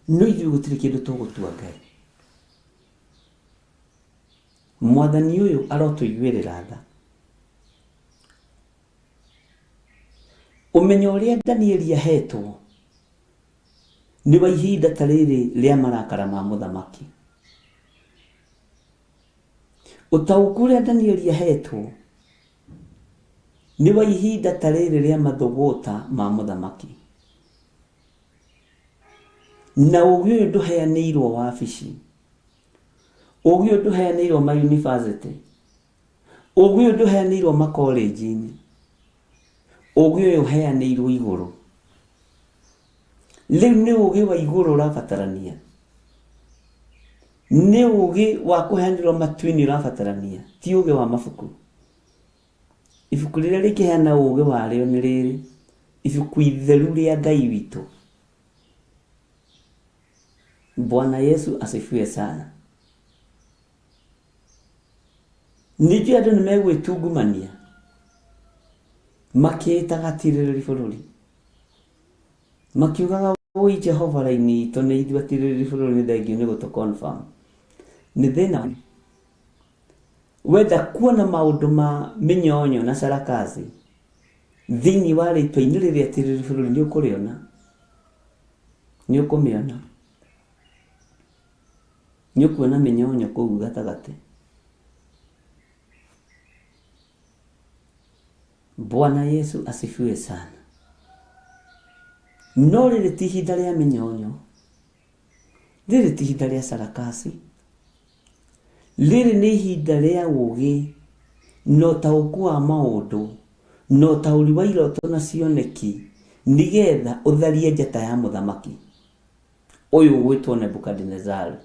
No ithuĩ gũtirĩ kĩndũ tũgũtua Ngai. Mwathani ũyũ arotũiguĩrĩra tha. Ũmenyo ũrĩa Danieli ahetwo nĩ wa ihinda ta rĩrĩ rĩa marakara ma mũthamaki. Ũtaũku ũrĩa Danieli ahetwo nĩ wa ihinda ta rĩrĩ rĩa mathũgũta ma mũthamaki. Na ũgĩ ũyũ ndũheanĩirwo wabici, ũgĩ ũyũ ndũheanĩirwo ma university, ũgĩ ũyũ ndũheanĩirwo makolenji-inĩ, ũgĩ ũyũ ũheanĩirwo igũrũ. Rĩu nĩ ũgĩ wa igũrũ ũrabatarania, nĩ ũgĩ wa kũheanĩrwo matu-inĩ ũrabatarania, ti ũgĩ wa mabuku. Ibuku rĩrĩa rĩngĩheana ũgĩ warĩo nĩ rĩrĩ, ibuku itheru rĩa Ngai witũ. Bwana Yesu asifiwe sana. Ningĩ andũ nĩ megwĩtungumania makĩĩtaga atirĩrĩri bũrũri, makiugaga woi Jehova raini itũ nĩ ithuĩ atirĩrĩri bũrũri, nĩ thengiũ nĩ gũtũ confirm. Nĩ thĩna wenda kuona maũndũ ma mĩnyonyo na carakaci thĩinĩ wa rĩtwa-inĩ rĩrĩa atirĩrĩri bũrũri, nĩ ũkũrĩona, nĩ ũkũmĩona, nĩ ũkuona mĩnyonyo kũu gatagatĩ. Bwana Yesu asifiwe sana. No rĩrĩ ti ihinda rĩa mĩnyonyo, rĩrĩ ti ihinda rĩa sarakasi, rĩrĩ nĩ ihinda rĩa ũũgĩ na ũtaũku wa maũndũ na ũtaũri wa iroto na cioneki, nĩgetha ũtharie njata ya mũthamaki ũyũ ũgwĩtwo Nebukadinezari.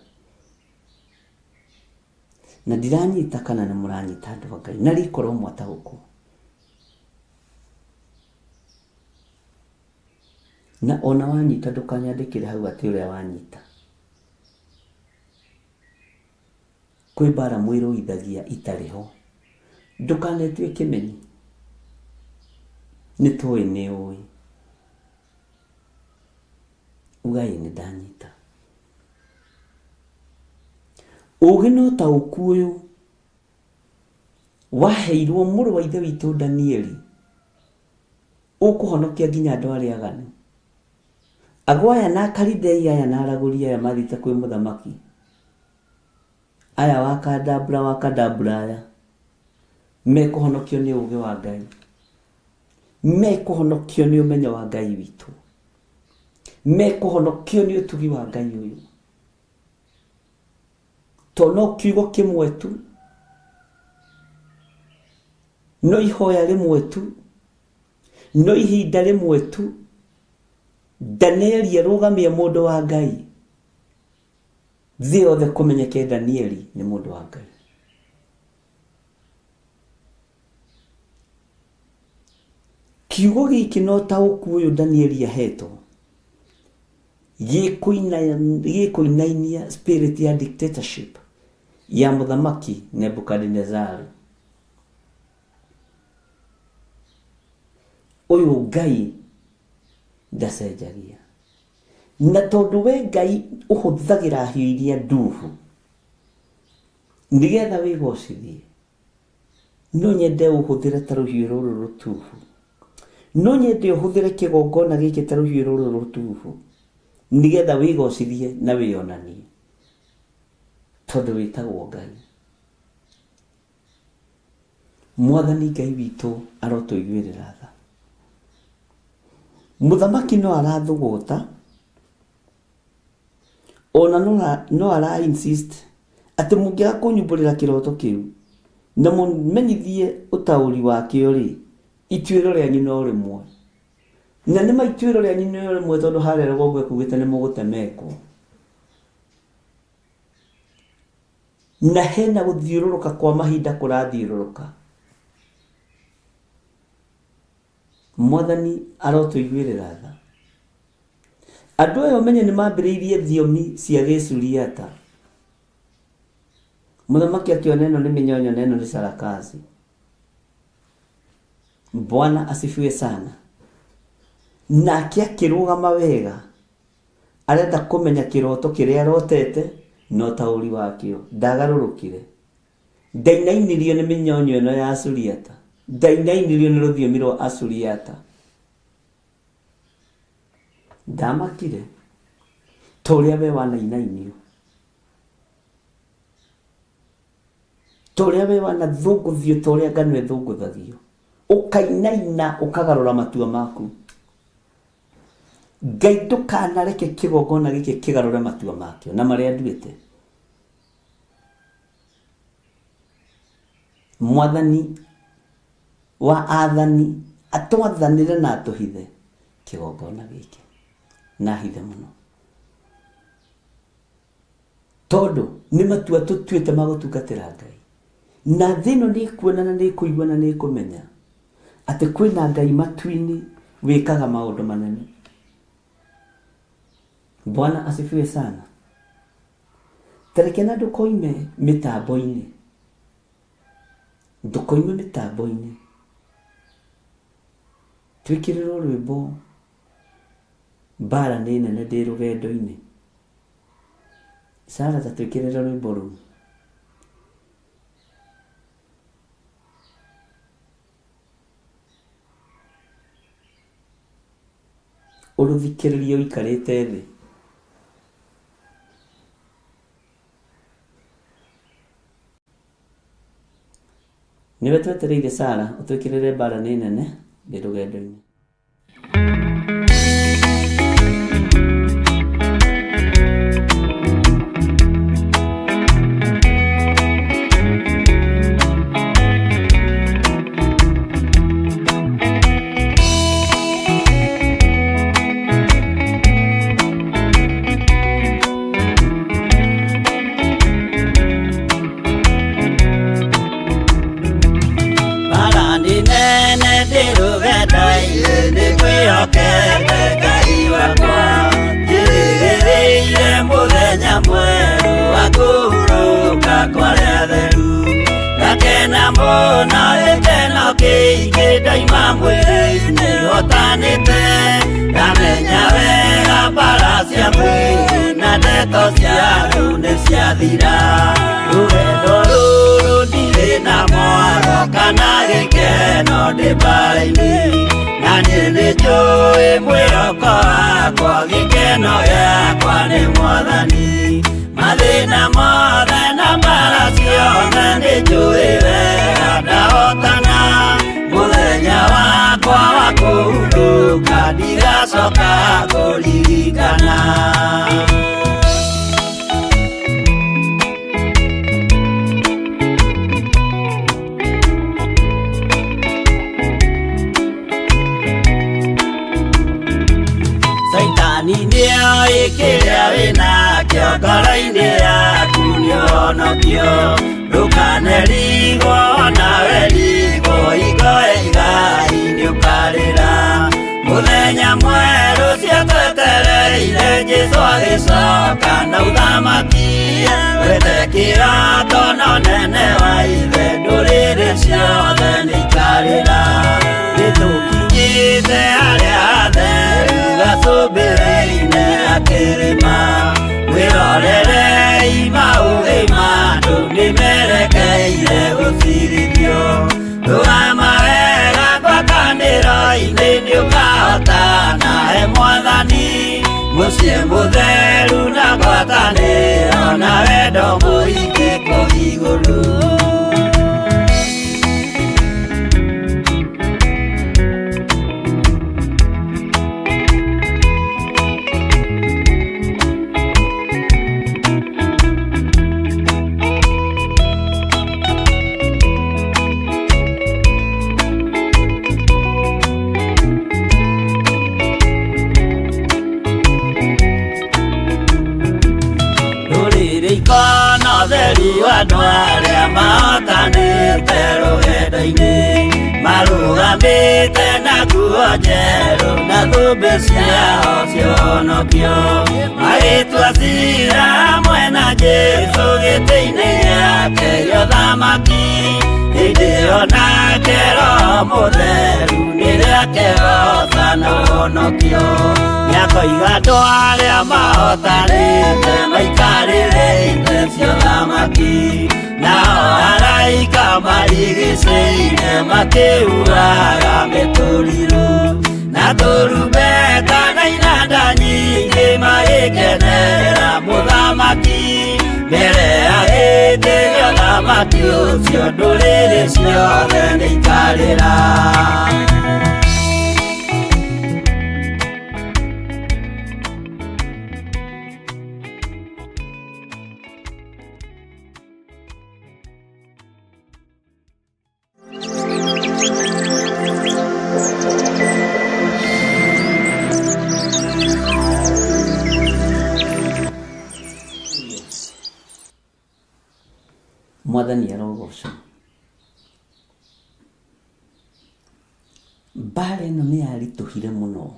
Na ndiranyita kana nĩ mũranyita andũ a Ngai, na rikorwo mwataũkwo. Na ona wanyita ndũkanyandĩkĩre hau atĩ ũrĩa wanyita. Kwĩ mbara mwĩrũithagia itarĩ ho. Ndũkanetue kĩmenyi. Nĩ tũĩ nĩ ũĩ. Uga ĩĩ nĩ ndanyita. Ũũgĩ na ũtaũku ũyũ waheirwo mũrũ wa ithe witũ Danieli ũkũhonokia nginya andũ arĩa aganu. Ago aya na Akalidei aya na aragũri aya mathiĩte kwĩ mũthamaki, aya wa Kadabra wa Kadabra aya, mekũhonokio nĩ ũũgĩ wa Ngai, mekũhonokio nĩ ũmenyo wa Ngai witũ, mekũhonokio nĩ ũtugi wa Ngai ũyũ. To no kiugo kĩmwe tu, no ihoya rĩmwe tu, no ihinda rĩmwe tu, Danieli arũgamia mũndũ wa Ngai, thĩ yothe kũmenyeke Danieli nĩ mũndũ wa Ngai. Kiugo gĩkĩ na ũtaũku ũyũ Danieli ahetwo gĩkũinainia spirit ya dictatorship ya mũthamaki Nebukadinezari. Ũyũ Ngai ndacenjagia. Na tondũ we Ngai ũhũthagĩra hiũ iria nduhu nĩgetha wĩgocithie, no nyende ũhũthĩre ta rũhiũ rũrũ rũtuhu. No nyende ũhũthĩre kĩgongona gĩkĩ ta rũhiũ rũrũ rũtuhu nĩgetha wĩgocithie na wĩonanie tondũ wĩtagwo Ngai. Mwathani Ngai witũ arotũiguĩrĩra tha. Mũthamaki no arathũgũta ona no ara insist atĩ mũngĩaga kũnyumbũrĩra kĩroto kĩu na mũmenyithie ũtaũri wakĩo rĩ, ituĩro rĩanyu no rĩmwe. Na nĩ ma ituĩro rĩanyu no rĩmwe tondũ harĩa rũgongo ekugĩte nĩ mũgũtemengwo. Na hena gũthiũrũrũka kwa mahinda kũrathiũrũrũka. Mwathani arotũiguĩrĩra tha. Andũ aya ũmenye nĩ mambĩrĩirie thiomi cia gĩcuriata. Mũthamaki akĩona ĩno nĩ mĩnyonyo na ĩno nĩ carakaci. Bwana asifiwe sana. Nake akĩrũgama wega arenda kũmenya kĩroto kĩrĩa arotete na ũtaũri wakĩo. Ndagarũrũkire. Ndainainirio nĩ mĩnyonyo ĩno ya Asuriata. Ndainainirio nĩ rũthiomi rwa Asuriata. Ndamakire ta ũrĩa we wanainainio. Ta ũrĩa we wanathũngũthio ta ũrĩa ngano ĩthũngũthagio. Ũkainaina ũkagarũra matua maku. Ngai ndũkanareke kĩgongona gĩkĩ kĩgarũre matua makĩo na marĩa nduĩte. Mwathani wa athani atwathanĩre na atũhithe kĩgongona gĩkĩ. Na hithe mũno tondũ nĩ matua tũtuĩte ma gũtungatĩra Ngai na thĩ ĩno nĩ ĩkuona na nĩ ĩkũigua na nĩ ĩkũmenya atĩ kwĩna Ngai matu-inĩ wĩkaga maũndũ manene. Bwana asifiwe sana. Tareke na ndũkoime mĩtambo-inĩ, ndũkoime mĩtambo-inĩ, twĩkĩrĩrwo rwĩmbo mbara nĩ nene ndĩ rũgendo-inĩ. Sara ta twĩkĩrĩre rwĩmbo rũu. Ũrũthikĩrĩrie ũikarĩte thĩ. Nĩwe twetereire Sara ũtwĩkĩrĩre mbara nĩ nene ndĩ rũgendo-inĩ. Mbara nĩ nene ndĩ rũgendo-inĩ nĩ kwĩhokete Ngai wakwa njĩrĩgĩrĩire mũthenya mwerũ wa kũhurũka kwa arĩa atheru ngakena mũno gĩkeno kĩingĩ ndaima mwĩrĩ-inĩ hotanĩte ndamenya wega mbara cia mwĩrĩ na ndeto cia andũ nĩ ciathira rũgendo rũrũ ndirĩ na mwaro kana gĩkeno ndĩ mbara-inĩ na niĩ nĩnjũĩ mwĩhoko wakwa gĩkeno gĩakwa nĩ mwathani mathĩna mothe na mbara ciothe nĩnjũĩ wega ndahotana mũthenya wakwa wa kũhurũka ndigacoka kũririkana. Saitani nĩoĩ kĩrĩa wĩnakĩo ngoro-inĩ yaku nĩũhonokio ndũkanerigwo nawe rigwo hingo ya igai nĩũkarĩra mũthenya mwerũ ciatwetereire Jesũ agĩcoka na ũthamaki wethe kĩrato na ũnene wa ithe ndũrĩrĩ ciothe nĩikarĩra nĩtũkinyĩte harĩa hatheru gacũmbĩrĩ-inĩ ga kĩrĩma mwĩrorerei maũthĩ ma andũ nĩmerekeire gũcirithio rũgama wega ngwatanĩro-inĩ nĩũkahotana he mwathani mũciĩ mũtheru na ngwatanĩro na wendo mũingĩ kũu igũrũ. Rũrĩrĩ ikona ũtheru andũ arĩa mahotanĩte rũgendo-inĩ marũgamĩte na nguo njerũ na thũmbĩ ciao cionokio magĩtua cira hamwe na Jesũ gĩtĩ-inĩ gĩake gĩa ũthamaki hĩndĩ ĩyo nake Roho Mũtheru nĩrĩakehoca na ũhonokio nĩakoiga andũ arĩa mahotanĩte maikarĩre itĩ cia ũthamaki nao araika marigicĩire makĩhuhaga mĩtũrirũ na tũrumbeta na inanda nyingĩ magĩkenerera mũthamaki mbere ya gĩtĩ gĩa ũthamaki ũcio ndũrĩrĩ ciothe nĩikarĩra. Mwathani arogocwo. Mbara ĩno nĩ yaritũhire mũno.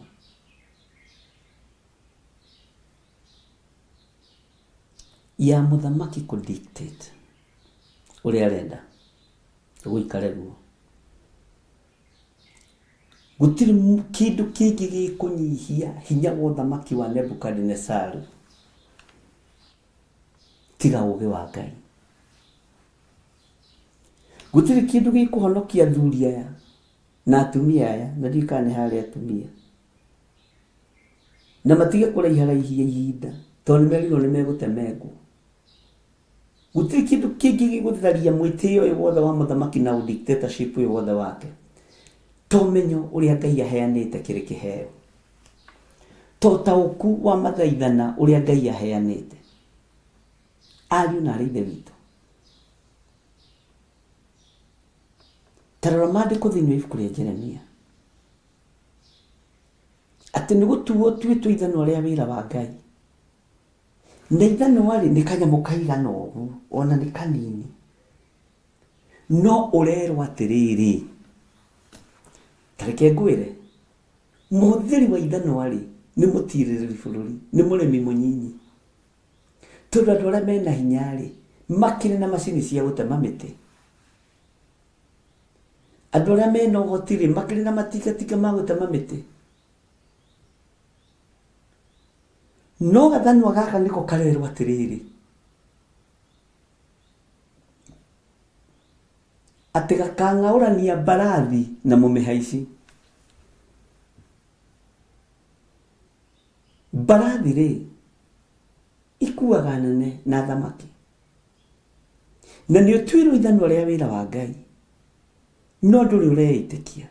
Ya mũthamaki kũ dictate ũrĩa arenda gũikare guo. Gũtirĩ kĩndũ kĩngĩ gĩkũnyihia hinya wa ũthamaki wa Nebukadinesaru tiga ũũgĩ wa Ngai. Gũtirĩ kĩndũ gĩkũhonokia athuri aya na atumia aya, na ndiũĩ kana nĩ harĩ atumia, na matige kũraiharaihia ihinda tondũ nĩ merirwo nĩ megũtemengwo. Gũtirĩ kĩndũ kĩngĩ gĩgũtharia mwĩtĩo ũyũ wothe wa mũthamaki na dictatorship ũyũ wothe wake to ũmenyo ũrĩa Ngai aheanĩte kĩrĩ kĩheo, to ũtaũku wa mathaithana ũrĩa Ngai aheanĩte. Ariũ na arĩ Ithe witũ, ta rora maandĩko thĩinĩ wa ibuku rĩa Jeremia atĩ nĩ gũtuo tuĩtwo ithanwa rĩa wĩra wa Ngai, na ithanwa rĩ nĩ kanyamũ kaigana ũguo ona nĩ kanini, no ũrerwo atĩrĩrĩ, ta reke ngwĩre, mũhũthĩri wa ithanwa rĩ nĩ mũtirĩrĩri bũrũri, nĩ mũrĩmi mũnyinyi, tondũ andũ arĩa mena hinya rĩ makĩrĩ na macini cia gũtema mĩtĩ, andũ arĩa mena ũhoti rĩ makĩrĩ na matingatinga ma gũtema mĩtĩ, no gathanwa gaka nĩko karerwo atĩrĩrĩ atĩ gakang'aũrania mbarathi na mũmĩhaici. Mbarathi rĩ ikuaga nene na thamaki, na nĩ ũtuĩrwo ithanwa rĩa wĩra wa Ngai, no ndũrĩ ũreĩtĩkia.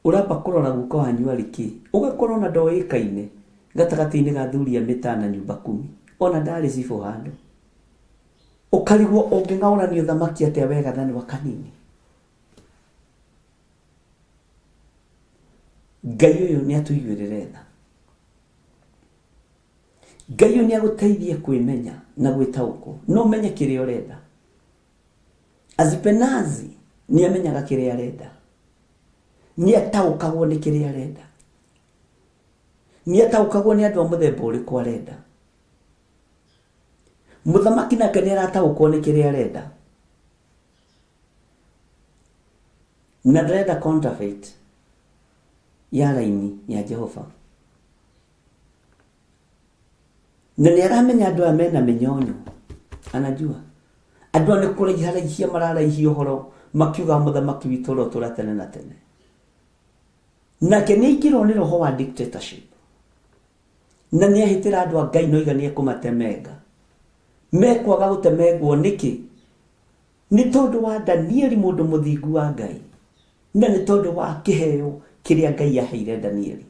Ũramba kũrora guka wanyu arĩ kĩ, ũgakora ona ndoĩkaine gatagatĩ-inĩ ga athuri a mĩtaa na nyumba kumi, ona ndarĩ cibũ handũ. Ũkarigwo ũngĩng'aũrania ũthamaki atĩa we gathanwa kanini. Ngai ũyũ nĩ atũiguĩrĩre tha. Ngai ũyũ nĩ agũteithie kwĩmenya na gwĩtaũkwo, na ũmenye kĩrĩa ũrenda. Azipenazi nĩ amenyaga kĩrĩa arenda, nĩ ataũkagwo nĩ kĩrĩa arenda, nĩ ataũkagwo nĩ andũ a mũthemba ũrĩkũ arenda. Mũthamaki nake nĩ arataũkwo nĩ kĩrĩa arenda, na ndarenda counterfeit ya raini ya Jehova, na nĩ aramenya andũ aya mena mĩnyonyo, anajua andũ aya nĩ kũraiharaihia mararaihia ũhoro makiuga mũthamaki witũ ũrotũra tene na tene. Nake nĩ aingĩrwo nĩ roho wa dictatorship, na nĩ ahĩtĩra andũ a Ngai noiga nĩ ekũmatemenga. Mekwaga gũtemengwo nĩkĩ? Nĩ tondũ wa Danieli mũndũ mũthingu wa Ngai, na nĩ tondũ wa kĩheo kĩrĩa Ngai aheire Danieli.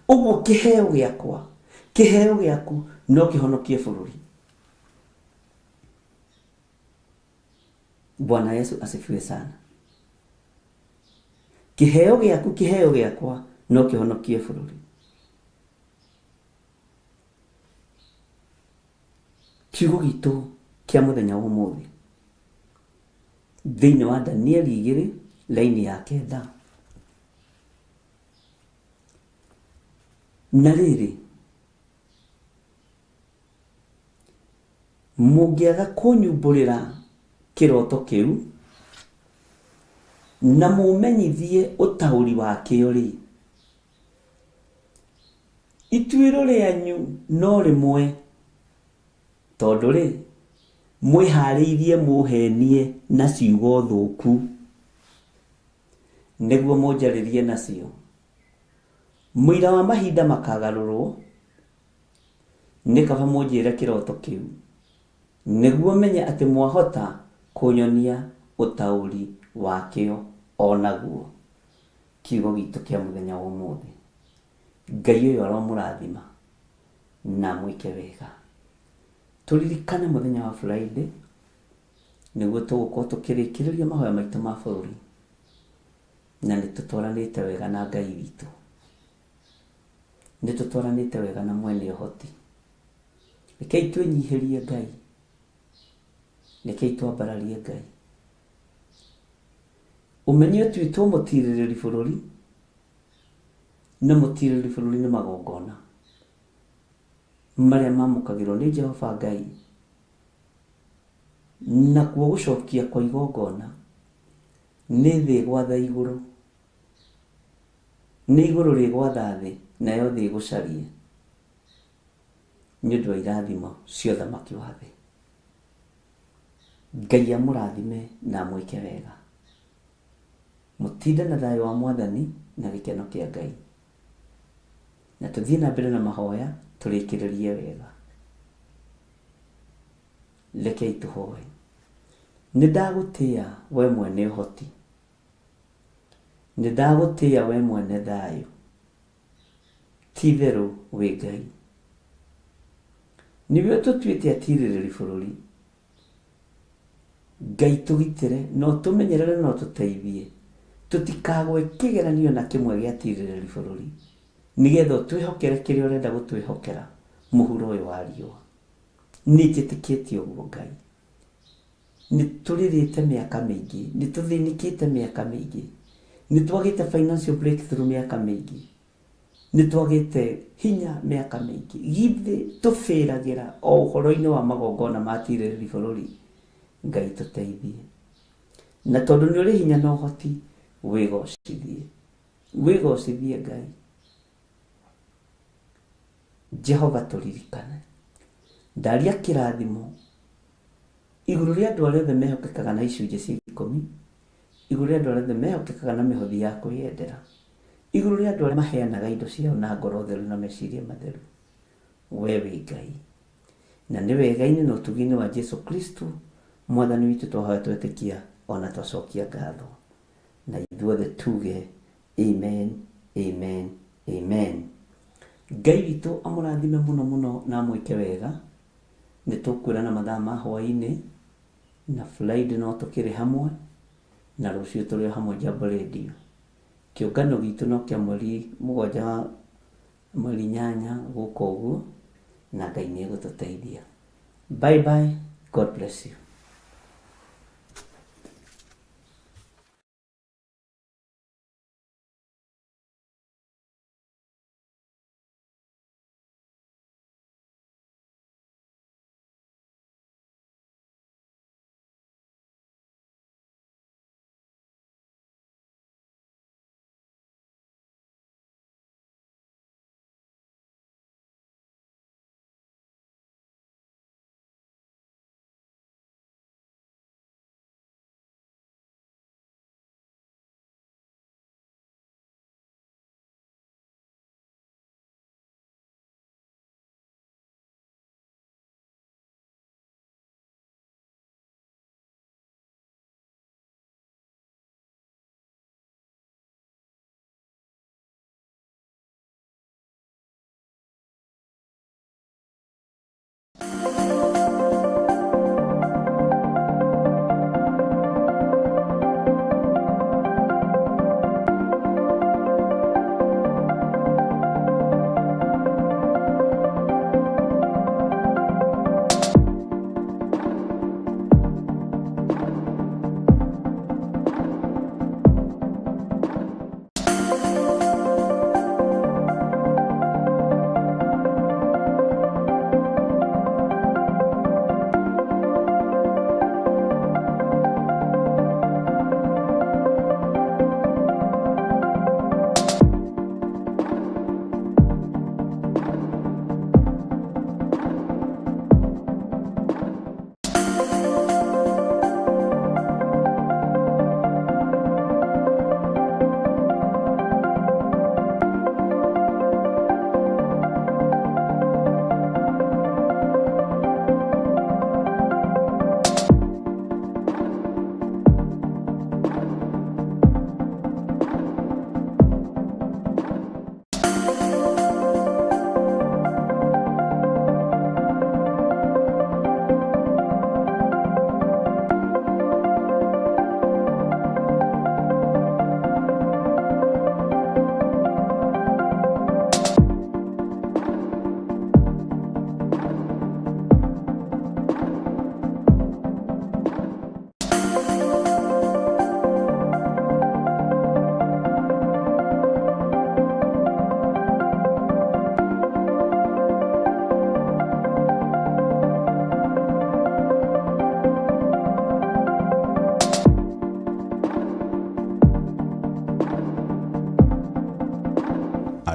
Ũguo kĩheo gĩakwa, kĩheo gĩaku no kĩhonokie bũrũri. Bwana Yesu asifiwe sana. Kĩheo gĩaku, kĩheo gĩakwa no kĩhonokie bũrũri. Kiugo gitũ kĩa mũthenya wa ũmũthĩ thĩinĩ wa Danieli 2 laini ya 9. Na rĩrĩ, mũngĩaga kũnyumbũrĩra kĩroto kĩu na mũmenyithie ũtaũri wakĩo rĩ, ituĩro rĩanyu no rĩmwe, tondũ rĩ mwĩharĩirie mũhenie na ciugo thũku nĩguo mũnjarĩrie nacio. Mũira wa mahinda makagarũrwo, nĩ kaba mũnjĩre kĩroto kĩu nĩguo menye atĩ mwahota kũnyonia ũtaũri wakĩo o naguo. Kiugo gitũ kĩa mũthenya wa ũmũthĩ. Ngai ũyũ aromũrathima na mwĩke wega. Tũririkane mũthenya wa Friday nĩguo tũgũkorwo tũkĩrĩkĩrĩria mahoya maitũ ma bũrũri, na nĩ tũtwaranĩte wega na Ngai witũ, nĩ tũtwaranĩte wega na mwene ũhoti. Rekei twĩnyihĩrie Ngai, rekei twambararie Ngai. Ũmenye ũtuĩtwo mũtirĩrĩri bũrũri, na mũtirĩrĩri bũrũri nĩ magongona marĩa mamũkagĩrwo nĩ Jehova Ngai, nakuo gũcokia kwa igongona nĩ thĩ ĩgwatha igũrũ, nĩ igũrũ rĩgwatha thĩ, nayo thĩ ĩgũcarie nĩ ũndũ wa irathimo cia ũthamaki wa thĩ. Ngai amũrathime na amwĩke wega. Mũtinde na thayũ wa Mwathani na gĩkeno kĩa Ngai. Na tũthiĩ na mbere na mahoya tũrĩkĩrĩrie wega. Rekei tũhoe. Nĩ ndagũtĩa we mwene ũhoti. Nĩ ndagũtĩa we mwene thayũ. Ti itherũ wĩ Ngai. Nĩwe ũtũtuĩte atirĩrĩri bũrũri. Ngai tũgitĩre na ũtũmenyerere na ũtũteithie tũtikagwe kĩgeranio na kĩmwe gĩa atirĩrĩri bũrũri, nĩgetha ũtwĩhokere kĩrĩa ũrenda gũtwĩhokera mũhuro ũyũ wa riũa. Nĩ njĩtĩkĩtie ũguo Ngai. Nĩ tũrĩrĩte mĩaka mĩingĩ, nĩ tũthĩnĩkĩte mĩaka mĩingĩ, nĩ twagĩte financial breakthrough mĩaka mĩingĩ, nĩ twagĩte hinya mĩaka mĩingĩ. Githĩ tũbĩragĩra o ũhoro-inĩ wa magongona ma atirĩrĩri bũrũri? Ngai tũteithie. Na tondũ nĩ ũrĩ hinya na ũhoti, wĩgocithie. Wĩgocithie Ngai. Jehova tũririkane. Ndaria kĩrathimo igũrũ rĩa andũ arĩa othe mehokekaga na icunjĩ cia ikũmi, igũrũ rĩa andũ arĩa othe mehokekaga na mĩhothi ya kwĩyendera, igũrũ rĩa andũ arĩa maheanaga indo ciao na ngoro theru na meciria matheru. We wĩ Ngai. Na nĩ wega-inĩ na ũtugi-inĩ wa Jesu Kristo Mwathani witũ twahoya twetĩkia ona twacokia ngatho. Na ithuothe tuge amen, amen, amen. Ngai witũ amũrathime mũno mũno na amwĩke wega. Nĩ tũkwĩrana mathaa ma hwaĩ-inĩ na Friday no tũkĩrĩ hamwe na rũciũ tũrĩ o hamwe Jambo Radio. Kĩũngano gitũ no kĩa mweri mũgwanja mweri inyanya gũka ũguo na Ngai nĩ egũtũteithia. Bye bye, God bless you.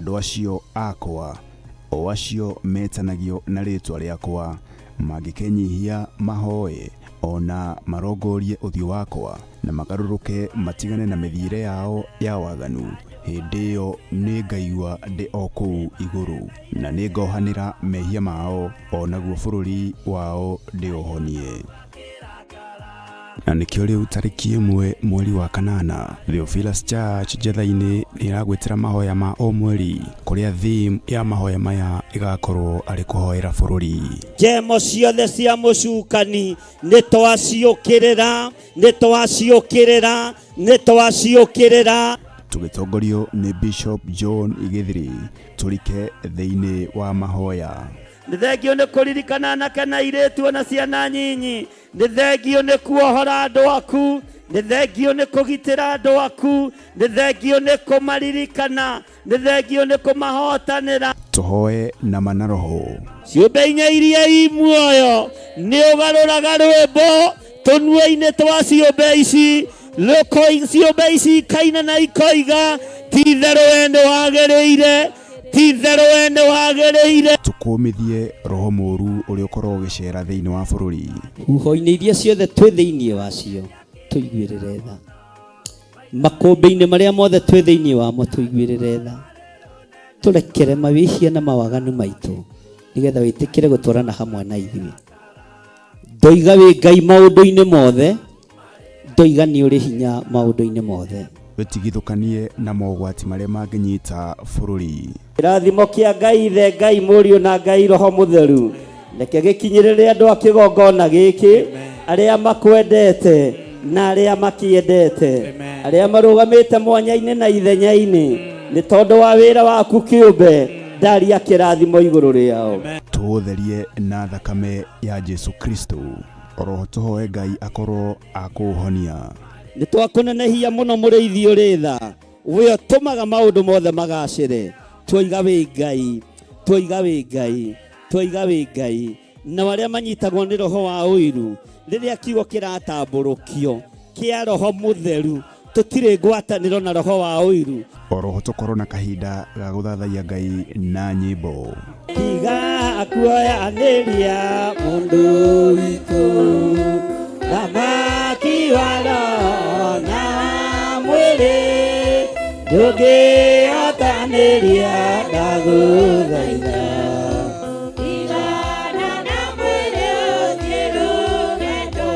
Andũ acio akwa, o acio metanagio na rĩĩtwa rĩakwa, mangĩkenyihia mahoe, o na marongorie ũthiũ wakwa, na magarũrũke matigane na mĩthiĩre yao ya waganu, hĩndĩ ĩyo nĩngaigua ndĩ o kũu igũrũ, na nĩngohanĩra mehia mao, o naguo bũrũri wao ndĩũhonie. Na nĩkĩo rĩu tarĩki 1 mweri wa 8 Theophilus Church Njetha-inĩ nĩ ĩragwĩtĩra mahoya ma o mweri, kũrĩa theme ya mahoya maya ĩgakorwo arĩ kũhoera bũrũri. Njemo ciothe cia mũcukani nĩ twaciũkĩrĩra, nĩ twaciũkĩrĩra, nĩ twaciũkĩrĩra. Tũgĩtongorio nĩ Bishop John Gĩthiri, tũrike thĩinĩ wa mahoya. Nĩ thengio nĩ kũririkana anake na airĩtu ona ciana nyinyi. Nĩ thengio nĩ kuohora andũ aku. Nĩ thengio nĩ kũgitĩra andũ aku. Nĩ thengio nĩ kũmaririkana. Nĩ thengio nĩ kũmahotanĩra. Tũhoe na ma na roho. Ciũmbe inya iria i muoyo nĩ ũgarũraga rwĩmbo tũnua-inĩ twa ciũmbe ici. Ciũmbe ici ikaina na ikoiga, ti itherũ we nĩ wagĩrĩire, ti itherũ we nĩ wagĩrĩire. Tũkũmithie roho mũũru ũrĩa ũkoragwo ũgĩcera thĩinĩ wa bũrũri. Huho-inĩ iria ciothe twĩ thĩinĩ wacio, tũiguĩrĩre tha. Makũmbĩ-inĩ marĩa mothe twĩ thĩinĩ wamo, tũiguĩrĩre tha. Tũrekere mawĩhia na mawaganu maitũ, nĩgetha wĩtĩkĩre gũtwarana hamwe na ithuĩ. Ndoiga wĩ Ngai maũndũ-inĩ mothe, ndoiga nĩ ũrĩ hinya maũndũ-inĩ mothe. Wĩtigithũkanie na mogwati marĩa mangĩnyita bũrũri. Kĩrathimo kĩa Ngai Ithe, Ngai Mũriũ na Ngai Roho Mũtheru, reke gĩkinyĩrĩre andũ a kĩgongona gĩkĩ, arĩa makwendete na arĩa makĩendete, arĩa marũgamĩte mwanya-inĩ na ithenya-inĩ, nĩ tondũ wa wĩra waku kĩũmbe, ndaria kĩrathimo igũrũ rĩao. Tũũtherie na thakame ya Jesu Kristo, oroho tũhoe Ngai akorwo akũũhonia. Nĩ twakũnenehia mũno mũrĩithi ũrĩ tha, we ũtũmaga maũndũ mothe magacĩre. Twoiga wĩ Ngai, twoiga wĩ Ngai, twoiga wĩ Ngai. Nao arĩa manyitagwo nĩ roho wa ũiru, rĩrĩa kiugo kĩratambũrũkio kĩa roho mũtheru, tũtirĩ ngwatanĩro na roho wa ũiru. Oroho tũkorwo na kahinda ga gũthathaiya Ngai na nyĩmbo. Tiga kuoyanĩria mũndũ witũ, thamaki wa roho na mwĩrĩ, ndũngĩhotanĩria ndagũthaitha.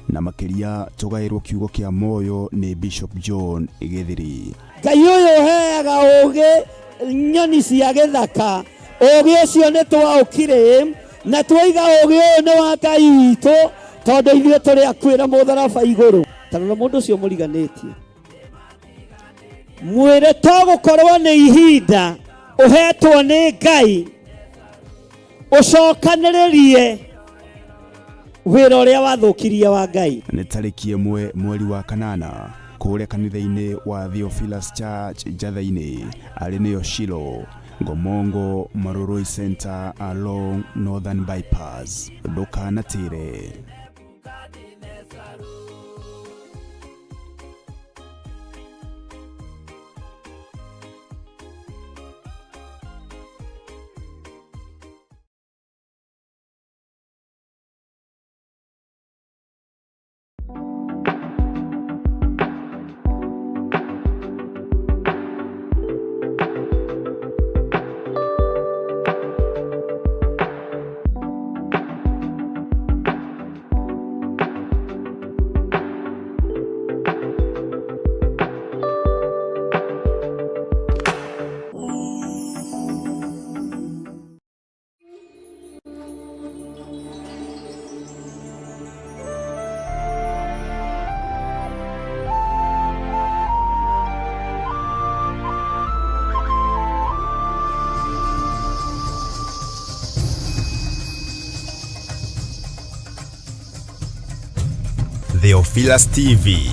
Na makĩria tũgaĩrwo kiugo kĩa muoyo nĩ Bishop John Gĩthiri. Ngai ũyũ ũheaga ũũgĩ nyoni cia gĩthaka, ũũgĩ ũcio nĩ twaũkire na twoiga ũũgĩ ũyũ nĩ wa Ngai witũ, tondũ ithuĩ tũrĩ akuĩra mũtharaba igũrũ. Ta rora mũndũ ũcio mũriganĩtie, mwĩre to gũkorwo nĩ ihinda ũhetwo nĩ Ngai ũcokanĩrĩrie wĩra ũrĩa wathũkirie wa Ngai. Nĩ tarĩki 1 mweri wa 8 kũrĩa kanitha-inĩ wa Theophilus Church Njatha-inĩ, arĩ nĩyo Shilo, Ngomongo Marurui Center along Northern Bypass. Ndũkanatĩre. Theophilus TV.